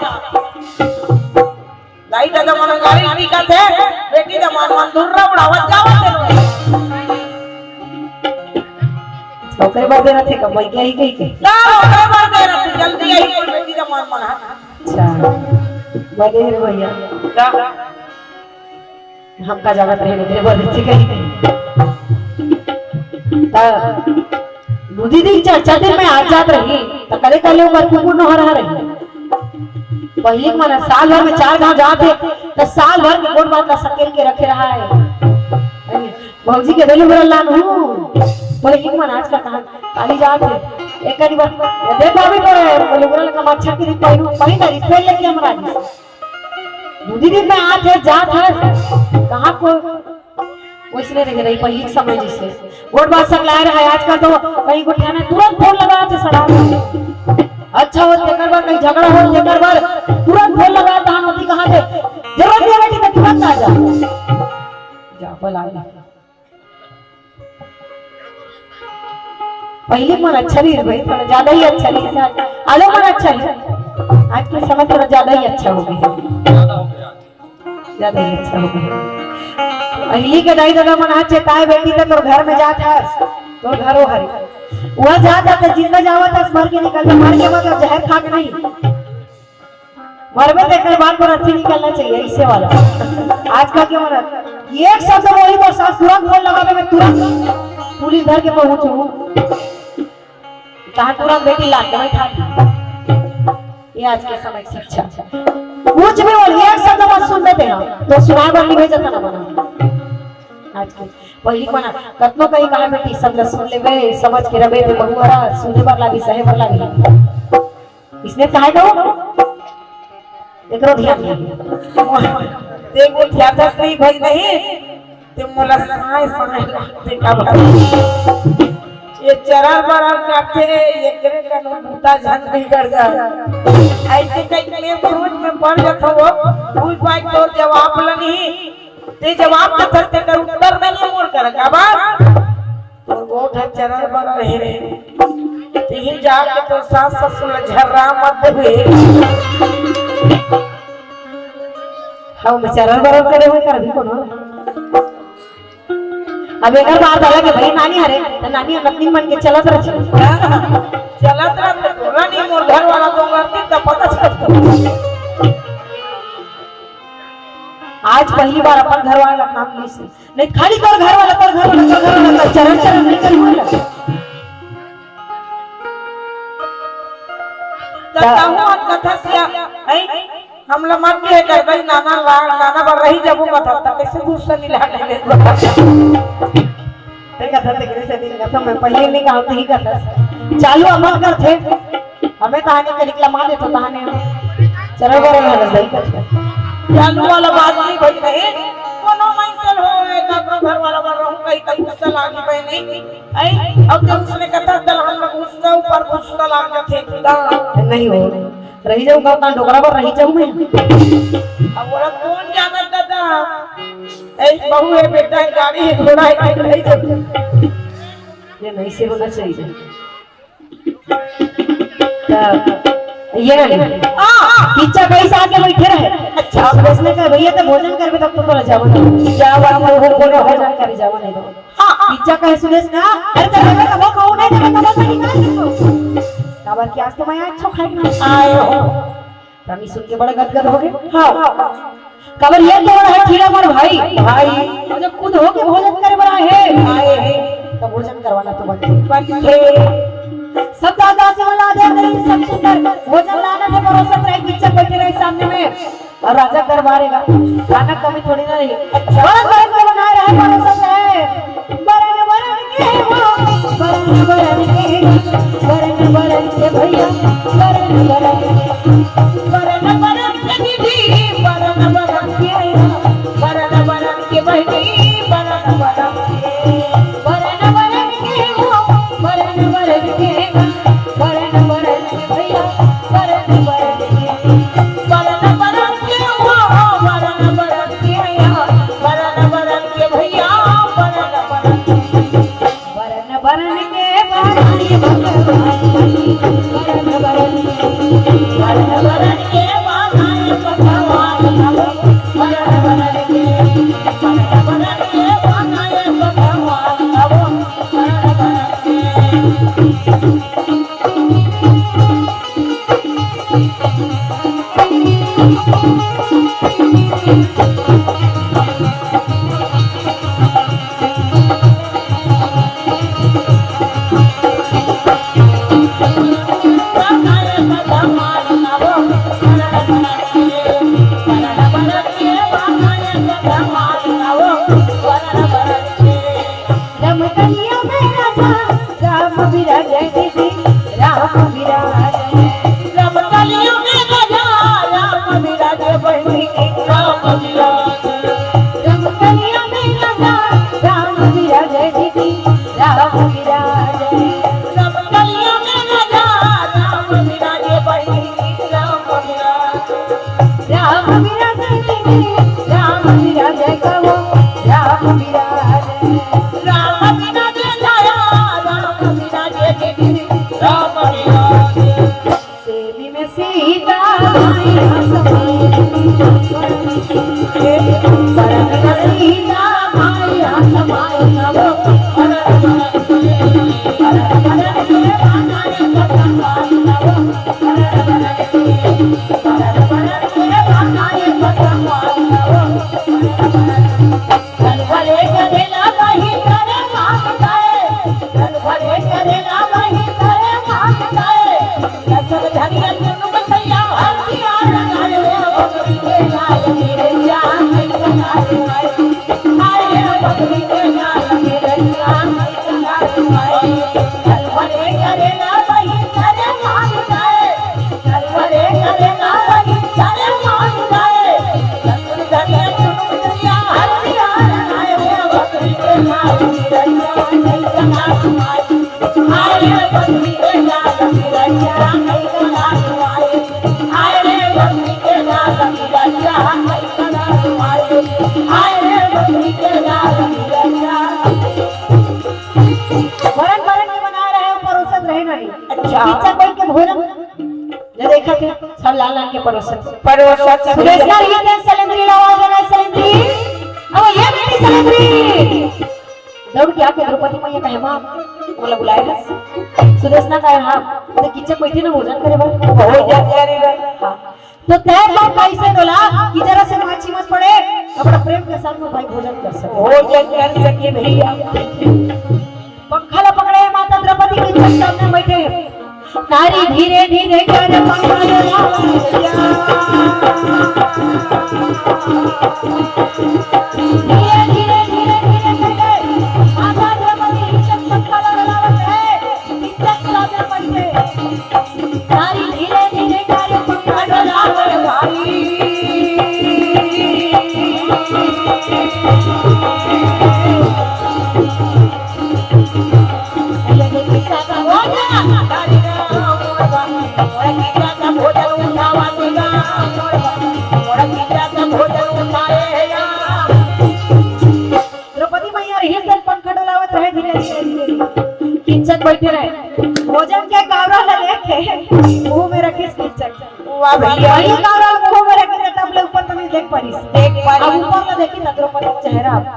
दाई ददा मन गाड़ी टिकट है, बेटी दमाद मन धुर्रा उड़ावत जावत है। ओकरे बर दे रथे का, मैं क्या ही कही के? ना, ओकरे बर दे रथे, जल्दी आई कोई बेटी दमाद मन, हाँ। अच्छा, बने रे भैया। का? हमका जानत रहे, एकरे बर दे रथे कही के। ता दूधी दिन चार, चार दिन में आ जात रही, त करे कर ले ओकर कुकुर नोहरा रही। पहिली के मन साल भर में चार घांव जात हे, त साल भर के गोठ बात ला सकेल के रखे रहा है। भौजी के देलू बरल लानू, पहिली के मन आज का कहा काली जात हे। एक आधी बार देख भाभी तो बोले बरल का मच्छर के दिन पहिनू, पहिन रही, फेर लेके हमरा जी। दूधी दिन में आत हे, जात हे, कहाँ को वैसने रह रही पहिली के समय जैसे। गोठ बात सकलाए रहा है, आजकल तो कहीं गोठियाना तुरंत फोन लगा के सलाह दे। अच्छा हो तेकर बर, कहीं झगड़ा हो तेकर बर, तुरंत फोन लगा, तहान होती कहाँ दे। जरूरत नहीं बेटी तो तुरंत आ जा। जा, बोला ले। पहिली मन अच्छा नहीं रहे, थोड़ा ज्यादा ही अच्छा नहीं था। आलो मन अच्छा है। आज के समय थोड़ा ज्यादा ही अच्छा हो गया। ज्यादा ही अच्छा हो गया। पहिली के दाई ददा मन हाथ चेताए, "बेटी, त तोर घर में जात हस, तोर घरो हरे।" वह जात हस, त जिंदा जावत हस, मर के निकल जा, मर के मतलब जहर खा के नहीं। मरबे त एकर बाद पर अर्थी निकलना चाहिए, ऐसे वाला। आजकल के मरत, एक शब्द बोली तो सास तुरंत फोन लगावे में तुरंत पुलिस धर के पहुंचू। कहा तुरंत बेटी लात के बैठा दी। ये आज के समय की शिक्षा। कुछ भी बोल, एक शब्द मत सुन देते हैं, तो सुनाए बर नहीं भेजता ना बना। आज के पहिली मना, कतनो कहीं कहा बेटी, शब्द सुन लेबे, समझ के रबे, तो बहुआरा सुने बर लागी, सहे बर लागी। इसने कहा कहो, एकरो ध्यान नहीं। देखो, ध्यान नहीं भाई, नहीं। ते मोला साय साय लागथे का भाई। ये चरर बरर काथे, एकरे कनो बूता झन बिगड़ जा। ऐसे कहीं मैं सोच में पड़ जाता हो, कोई पाई तोर जवाब ला नहीं, ते जवाब तो करते कर उत्तर नहीं मोर कर का बात। तोर गोठ चरर बरर हे, ते ही जाके तो सास ससुर ला झर्रा मत देबे। हम चरर बरर करे हुए कर भी कोनो। अब एकर बार डाला के भाई नानी हरे, त नानी नतनी मन के चलत रह। चलत रह, तोरा नहीं मोर घर वाला तो करती त पता चलत। आज पहली बार अपन घर वाला नाम नहीं सुन। नहीं, खाली तोर घर वाला, तोर घर वाला, तोर घर वाला, तोर चरण चरण नहीं करी बोला। त कहूँ हम कथा सिया, हैं? हम ला मत के कर गई नाना ला, नाना बर रही जबू कथा, त कैसे गुस्सा मिला के ले। ते कथा ते करे से दिन कथा मैं पहले नहीं कहा, तो ही कथा। चालू अमल कर थे। हमें कहानी के निकला मान दे तो कहानी हम चलो करो ना सही कर। चालू वाला बात नहीं भाई नहीं। कोनो मंसल हो, एक अपना घर वाला बर रहूं, कहीं तक गुस्सा लागी भाई नहीं। आई, अब जब उसने कथा चल हम लोग गुस्सा ऊपर गुस्सा लाग जाते एकदम। नहीं हो, रही जाऊ का डोकरा पर रही जाऊ मैं। अब बोला कौन जाना दादा? एक बहू है, बेटा है, गाड़ी है, घोड़ा है, कहीं रही जाऊ। ये नहीं से होना चाहिए। त ये नहीं। हाँ। किच्चा कहीं से आके बैठे रहे। अच्छा। सुरेश ने कहा, "भैया, तो भोजन करबे तब तो तोला जावन।" क्या बात है, वो बोलो, भोजन करे जावन है तो। हाँ, हाँ। किच्चा कहे सुरेश ना, "अरे, तो मैं कबो खाऊं नहीं, तो मैं कबो से निकाल सकूं।" काबर कि आज तो मैं अच्छा खाई ना। आए हो। रानी सुन के बड़ा गदगद हो गए। हाँ। काबर ये तो है ठीक है, मोर भाई। भाई। और जब खुद हो के भोजन करे बर आए हैं। आए हैं। तो भोजन करवाना तो बनथे। बनथे। सब दादा से वाला दे नहीं, सब सुंदर। भोजन लाना थे, परोसत रहे, किच्चा बैठे रहे सामने में। और राजा दरबार है, खाना कमी थोड़ी ना रही। अच्छा। बड़ा गरम के बनाए रहे, परोसत रहे। बरन बरन के हो, बरन बरन के, बरन बरन के भैया, बरन बरन के, बरन बरन के दीदी, बरन बरन के, बरन बरन के बहिनी, बरन बरन के, बरन बरन के हो, बरन बरन के, बरन बरन के भैया, बरन बरन के। बरन बरन के हो, बरन बरन के भैया, बरन बरन के भैया, बरन बरन के। बरन बरन के बनाए भगवान, बरन बरन के, बरन बरन के बनाए भगवान, बरन बरन के, बरन बरन के बनाए भगवान, बरन बरन के। रमकलिया में राजा राम विराजै दीदी, राम विराजै। रमकलिया में राजा राम विराजै बहिनी, राम विराजै। रमकलिया में राजा राम विराजै दीदी, राम विराजै। रमकलिया में राजा राम विराजै बहिनी, राम विराजै। राम विराजै दीदी, राम विराजै कहो, राम विराजै। राम विराजै लाया, राम विराजै दीदी, राम विराजै। सेमी में सीता माई समाई, बरन में सीता माई समाई, कहो, बरन, बरन, बरन, बरन, बरन, बरन, बरन, बरन, बरन बरन के बनाए रहे हो, परोसत रहे नहीं। अच्छा। किचन बइठ के भोजन, ये देखत हे, सब लान लान के परोसत। परोसत हे। सुदेष्णा रहिस तेन सलेंद्री ला आवाज लगाय, "सलेंद्री, अब ये बेटी सलेंद्री।" दउड़ के आके द्रौपदी मैया कहे, "माँ, मोला बुलाए हस?" सुदेष्णा कहे, "हाँ।" "त किचन बइठे ना भोजन करे बर?" भोजन करे बर। हाँ। तो तैं तो कइसे डोला कि जरा से माची मत पड़े, अपना प्रेम के साथ में भाई भोजन कर सके। भोजन कर सके भैया। पंखा ला पकड़े माता द्रौपदी किचन सामने बइठे। नारी धीरे धीरे कर पंखा डोलावत। धीरे धीरे धीरे धीरे करके माता द्रौपदी किचन पंखा ला डोलावत हे। किचन सामने बइठे। नारी धीरे धीरे कर पंखा डोलावत भाई। द्रौपदी मैया रहिस तेन पंखा डोलावत रहे, धीरे धीरे धीरे धीरे। किचन बइठे रहे। भोजन के कावरा ल लेके मुंह में रखिस किचन। वाह भैया। वही कावरा ल मुंह में रखिस, तब ले ऊपर तनी देख पारिस। देख पारिस। अब ऊपर ला देखिस त द्रौपदी के चेहरा,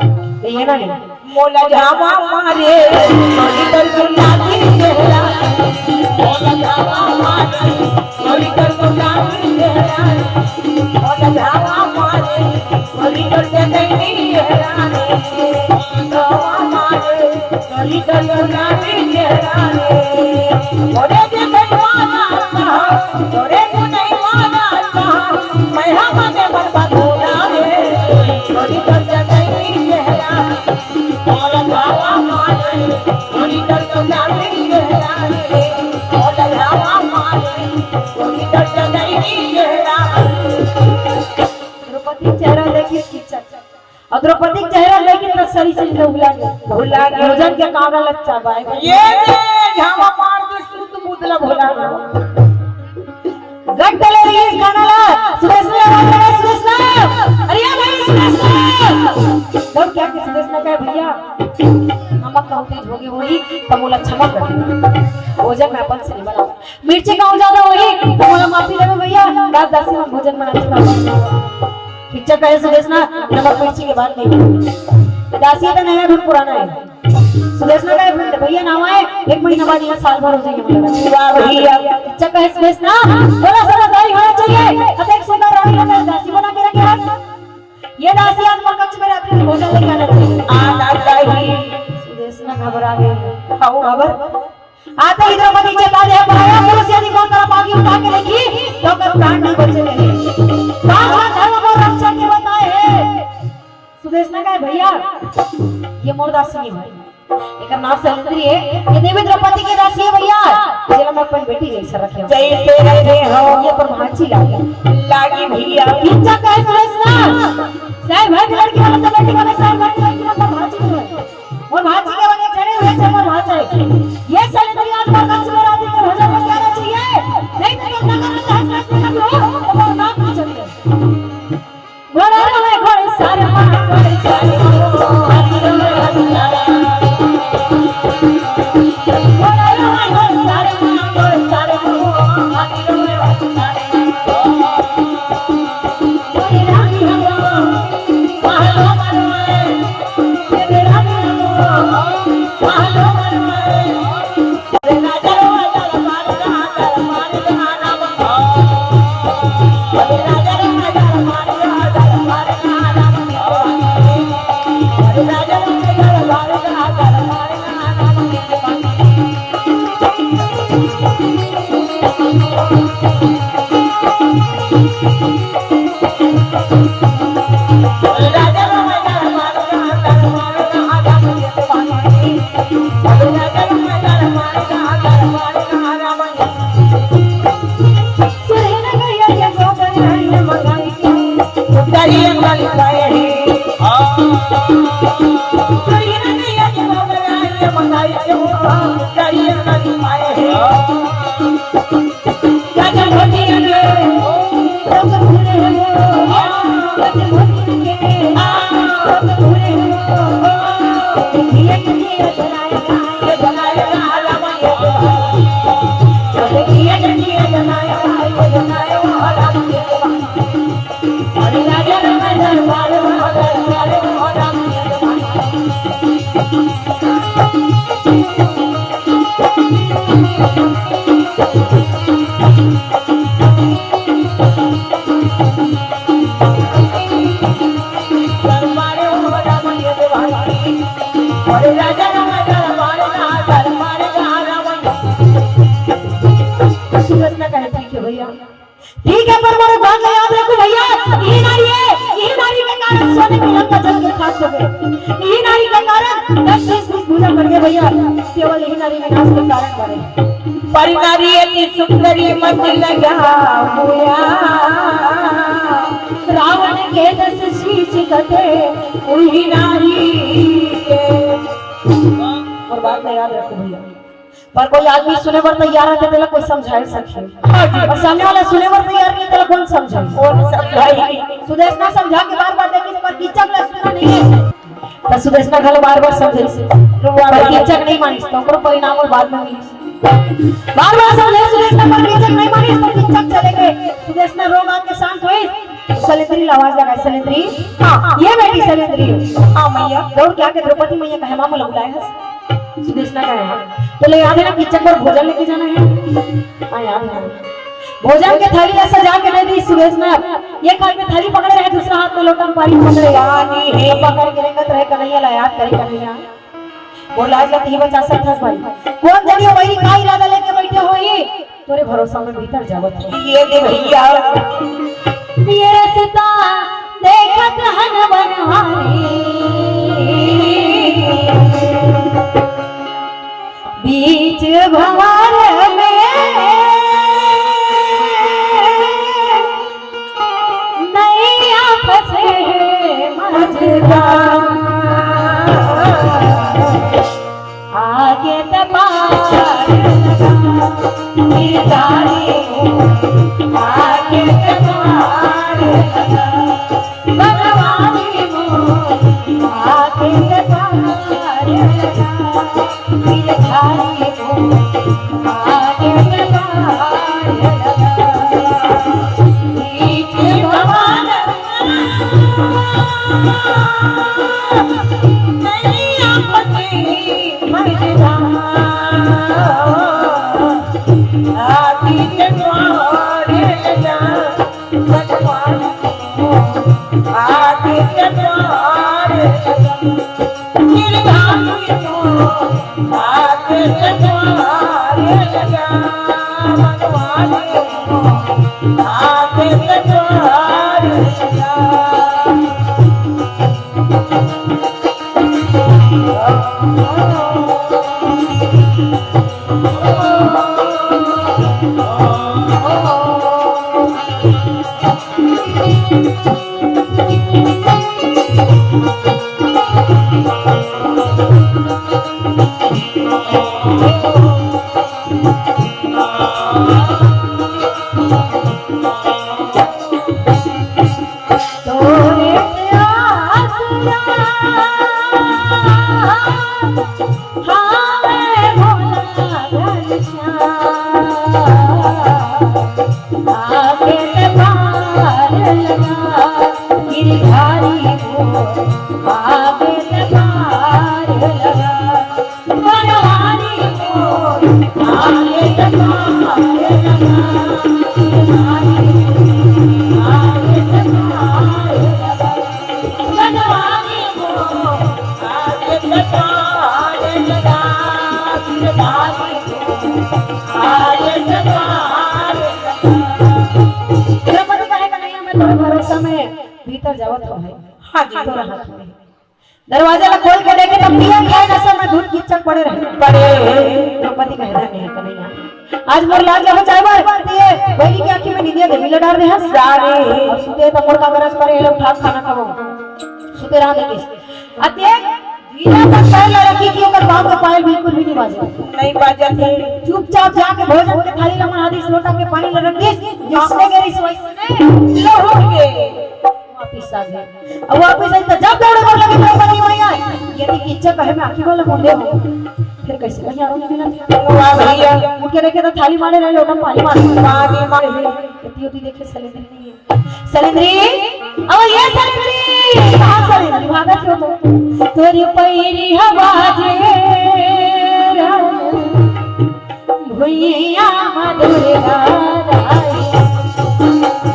ये ना नहीं। मोला झावा मारे, मोरी कर गुलाबी चेहरा। मोला झावा मारे, मोरी कर गुलाबी चेहरा। मोला झावा मारे, मोरी कर गुलाबी चेहरा। झावा मारे, मोरी कर गुलाबी चेहरा। मोरे के बनवाना था, मोरे को नहीं माना था, मैं हम के बर्बाद हो जाए। मोरी कर गुलाबी चेहरा। द्रौपदी के चेहरा देखिस किचन, अउ द्रौपदी के चेहरा देखिस त सारी चीज ला भुला गे। भुला गे। भोजन के कावरा ला चाबे। ये दे, झावा मार दे, शुद्ध बुद्ध ला भुला गे। गट ले रहिस गाना ला, सुदेष्णा ला आवाज लगा, सुदेष्णा, अरे भाई सुदेष्णा। तब क्या कि सुदेष्णा कहे, "भैया, नमक कम तेज होगे होही, त मोला क्षमा कर दे। भोजन मैं अपन से नहीं बनाऊं। मिर्ची कम ज्यादा होही, त मोला माफी देबे भैया, दास दासी मन भोजन बना चुका हूं।" किचन कहे सुदेष्णा, "नमक मिर्ची के बात नहीं।" दासी त नया धुन पुराना हे। सुदेष्णा कहे, "भैया ना आए, एक महीना बाद या साल भर हो जाही।" वाह भैया। अच्छा कहे सुदेष्णा, थोड़ा समझदारी होना चाहिए। अब एक सुंदर रानी हमें दासी बना के रखे है। ये दासी आज मोर कक्ष में रात्रि में भोजन लेके आना चाहिए। आना चाहिए। सुदेष्णा घबरा गे। हाउ। खबर? आते ही द्रौपदी चेता दे, पराया पुरुष यदि मोर तरफ आगे उठा के देखी, तो ओकर प्राण नहीं बचे रहे। बात बात धर्म और रक्षा के बताए है। सुदेष्णा कहे, "भैया, ये मोर दासी नहीं भाई, एकर नाम सलेंद्री हे, ये देवी द्रौपदी के दासी हे भैया, जेला मैं अपन बेटी जैसे रखे हूँ।" जैसे रखे हो। ये पर भांची लागी। लागी भैया। किच्चा कहे सुदेष्णा, साहब भाई की लड़की वाला तो बेटी वाला, साहब भाई की लड़की वाला भांची नहीं है। और भांची के वाले खड़े हुए थे, वो भांचा है। ये सलेंद्री आज मोर कक्ष में रात के भोजन में जाना चाहिए, नहीं तो नगर में दहशत में कभी हो, तो मोर नाम नहीं चलते। सुदर्शना कहे, "ठीक है भैया, ठीक है, पर मोर बात ला याद रखहू भैया, इही नारी हे, इही नारी के कारण सोने की लंका जल के खाक हो गे, इही नारी के कारण दस दस भुजा पड़ गे भैया, केवल इही नारी विनाश के कारण बने।" परी नारी अति सुंदरी मति लगा हुआ, रावण के दस शीश कटे उही नारी के। मोर बात ला याद रखहू भैया, पर कोई आदमी सुने बर तैयार हे, तेला कोई समझाए सके। हाँ जी। अउ सामने वाला सुने बर तैयार नइ हे, तेला कोन समझाए? कोन समझाए? सुदेशना समझा के बार-बार देखिस, पर कीचक ला सुनना नइ हे। त सुदेशना घलो बार-बार समझाइस, पर कीचक नइ मानिस, त ओकरो परिणाम अउ बाद में मिलिस। बार-बार समझाए सुदेशना, पर कीचक नइ मानिस, त कीचक चले गे। सुदेशना रो गा के शांत होइस। सलेंद्री ला आवाज लगाए, "सलेंद्री।" हाँ। "ये बेटी सलेंद्री।" "हाँ मैया।" दौड़ के आके द्रौपदी मैया कहे, "माँ, मोला बुलाए हस?" सुदेशना कहे, "हाँ।" "तोला याद हे ना, कीचक बर भोजन लेके जाना हे?" "हाँ, याद हे।" भोजन के थाली ला सजा के दे दिस सुदेशना। एक हाथ में थाली पकड़े रहे, दूसरा हाथ में लोटा में पानी पकड़े। पानी हे। पकड़ के रेंगत रहे, "कन्हैया ला याद करे, कन्हैया।" मोर लाज ला तहीं बचा सकथस भाई। कोन जनी ओ बइरी का इरादा लेके बइठे होही? तोरे भरोसा में भीतर जावत हों। ये दे भैया। ये रस्ता देखत हन बनवारी, बीच भंवर में नैया फंसे हे मझधार। आगे त पार लगा, गिरधारी मोर, आगे त पार लगा, बनवारी मोर, आगे त पार लगा। द्रौपदी कहे, "कन्हैया, मैं तोरे भरोसा में भीतर जावत हों भाई।" हाँ जी। तोरा हाथ में। दरवाजा ला खोल के देखे त पिए खाए नशा में धुत कीचक पड़े रहे। पड़े। द्रौपदी कहे, "धन्य हे कन्हैया, आज मोर लाज ला बचाए बर ते बइरी के आँखी में निंदिया देवी ला डार दे हस।" डारे। अउ सुते त मोर का गरज परे, ए ला उठा खाना खाबो। सुते रहा दे किस। अते धीरे तक पैर ला रखी कि ओकर पाँव के पायल बिल्कुल भी नइ बाजे। नइ बाजत हे। चुपचाप जाके भोजन के थाली ला मना दिस, लोटा के पानी ला रख दिस, जइसने गिरिस वइसने लहुट के वापिस आ गे। अब वापिस आइस त जब दौड़े बर लगे द्रौपदी मैया, यदि कीचक कहे, "मैं आँखी वाला मुंडे हों," फिर कइसे कहीं आरो नइ मिलत हे। वाह भैया। उठ के देखे त थाली माड़े रहे, लोटा पानी माड़े। पानी माड़े। ज्योति देखे सलेंद्री नहीं है। सलेंद्री, अब ये सलेंद्री, कहाँ सलेंद्री? भागत हो तो। तोरी पैरी हवा जे भुइया मा दुर्गा दाई।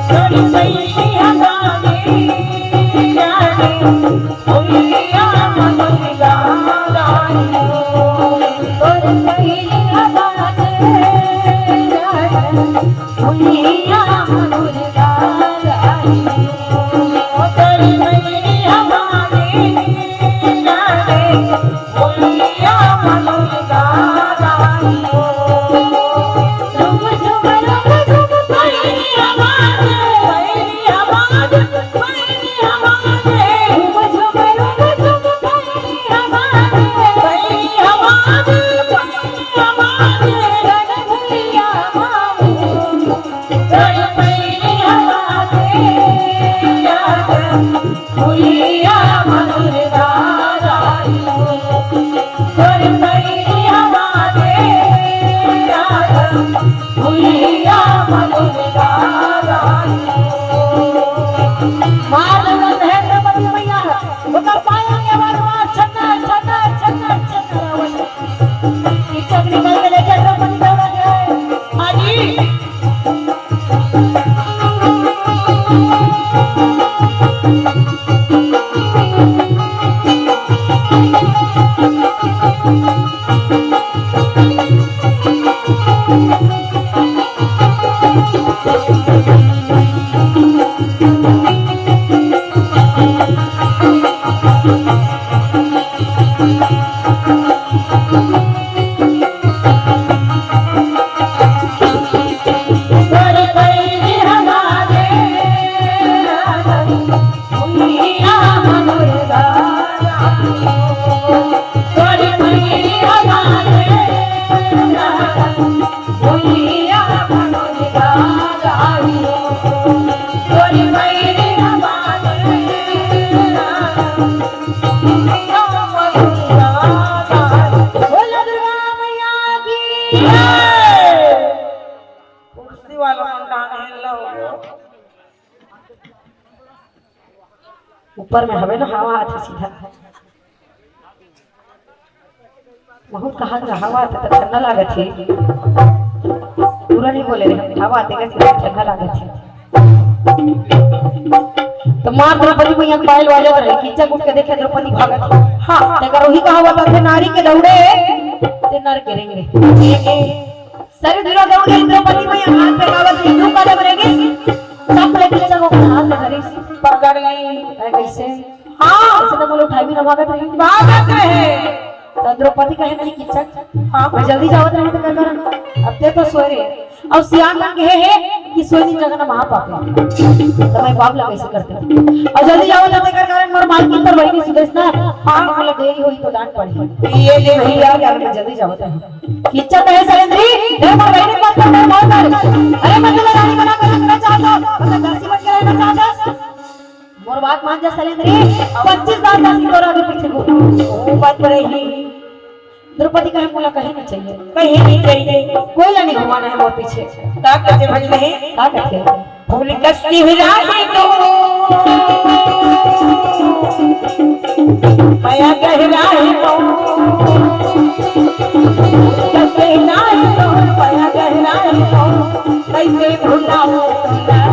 तोरी पैरी हवा जे भुइया मा दुर्गा दाई। तोरी पैरी हवा जे कुर्सी वाला मन डांग हिल लो। ऊपर में हवे ना, हवा आथे सीधा। बहुत कहा कि हवा आथे त ठंडा लागत हे। पूरा नहीं बोले रे, हवा आथे का सीधा ठंडा लागत हे। तो माँ द्रौपदी मैया के पायल बाजत रहे, किचक उठ के देखे द्रौपदी भागत हे। हाँ, तेकर वही कहावत आथे, नारी के दौड़े ते नर के रेंगे। सरी दुरा दौड़े द्रौपदी मैया हाथ पे कावत रही, दू कदम रेंगे, तब ले किचक ओकर हाथ में धरिस, पकड़ गई। अरे कैसे? हाँ। ऐसे तो बोले उठाई भी ना भागत रही। भागत रहे। तो द्रौपदी कहे, "नहीं किचक, हाँ। मैं जल्दी जावत रही तो कर कर, अब ते तो सोए रहे।" और सियान मन कहे हे कि सोए दिन जगह ना महापाप हे। तो मैं पाप लगे ऐसे करते। और जल्दी जावत रहे तो कर कर मोर मालकिन पर बहिनी सुदेशना, हाँ। मोला देरी होई तो डांट पड़ही। ये ले भैया, यार मैं जल्दी जावत रही। किचक कहे, "सलेंद्री, ए मोर बहिनी मत कर, मत कर। अरे मत ले रानी बना कर रखना चाहता, मतलब दासी बन के रहना चाहता।" मोर बात मान जा सलेंद्री, पच्चीस साल दासी तोरा आगे पीछे घूम। ओ बात पर ही। द्रौपदी कहे, "मोला कहीं नहीं चाहिए।" कहीं नहीं चाहिए। कोई ला नहीं घुमाना है मोर पीछे। का कहते भज नहीं? का कहते? भूल कष्टी विराट तो माया गहराई तो, भूल कष्टी विराट तो माया गहराई तो, कैसे भुलाऊं तुमने?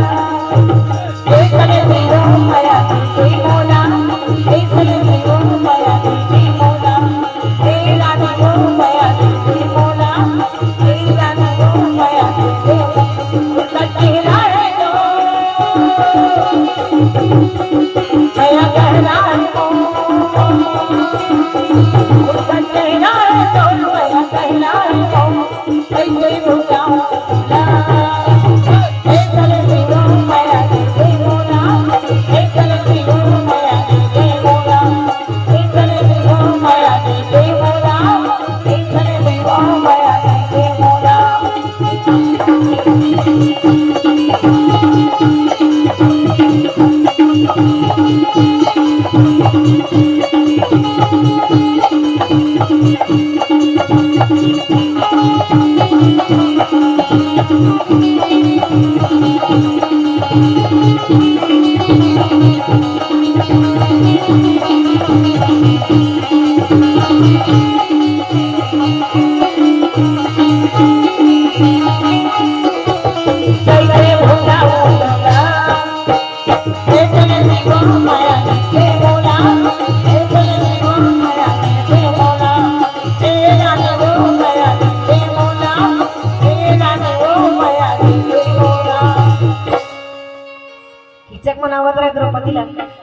कीचक मन आवत रहे द्रौपदी ला,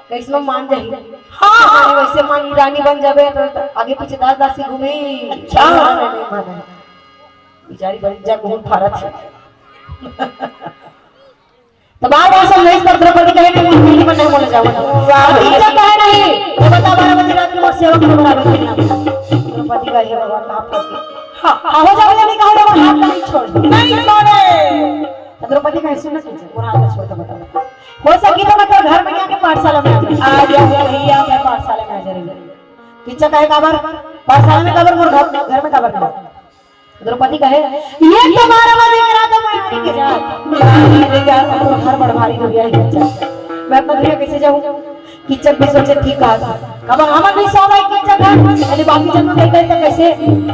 कइसनो मान जाही। हाँ। वइसे मान, रानी बन जाबे त आगे पीछे दास दासी घूमे। अच्छा। नहीं माने। बेचारी बड़ी जा घूम फारत हे। त बार बार समझाइस, पर द्रौपदी कहे कि "मोर पहली मन नहीं बोले जावत।" वाह। कीचक कहे नहीं, ये बता, बारह बजे रात के मोर सेवा के बराबर नहीं आता। द्रौपदी कहे, "हे भगवान, कहाँ फंस गए?" हाँ। हाँ, हो जावे, नहीं कहो, मोर हाथ नहीं छोड़। नहीं छोड़े। त द्रौपदी कहे, "सुन ना कीचक, मोर हाथ छोड़ के बता। हो सकी तो मैं तोर घर में आके पाठशाला में आ जाऊँ।" आ जाऊँ भैया, मैं पाठशाला में आ जाऊँ। कीचक कहे, "काबर? पाठशाला में काबर, मोर घर, घर में काबर नहीं?" द्रौपदी कहे, "ये तो बारह बजे के रात में आरी के जात। आरी के जात, तो घर बड़ भारी हो गया है कीचक। मैं अपना घर कैसे जाऊँ?" कीचक भी सोचे, "ठीक कहा था। अब हमन भी सौ भाई कीचक है, यदि बाकी जन में कहीं तो कैसे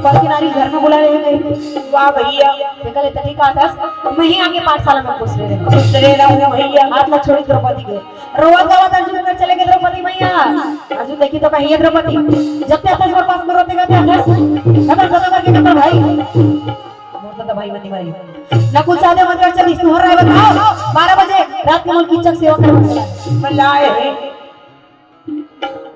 पर किनारी घर में बुला रहे हैं कहीं?" वाह भैया। देखा ले, तो ठीक कहा था, मैं ही आके पाठशाला में घुस रहे हैं। घुस रहे रहूँ भैया। हाथ ला छोड़ी द्रौपदी के। रोवत गावत अर्जुन कर चले गए द्रौपदी मैया। अर्जुन देखी तो कहिए द्रौपदी, "जब ते आथस मोर पास में रोते गाते आथस, कतर कतर करके कतर भाई।" मोर तो भाई मनी मारी। नकुल सहदेव मन कर चलिस, तुहर राय बताओ, बारह बजे रात के मोर कीचक सेवा करे बर चला। मैं लाए हे।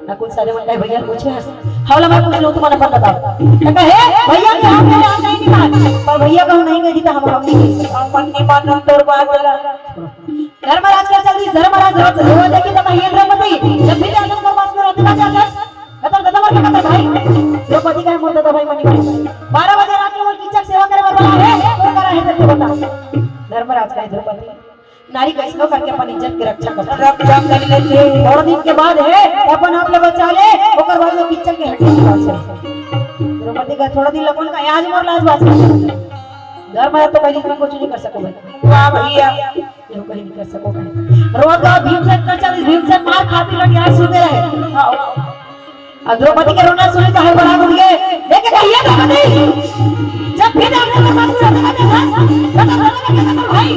नकुल सहदेव मन कहे, "भैया पूछे हस?" "हव ला मैं पूछ लूँ, तुमन अपन बताओ।" त कहे, "भैया के हम कहे हम नहीं निकाल, पर भैया कहूँ नहीं कही तो हम, हम नहीं कही सकते।" अपन निमान तोर बात ला। धर्मराज कर चलिस, धर्मराज रो, रो देखी तो कहिए द्रौपदी, "जब भी जाथस मोर पास में रोते ना जाथस, कतर कतर करके कतर भाई।" द्रौपदी कहे, "मोर तो भाई मनी भाई, बारह बजे रात के मोर कीचक सेवा करे बर वाला है, तो करा है तेरे को बता।" धर्मराज कहे, "द्रौपदी, नारी कइसनो करके अपन इज्जत के रक्षा कर, रक्षा कर लेथे। थोड़ा दिन के बाद है, अपन आप ले बचा ले, ओकर बाद वो कीचक के हड्डी निकाल सकथे।" द्रौपदी कहे, "थोड़ा दिन लगन का, आज मोर लाज बाज कर।" धर्मराज तो कहीं कुछ नहीं कर सको भाई। वाह भैया। ये कहीं नहीं कर सको भाई। रोज का भीमसेन कर चल, भीमसेन मार खाती लग यार सुनते रहे। हाँ। अउ द्रौपदी के रोना सुनी तो हड़बड़ा उठ गए। देखे कहिए द्रौपदी, जब फिर आपने मेरे पास में रहते रहते था, तो तो भाई।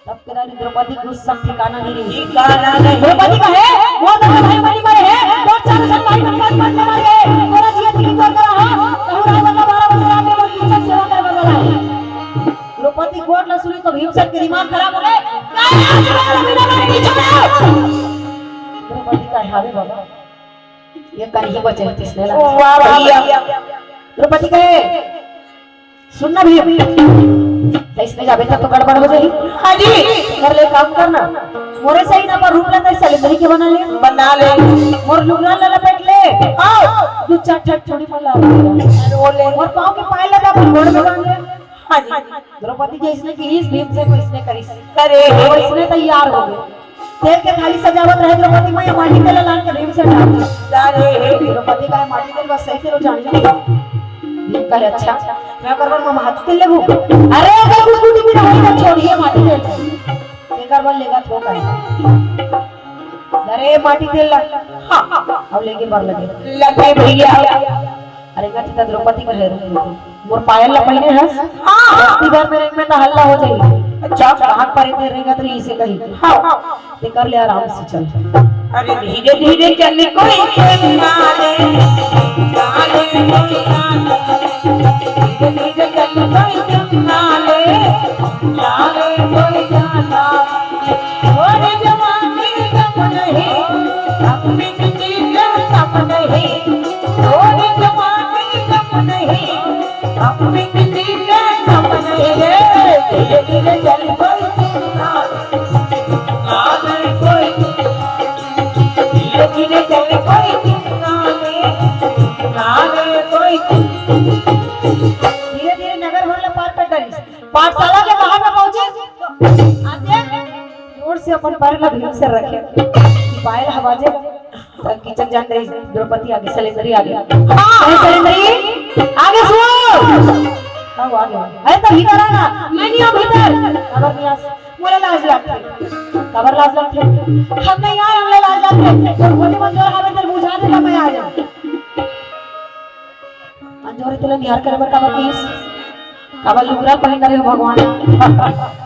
तब के रानी द्रौपदी गुस्सा ठिकाना नहीं रही। ठिकाना नहीं। द्रौपदी कहे, "मोर तो भाई मनी मरे हैं, दो चार सौ भाई मनी मरे, मर मर गए, तोरा जिया थी तोर करा हो, कहूँ राय बल्ला बारह बजे रात में मोर की सेवा कर बल्ला है।" द्रौपदी गोठ ला सुनी तो भीमसेन के दिमाग खराब हो गए। "काय आज मेरा बिना मारे नहीं छोड़ा?" द्रौपदी कहे, "हावे बाबा, ये कर ही बचे हैं किसने ला?" वाह भैया। द्रौपदी कहे, "सुन ना भीम, त इसने जाबे तब तो गड़बड़ हो जाही।" हाँ जी। कर ले काम करना, मोरे सही ना पर रूप ला सलेंदरी के बना ले। बना ले। मोर लुगरा ला लपेट ले। आओ। दू चार ठक चूड़ी मन ला। अरे वो ले। मोर पाँव के पायल ला अपन गोड़ में बांध ले। हाँ जी। द्रौपदी जइसने किहिस, भीमसेन वइसने करिस। करे। वइसने तैयार हो गए। तेल के थाली सजावत रहे द्रौपदी मैया, माटी तेल लान के भीमसेन डाल दे। डाले हे। द्रौपदी कहे, "माटी तेल बस सही तेल जान ले।" भीम कहे, "अच्छा, मैं ओकर बर माटी तेल लेबो?" "अरे, अगर कुछ कुछ भी रहे तो छोड़िए माटी तेल। एकर बर लेगा थोक है।" अरे, माटी तेल ला। हाँ, अब लेके बर लगे। लगे भैया। अरे, गति त द्रौपदी कहे, "रुक, रुक, रुक। मोर पायल ला पहिने हस? हाँ। दस्ती भर में रेंग में त हल्ला हो जाही।" अच्छा। कहाँ पर इतने रेंगत रही इसे कही। हाँ। ते कर ले आराम से चल। अरे धीरे धीरे चल कोई चल ना ले, ना ले कोई ना ले। धीरे धीरे चल कोई चल ना ले, ना ले कोई चल ना ले। और जवानी गम नहीं, अपनी किसी का गम नहीं। और जवानी गम नहीं, अपनी किसी का गम नहीं रे। धीरे धीरे चल कोई चल ना ले, ना ले कोई। धीरे धीरे चल कोई चल ना ले, ना ले कोई। धीरे धीरे नगर भर ला पार कर डारिस। पाठशाला के बाहर में पहुंचे, आते जोर से अपन पैर ला भीमसेन रखे, पायल हवा जे, त कीचक जान रही, द्रौपदी आगे, सलेंदरी आगे। हाँ। "ए सलेंदरी, आगे सुन।" का हुआ? अरे, तो भीतर आ ना, मैं नहीं आऊँ भीतर। काबर नहीं आस? मोला लाज लगथे। काबर लाज लगथे? हम नहीं आए, हमला लाज लगथे। तो होली मंजोर हवे, तेरे बुझा देता, मैं आ जाऊँ। अंजोर तेला निहार करे बर काबर किस? काबर लुगरा पहिन डरे हो भगवान?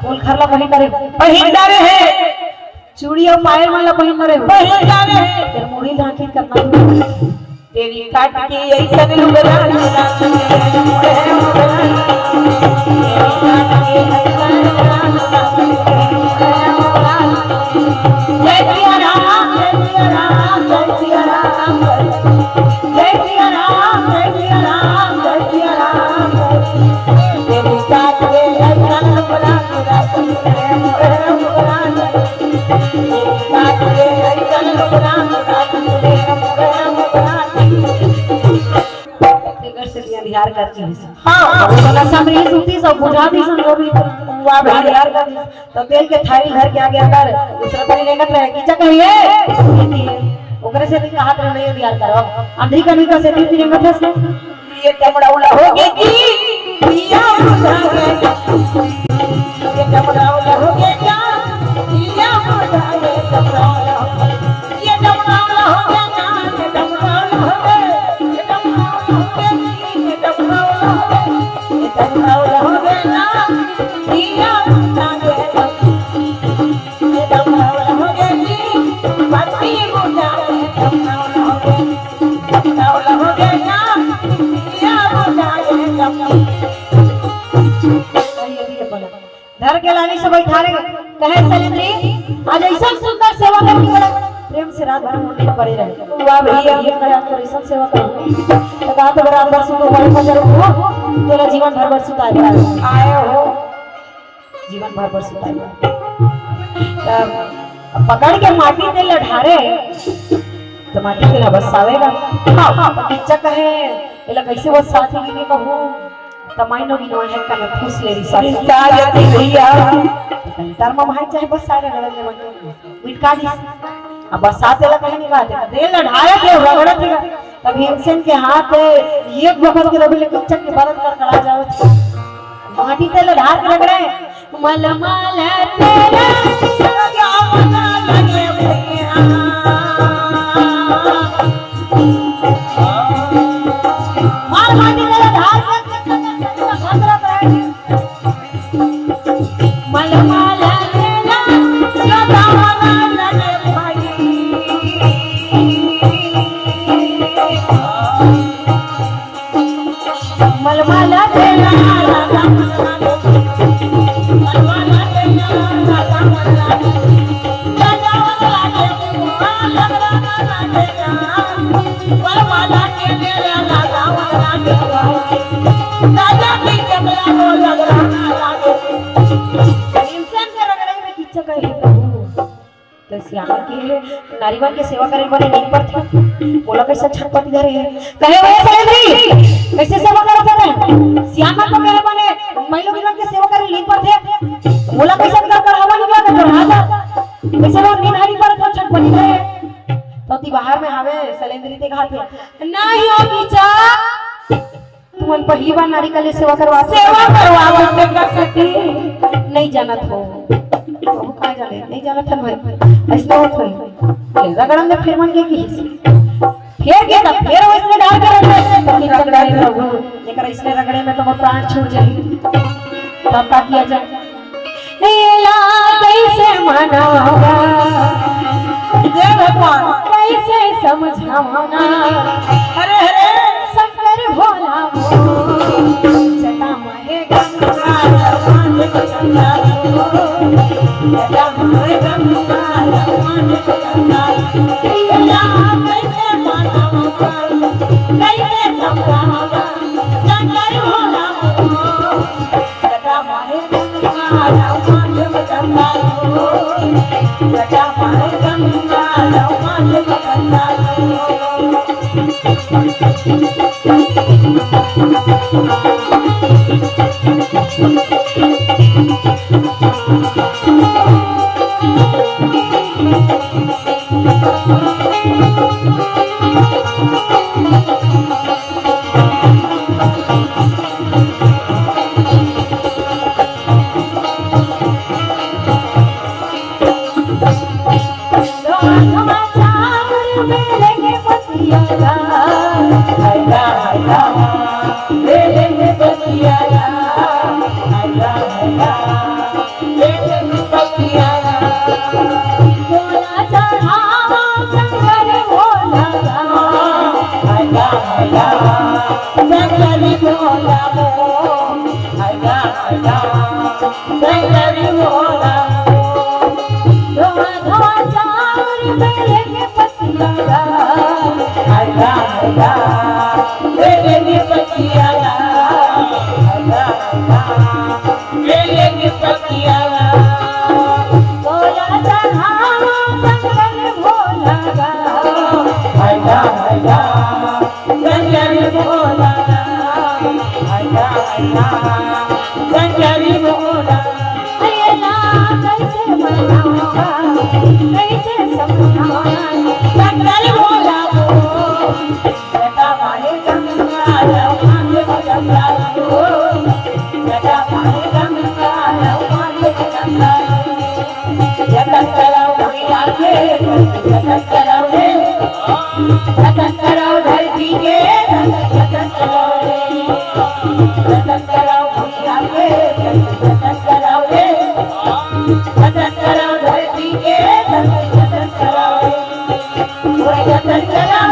बोल खरला पहिन डरे हो। पहिन डरे हे। चूड़ी अउ पायल मन ला पहिन डरे हो। पहिन डरे हे। तेरे मुड़ी ढांकी करना भी। तेरी काट के ऐसन लुगरा लगा। जय सिया राम, जय सिया राम, जय सिया राम। जय सिया राम, जय सिया राम, जय सिया राम। तेरी जात के ऐसा लफड़ा लगा, तेरे मुखड़ा लगा। तेरी जात के ऐसा लफड़ा लगा, तेरे मुखड़ा लगा। तेकर से बिहार करती है। हाँ। वो तो नशा में ही सूती सब बुझा दी संजोगी। वाह भैया। बिहार करती। तो तेल के थारी धर के आगे अंदर दूसरा थारी रेंगत रहे, "किचा कहिए?" ओकरे से भी कहा तो नहीं दिया करो। अंधी का नहीं का से तीन रेंगत है। ये चमड़ौला हो गए जी, पिया बुझा गए। ये चमड़ौला हो गए क्या? पिया बुझा गए, चमड़ौला हो गए। ये चमड़ौला हो गए क्या? ये चमड़ौला हो गए। ये चमड़ौला हो गए जी, ये चमड़ौला हो गए। ये चमड़ौला हो गए ना, पिया बुझा गए। धर के लानी से बैठारे, कहे, "सलेंद्री, आज ऐसा सुंदर सेवा करके बड़ा प्रेम से रात भर मुंडी पड़े रहे।" वाह भैया। ये कहे, "आज तो ऐसा सेवा करूँ।" तो कहा, "तो रात भर सुनो, बड़े पत्थर उठो, तोला जीवन भर भर सुताए बर आए हो।" जीवन भर बर सुताई। तब पकड़ के माटी तेल ला ढारे, तो माटी तेल ला बरसावेगा। हाँ, तो किच्चा कहे, "एला कैसे बरसात ही के कहूँ?" त माई नो गिनो है कने फूस ले रही सारी। बरसा जाती भैया। तब माई चाहे बरसाए रगड़न दे माई। मिटका दी। अब बरसात तेल ला कहे नहीं बात है। तेल ला ढारे थे, रगड़त थे। तब भीमसेन के हाथ एक बखत के रवि ले किच्चक के बरत कड़कड़ा जावत। माटी तेल ढार के रगड़े। मलमल तेल लगावना लगे भैया। मार माटी तेल ढार के किच्चक के भसरत रहे। मलमल तेल लगावना लगे भाई। मलमल तेल लगावना लगे। भीमसेन के रगड़ई में किच्चा कहे हे प्रभु। त सियान के नारीवन के सेवा करे बने नीम पड़थे। बोला कैसे छटपट करे हे। कहे, "ओ सलेंद्री, कैसे सेवा करत हे?" सियान मन तो कहे बने, "महिला मन के सेवा करे नीम पड़थे।" बोला कैसे कर कर हवा निकला कर हवा। कैसे वो नीम हरी पर तो छटपट करे। तो ती बाहर में हावे, सलेंद्री ते कहा थे, "नहीं हो नीचा।" तुमन पहली बार नारी का ले सेवा करवा, सेवा करवा, तेकर सेती नहीं जानत हो। वो का जाने, नहीं जानत हन भाई। ऐसे होत है। रगड़न में फिर मन के की हिस्से। फिर के तब फिर वैसे डाल के रगड़े, तो कितना रगड़े प्रभु। एकर ऐसे रगड़े में तो मोर प्राण छूट जाही। तब का किया जाए? एला कैसे मनावा? हे भगवान। कैसे समझावा? अरे, अरे। शंकर भोला हो, जटा माहे गंगा, जटा माहे गंगा, जटा माहे गंगा, एला कैसे मनावा? कैसे समझावा? शंकर भोला हो। शंकरी भोला मोर, आजा, आजा, शंकरी भोला मोर। धुआं धुआं चाउर बेले के पतिया ला, आजा, आजा, बेले के पतिया ला, आजा, आजा, बेले के पतिया ला। भोला चढ़ावा शंकर भोला गा, आजा, आजा, शंकर भोला, आजा, आजा, शंकर भोला। अरे ना, कैसे मनावा, कैसे समझावा, शंकर भोला को। जटा मारे गंगा, जटा मारे गंगा, जटा मारे गंगा, जटा मारे गंगा। जतन कराओ भैया के, जतन कराओ रे, जतन कराओ धरती के, जतन कराओ रे, जतन कराओ भैया के, जतन कराओ रे, जतन कराओ धरती के, जतन कराओ रे। जतन कराओ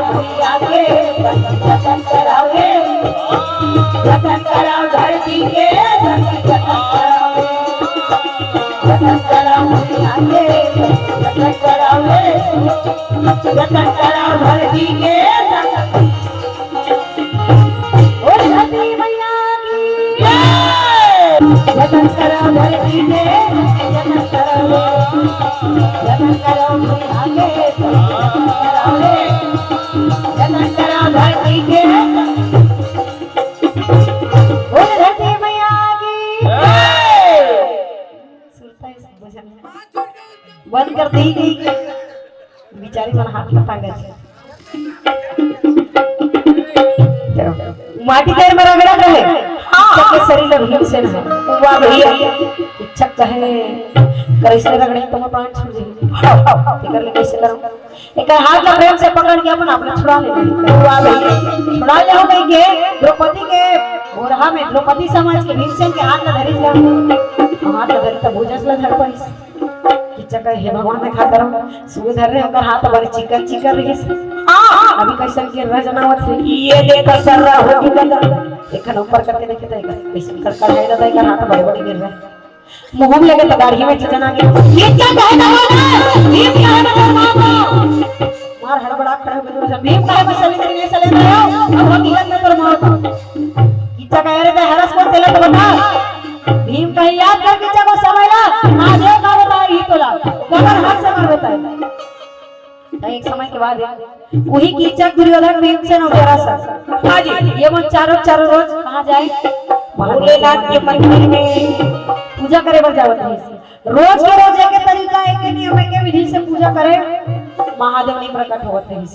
भैया के, जतन, जतन कराओ रे। जतन कराओ धरती के, जतन, जतन कराओ रे। जतन कराओ भैया के, जतन, जतन कराओ रे। जतन कराओ धरती के, जतन। बोल धरती मैया की जय। जतन करो धरती के, जतन करो, जतन करो भैया के, जतन करो रे, जतन करो धरती के। बोल धरती मैया की जय। सुरता इस भजन में बंद कर दी गई। बिचारी मन हाथ लटा गए। माटी तेर में रगड़ा रहे। हाँ। सबके शरीर में भीमसेन है। वाह भैया। इच्छा कहे, कैसे रगड़े तो मैं प्राण छूट जाए। तेकर ले कैसे करूं? एक हाथ ला प्रेम से पकड़ के अपन आपने छुड़ा ले। वाह भैया। छुड़ा ले हो गई के द्रौपदी के ओरहा में द्रौपदी समझ के भीमसेन के हाथ ला धरी जा। हाथ ला धरी तब भुजस ला धर पाइस। किच्चा कहे, "हे भगवान, मैं खाता रहूं।" सुबह धर रहे ओकर हाथ बड़े चिकन चिकन रहिस। हाँ। अभी कैसन के रह जनावत हे। ये देखो सर रहो की बता। एक खन ऊपर करके देखे तो एक कैसन कर कर है दादा, एक हाथ बड़े बड़े गिर रहे। मुंह में लगे तो गाड़ी में चजना के। किच्चा कहे, "भगवान, भीम कहे बता मार दो।" मार हड़बड़ा खड़े हो गए, "भीम कहे बस चली तेरे लिए चले गए हो, अब हम निकल में तो मार दो।" किच्चा कहे, "अरे, हरस को तेला तो बता।" भीम कहे, "याद कर किच्चा को समय ला, महादेव का बता रही तोला, कमर हाथ से मार देता है।" तो एक समय के बाद वही किच्चा दुर्योधन, भीमसेन और जरासंध। हाँ जी। ये मन चारों, चारों रोज कहाँ जाए? भोलेनाथ के मंदिर में पूजा करे बर जावत रहिस। रोज के रोज एक तरीका, एक नियम, एक विधि से पूजा करे महादेव नहीं प्रकट होवत रहिस।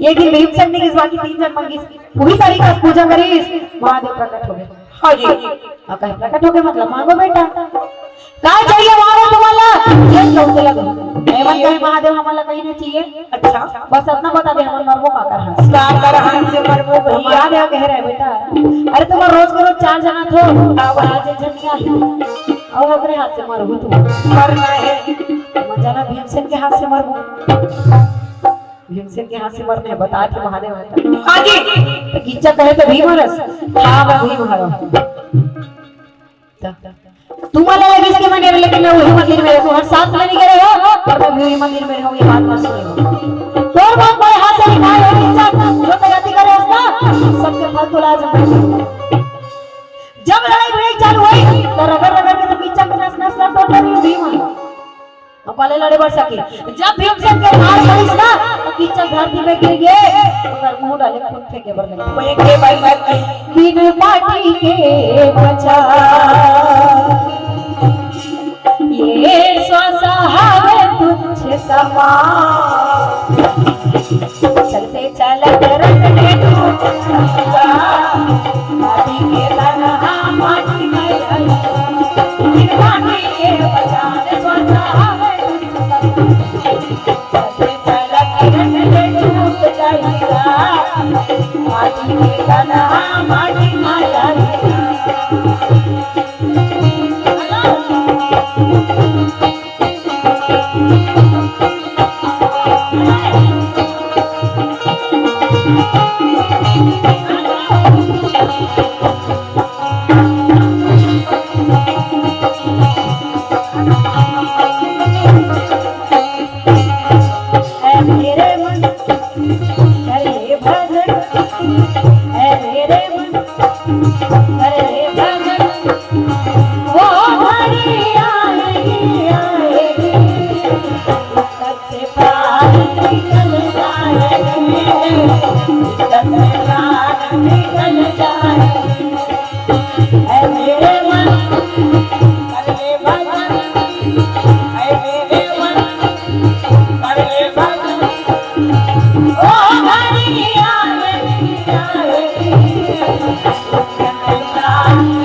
एक दिन भीमसेन नहीं गिस, बाकी तीन जन मन गिस। वही तरीका से पूजा करिस, महादेव प्रकट हो गए। हाँ जी। हाँ, कहे प्रकट हो गए मतलब मांगो बेटा। काय चाहिए मांगो तुम्हाला? ये कहते लगे। एमन कहे महादेव हमला कहीं नहीं चाहिए। अच्छा। बस इतना बता दे, हमन मरबो का कर हंस। का कर हंस से मरबो भैया? महादेव कह रहे बेटा, अरे तुम्हार रोज के रोज चार जना थो, अब आज एक जन क्या है? अब ओकरे हाथ से मरबो तू। मरना है। मजा ना भीमसेन के हाथ से मरबो। भीमसेन के हाथ से मरने बता थे महादेव आता। हाँ जी। तो किच्चा कहे तो भीम हरस, हाँ मैं भीम हरस। तुम्हाला लगिस के मंदिर, लेकिन मैं वही मंदिर में रहूं, हर साथ में नहीं गए हो, पर मैं भी वही मंदिर में रहूं, ये बात मत सुनो। तोर बाप बड़े हाथ से निकाल हो किच्चा, जो तैयारी करे उसका, सबके फल तुला जब। जब लड़ाई भिड़ाई चालू हुई, तो रगड़ रगड़ के तो किच्चा के नस नस ला तोड़ रही भीम। अब वाले लड़े बढ़ सके। जब भीमसेन के मार पड़िस ना, तो किच्चा धरती में गिर गए, ओकर मुंह डाले खून फेंके बर लगे। फेंके बर लगे। बिन पाटी के बचा, ये स्व सहाय तुच्छ समान। चलते चलत रथ के टूट, माटी के तन हा माटी में रही, बिन माटी के पहचान स्व सहावै तुच्छ समान। जैसे जल किरण ले डूब जाइगा, माटी के तन हा माटी में रही। ऐ मेरे मन, कर ले भजन, ऐ मेरे मन, कर ले भजन, वो घड़ी आएगी, आएगी, तब से प्राण निकल जाएंगे, तब से प्राण निकल जाएंगे। ऐ मेरे मन, कर ले भजन, ऐ मेरे मन, कर ले भजन। ओ घड़ी आएगी, आएगी, चल जाएगी,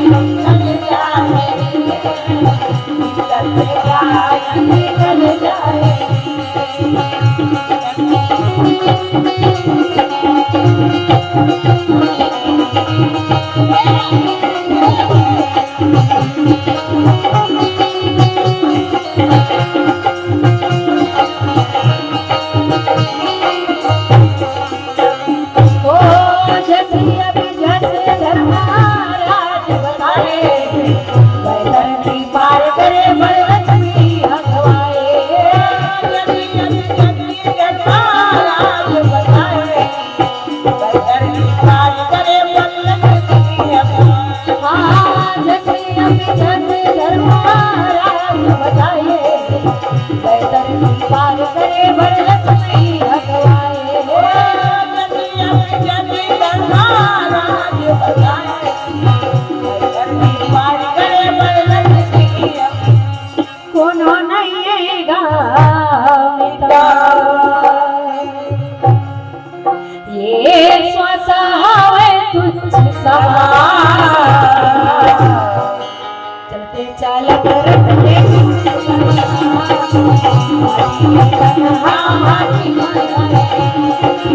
चल जाएगी। ओ जस अभी जस धर्मराज बताए, वै धरती पार करे वरलक्ष्मी अगवाए। जस अभी जस धर्मराज बताए, वै धरती पार करे वरलक्ष्मी अगवाए। हाँ, जस अभी जस धर्मराज बताए, वै धरती पार करे वरलक्ष्मी अगवाए। कोनो नइये गामिता, ये स्व सहावै तुच्छ समान। चलते चालत रथ ले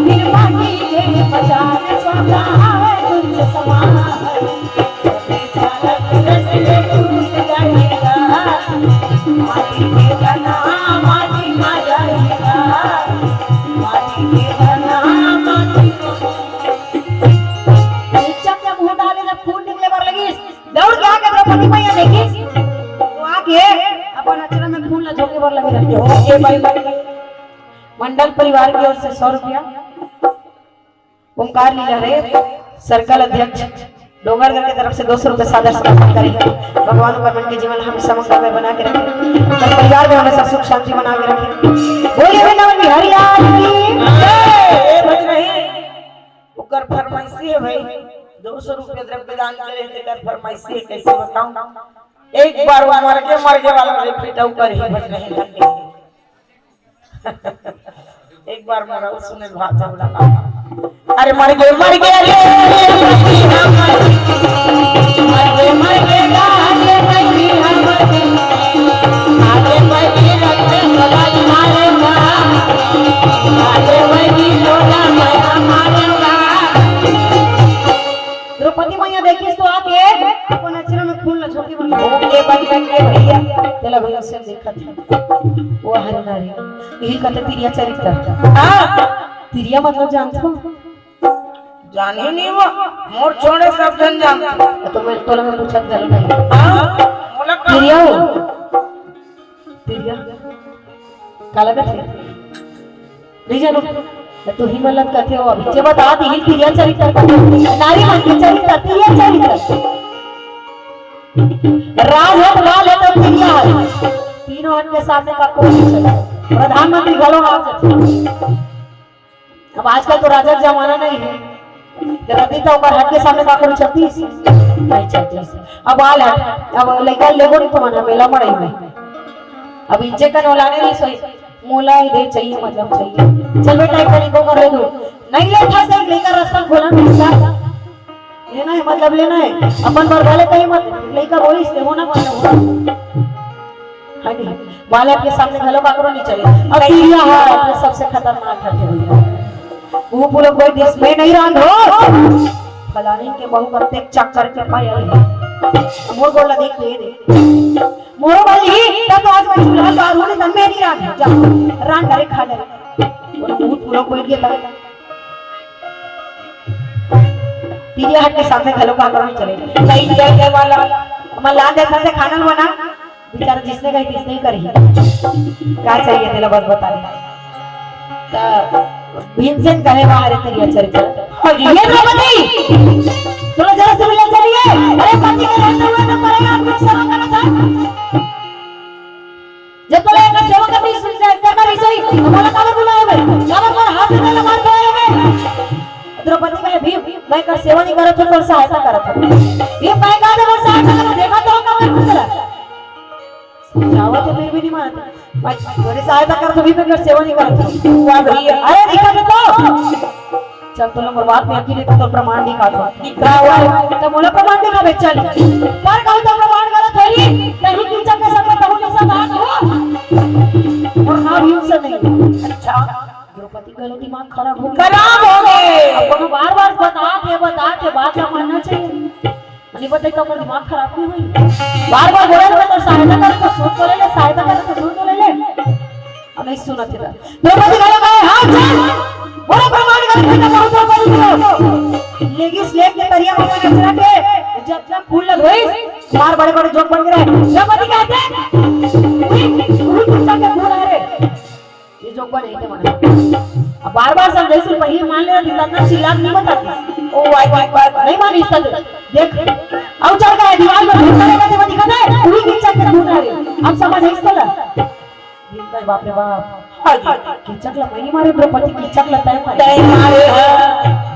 बिन माटी के पहचान स्व सहावै तुच्छ समान। इच्छा के मुंह डाले जब खून निकले बर लगिस, दौड़ के आके द्रौपदी मैया देखिस, तो आके अपन अचरा में खून ला झोंके बर लगे रहते हो। ये भाई, भाई, भाई। मंडल परिवार की ओर से सौ रुपया। ओमकार लीला रे सर्कल अध्यक्ष डोंगरगढ़ के तरफ से दो सौ रुपए सादर समर्पण करे। भगवान ओकर मन के जीवन हमेशा मंगलमय बना के रखे, ओकर परिवार में हमेशा सुख शांति बना के रखे। बोलिए वृंदावन बिहारी लाल की। ए, ए भाई नहीं, ओकर फरमाइशी है भाई, दो सौ रुपए द्रव्य दान करे, तेकर फरमाइशी है, कैसे बताऊं? एक बार वो मर के, मर के वाला भाई पिटाऊ कर ही भज नहीं लगे। एक बार मोरा उ सुने भाव था बोला। अरे मर गे, मर गे रे, मर गे, मर गे गा रे, मर गे हम। आगे मर गे रखते बोला मारेगा। आगे मर गे बोला मैं मारेगा। द्रौपदी मैया देखिस तो आके अपन अचरा में खून ला झोंके बन ओके भाई, भाई, भैया। तेला भैया से देखत है। वो हर नारी। यही कहते तिरिया चरित्र। हाँ। तिरिया मतलब जानत हो? जानी नहीं वो। मोर छोड़े सब जन जानत। तो मैं तोला में पूछत गलो नहीं। हाँ। बोला का? तिरिया हो? तिरिया। काला का थे? नहीं जानो। तो तू ही मलत कथे हो अभी। जे बता दी ही तिरिया चरित्र का। नारी मन के चरित्र, तिरिया चरित्र। राज है, बाल है तो तिरिया है। तीनों हन के सामने का कोई नहीं चला। प्रधानमंत्री घलो आ जाते। अब आजकल तो राजा के जमाना नहीं है। जब रहती तो ओकर हट के सामने का कोई चलती? नहीं चलती। अब आल हट, अब लइका लेगो नहीं तो मन मेला मड़ई में। अब इंजे कन ओलाने नहीं सोई। मोला इधर चाहिए, मतलब चाहिए। चल बेटा, एक तरीको कर ले दो। नहीं लेता से एक लेकर रास्ता खोला मिलता। लेना है, मतलब लेना है। अपन बर भले कहीं मत, लइका बोलिस ते होना मतलब होना। हाँ जी, बालक के सामने घलो काकरो नहीं चले। अब तिरिया है, ये सबसे खतरनाक हटे भैया। वो पूरा कोई डिस में नहीं रांध हो। फलानी के बहू करते चक्कर के पायल है। मोर गोला देख के ये दे। मोरो वाली ही, तब तो आज मैं चूल्हा बारू ने तन में नहीं रांध। जा, रांध करे खा ले। वो पूरा कोई के तब तिरिया हट के सामने घलो का करना चले। कहीं दिया के वाला, हमर लान देखा से खाना बना, बेचारा जिसने कही तिसने ही करी। का चाहिए तेला बस बता दे। त भीमसेन कहे, "वाह रे तिरिया चरित्र।" और ये द्रौपदी, थोड़ा जरा से मिलना चाहिए। अरे पति के रहते हुए तो परेगा, आप लोग सेवा करना था। जब तोला एकर सेवा करनी, करना रही सही, तो मोला काबर बुलाए हवे? काबर मोर हाथ से पहले मार बुलाए हवे? द्रौपदी कहे, "भीम, मैं एकर सेवा नहीं करत हूँ, तोर सहायता करत हूँ।" भीम कहे, "का दे मोर सहायता करत? देखा तो काबर कुछ रहा?" समझावत है, फिर भी नहीं मानत। मैं तोरे सहायता करत हूँ, भीम, एकर सेवा नहीं करत हूँ। वाह भैया। अरे, दिखा दे तो। चल, तोला मोर बात में यकीन हे, तो प्रमाण दिखा दो। दिखा हुआ है। तो मोला प्रमाण दिखा बे, चल। पर कहूँ तो प्रमाण गलत होही, तही कीचक के संग तहूँ निशा बात हो। और हाँ, भीम से नहीं। अच्छा। द्रौपदी का दिमाग खराब हो गया। खराब हो गए। अब कोनो बार-बार बतात हे, बतात हे, बात का मानना चाहिए। नहीं बताई तो अपन दिमाग खराब नहीं हुई। बार-बार बोले ना, तो सहायता करे तो सुन तो ले ले, सहायता करे तो सुन तो ले ले। अब नहीं सुनत हे। द्रौपदी घलो कहे, "हाँ, चल, बड़ा प्रमाण कर, बेटा, बहुत द्रौपदी को।" लेगिस लेग के तरिया में नचरा के, जतना खून लग गई, मार बड़े-बड़े जोंक बन के रहे। द्रौपदी कहते, "उई, उई, कुत्ता के खून आ रे।" ये जोंक बने थे मने। अब बार-बार समझाइस, पहले मान ले, जितना चिल्ला नहीं बताती। ओ, आई बात, बात। नहीं मानी इसका देख। देख, अब चल गए, दीवार में घूम करेगा, तेरे को दिखा दे, उई कुत्ता के खून आ रे। अब समझ आइस तोला? भीम कहे, "बाप रे बाप, हाँ जी, कीचक ला मैं नहीं मारे, द्रौपदी कीचक ला तय मारे।" तय मारे, हाँ।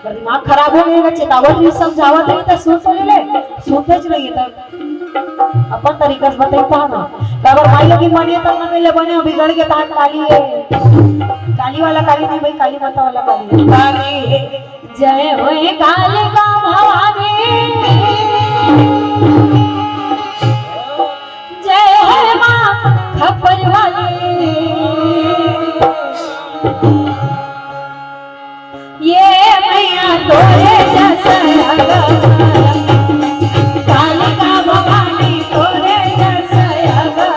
अगर दिमाग खराब हो गया, चेतावत नहीं, समझावत नहीं, तो सुन तो ले ले, सुनते च नहीं है, तो अपन तरीका से बताई तो ना। तो अगर माई लोग की मानिए, तब ना मिले बने, बिगड़ के तान काली है, काली वाला काली नहीं भाई, काली माता वाला काली है। काली है। जय होय कालिका भवानी, जय होय माँ खप्पर वाली। ये मैया तोरे जस अगम, कालिका भवानी तोरे जस अगम।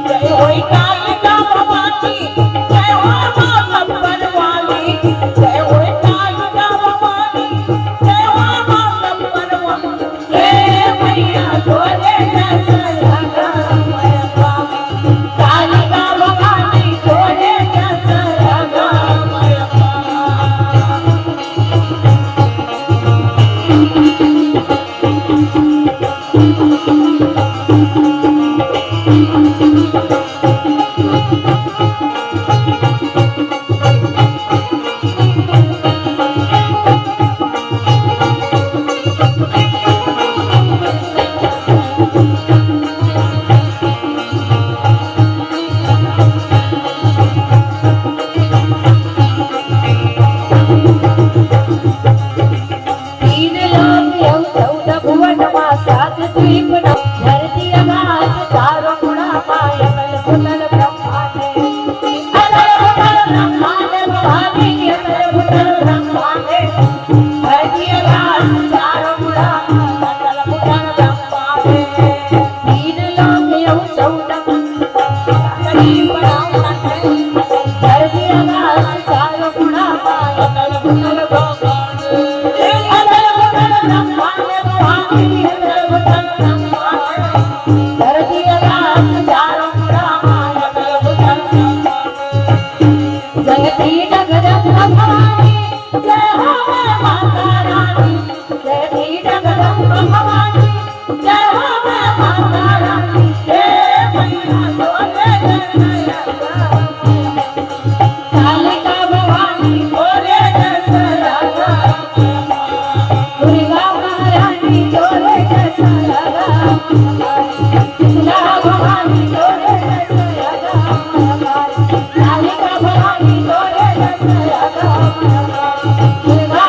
जय होय कालिका भवानी, जय हो माँ खप्पर वाली, जय हो कालिका भवानी, जय हो माँ खप्पर वाली। हे मैया तोरे जस अगम, कालिका भवानी तोरे जस अगम। तीन लोक अउ चौदह भुवन मा सात द्वीप ना, धरती आकाश चारों गुणा मा अतल भुतल ब्रह्मांड। अतल भुतल ब्रह्मांड भवानी, अतल भुतल ब्रह्मांड। धरती आकाश चारों गुणा मा अतल भुतल ब्रह्मांड। तीन लोक अउ चौदह जगती जगदम्ब भवानी, जय हो माता रानी। जय श्री जगदम्ब भवानी, जय हो माँ माता रानी, हे मैया तोरे जय जयकार। कालिका भवानी तोरे जय जयकार। दुर्गा महारानी तोरे जय जयकार। शीतला भवानी तोरे जय जयकार। कालिका भवानी तोरे जय जयकार। दुर्गा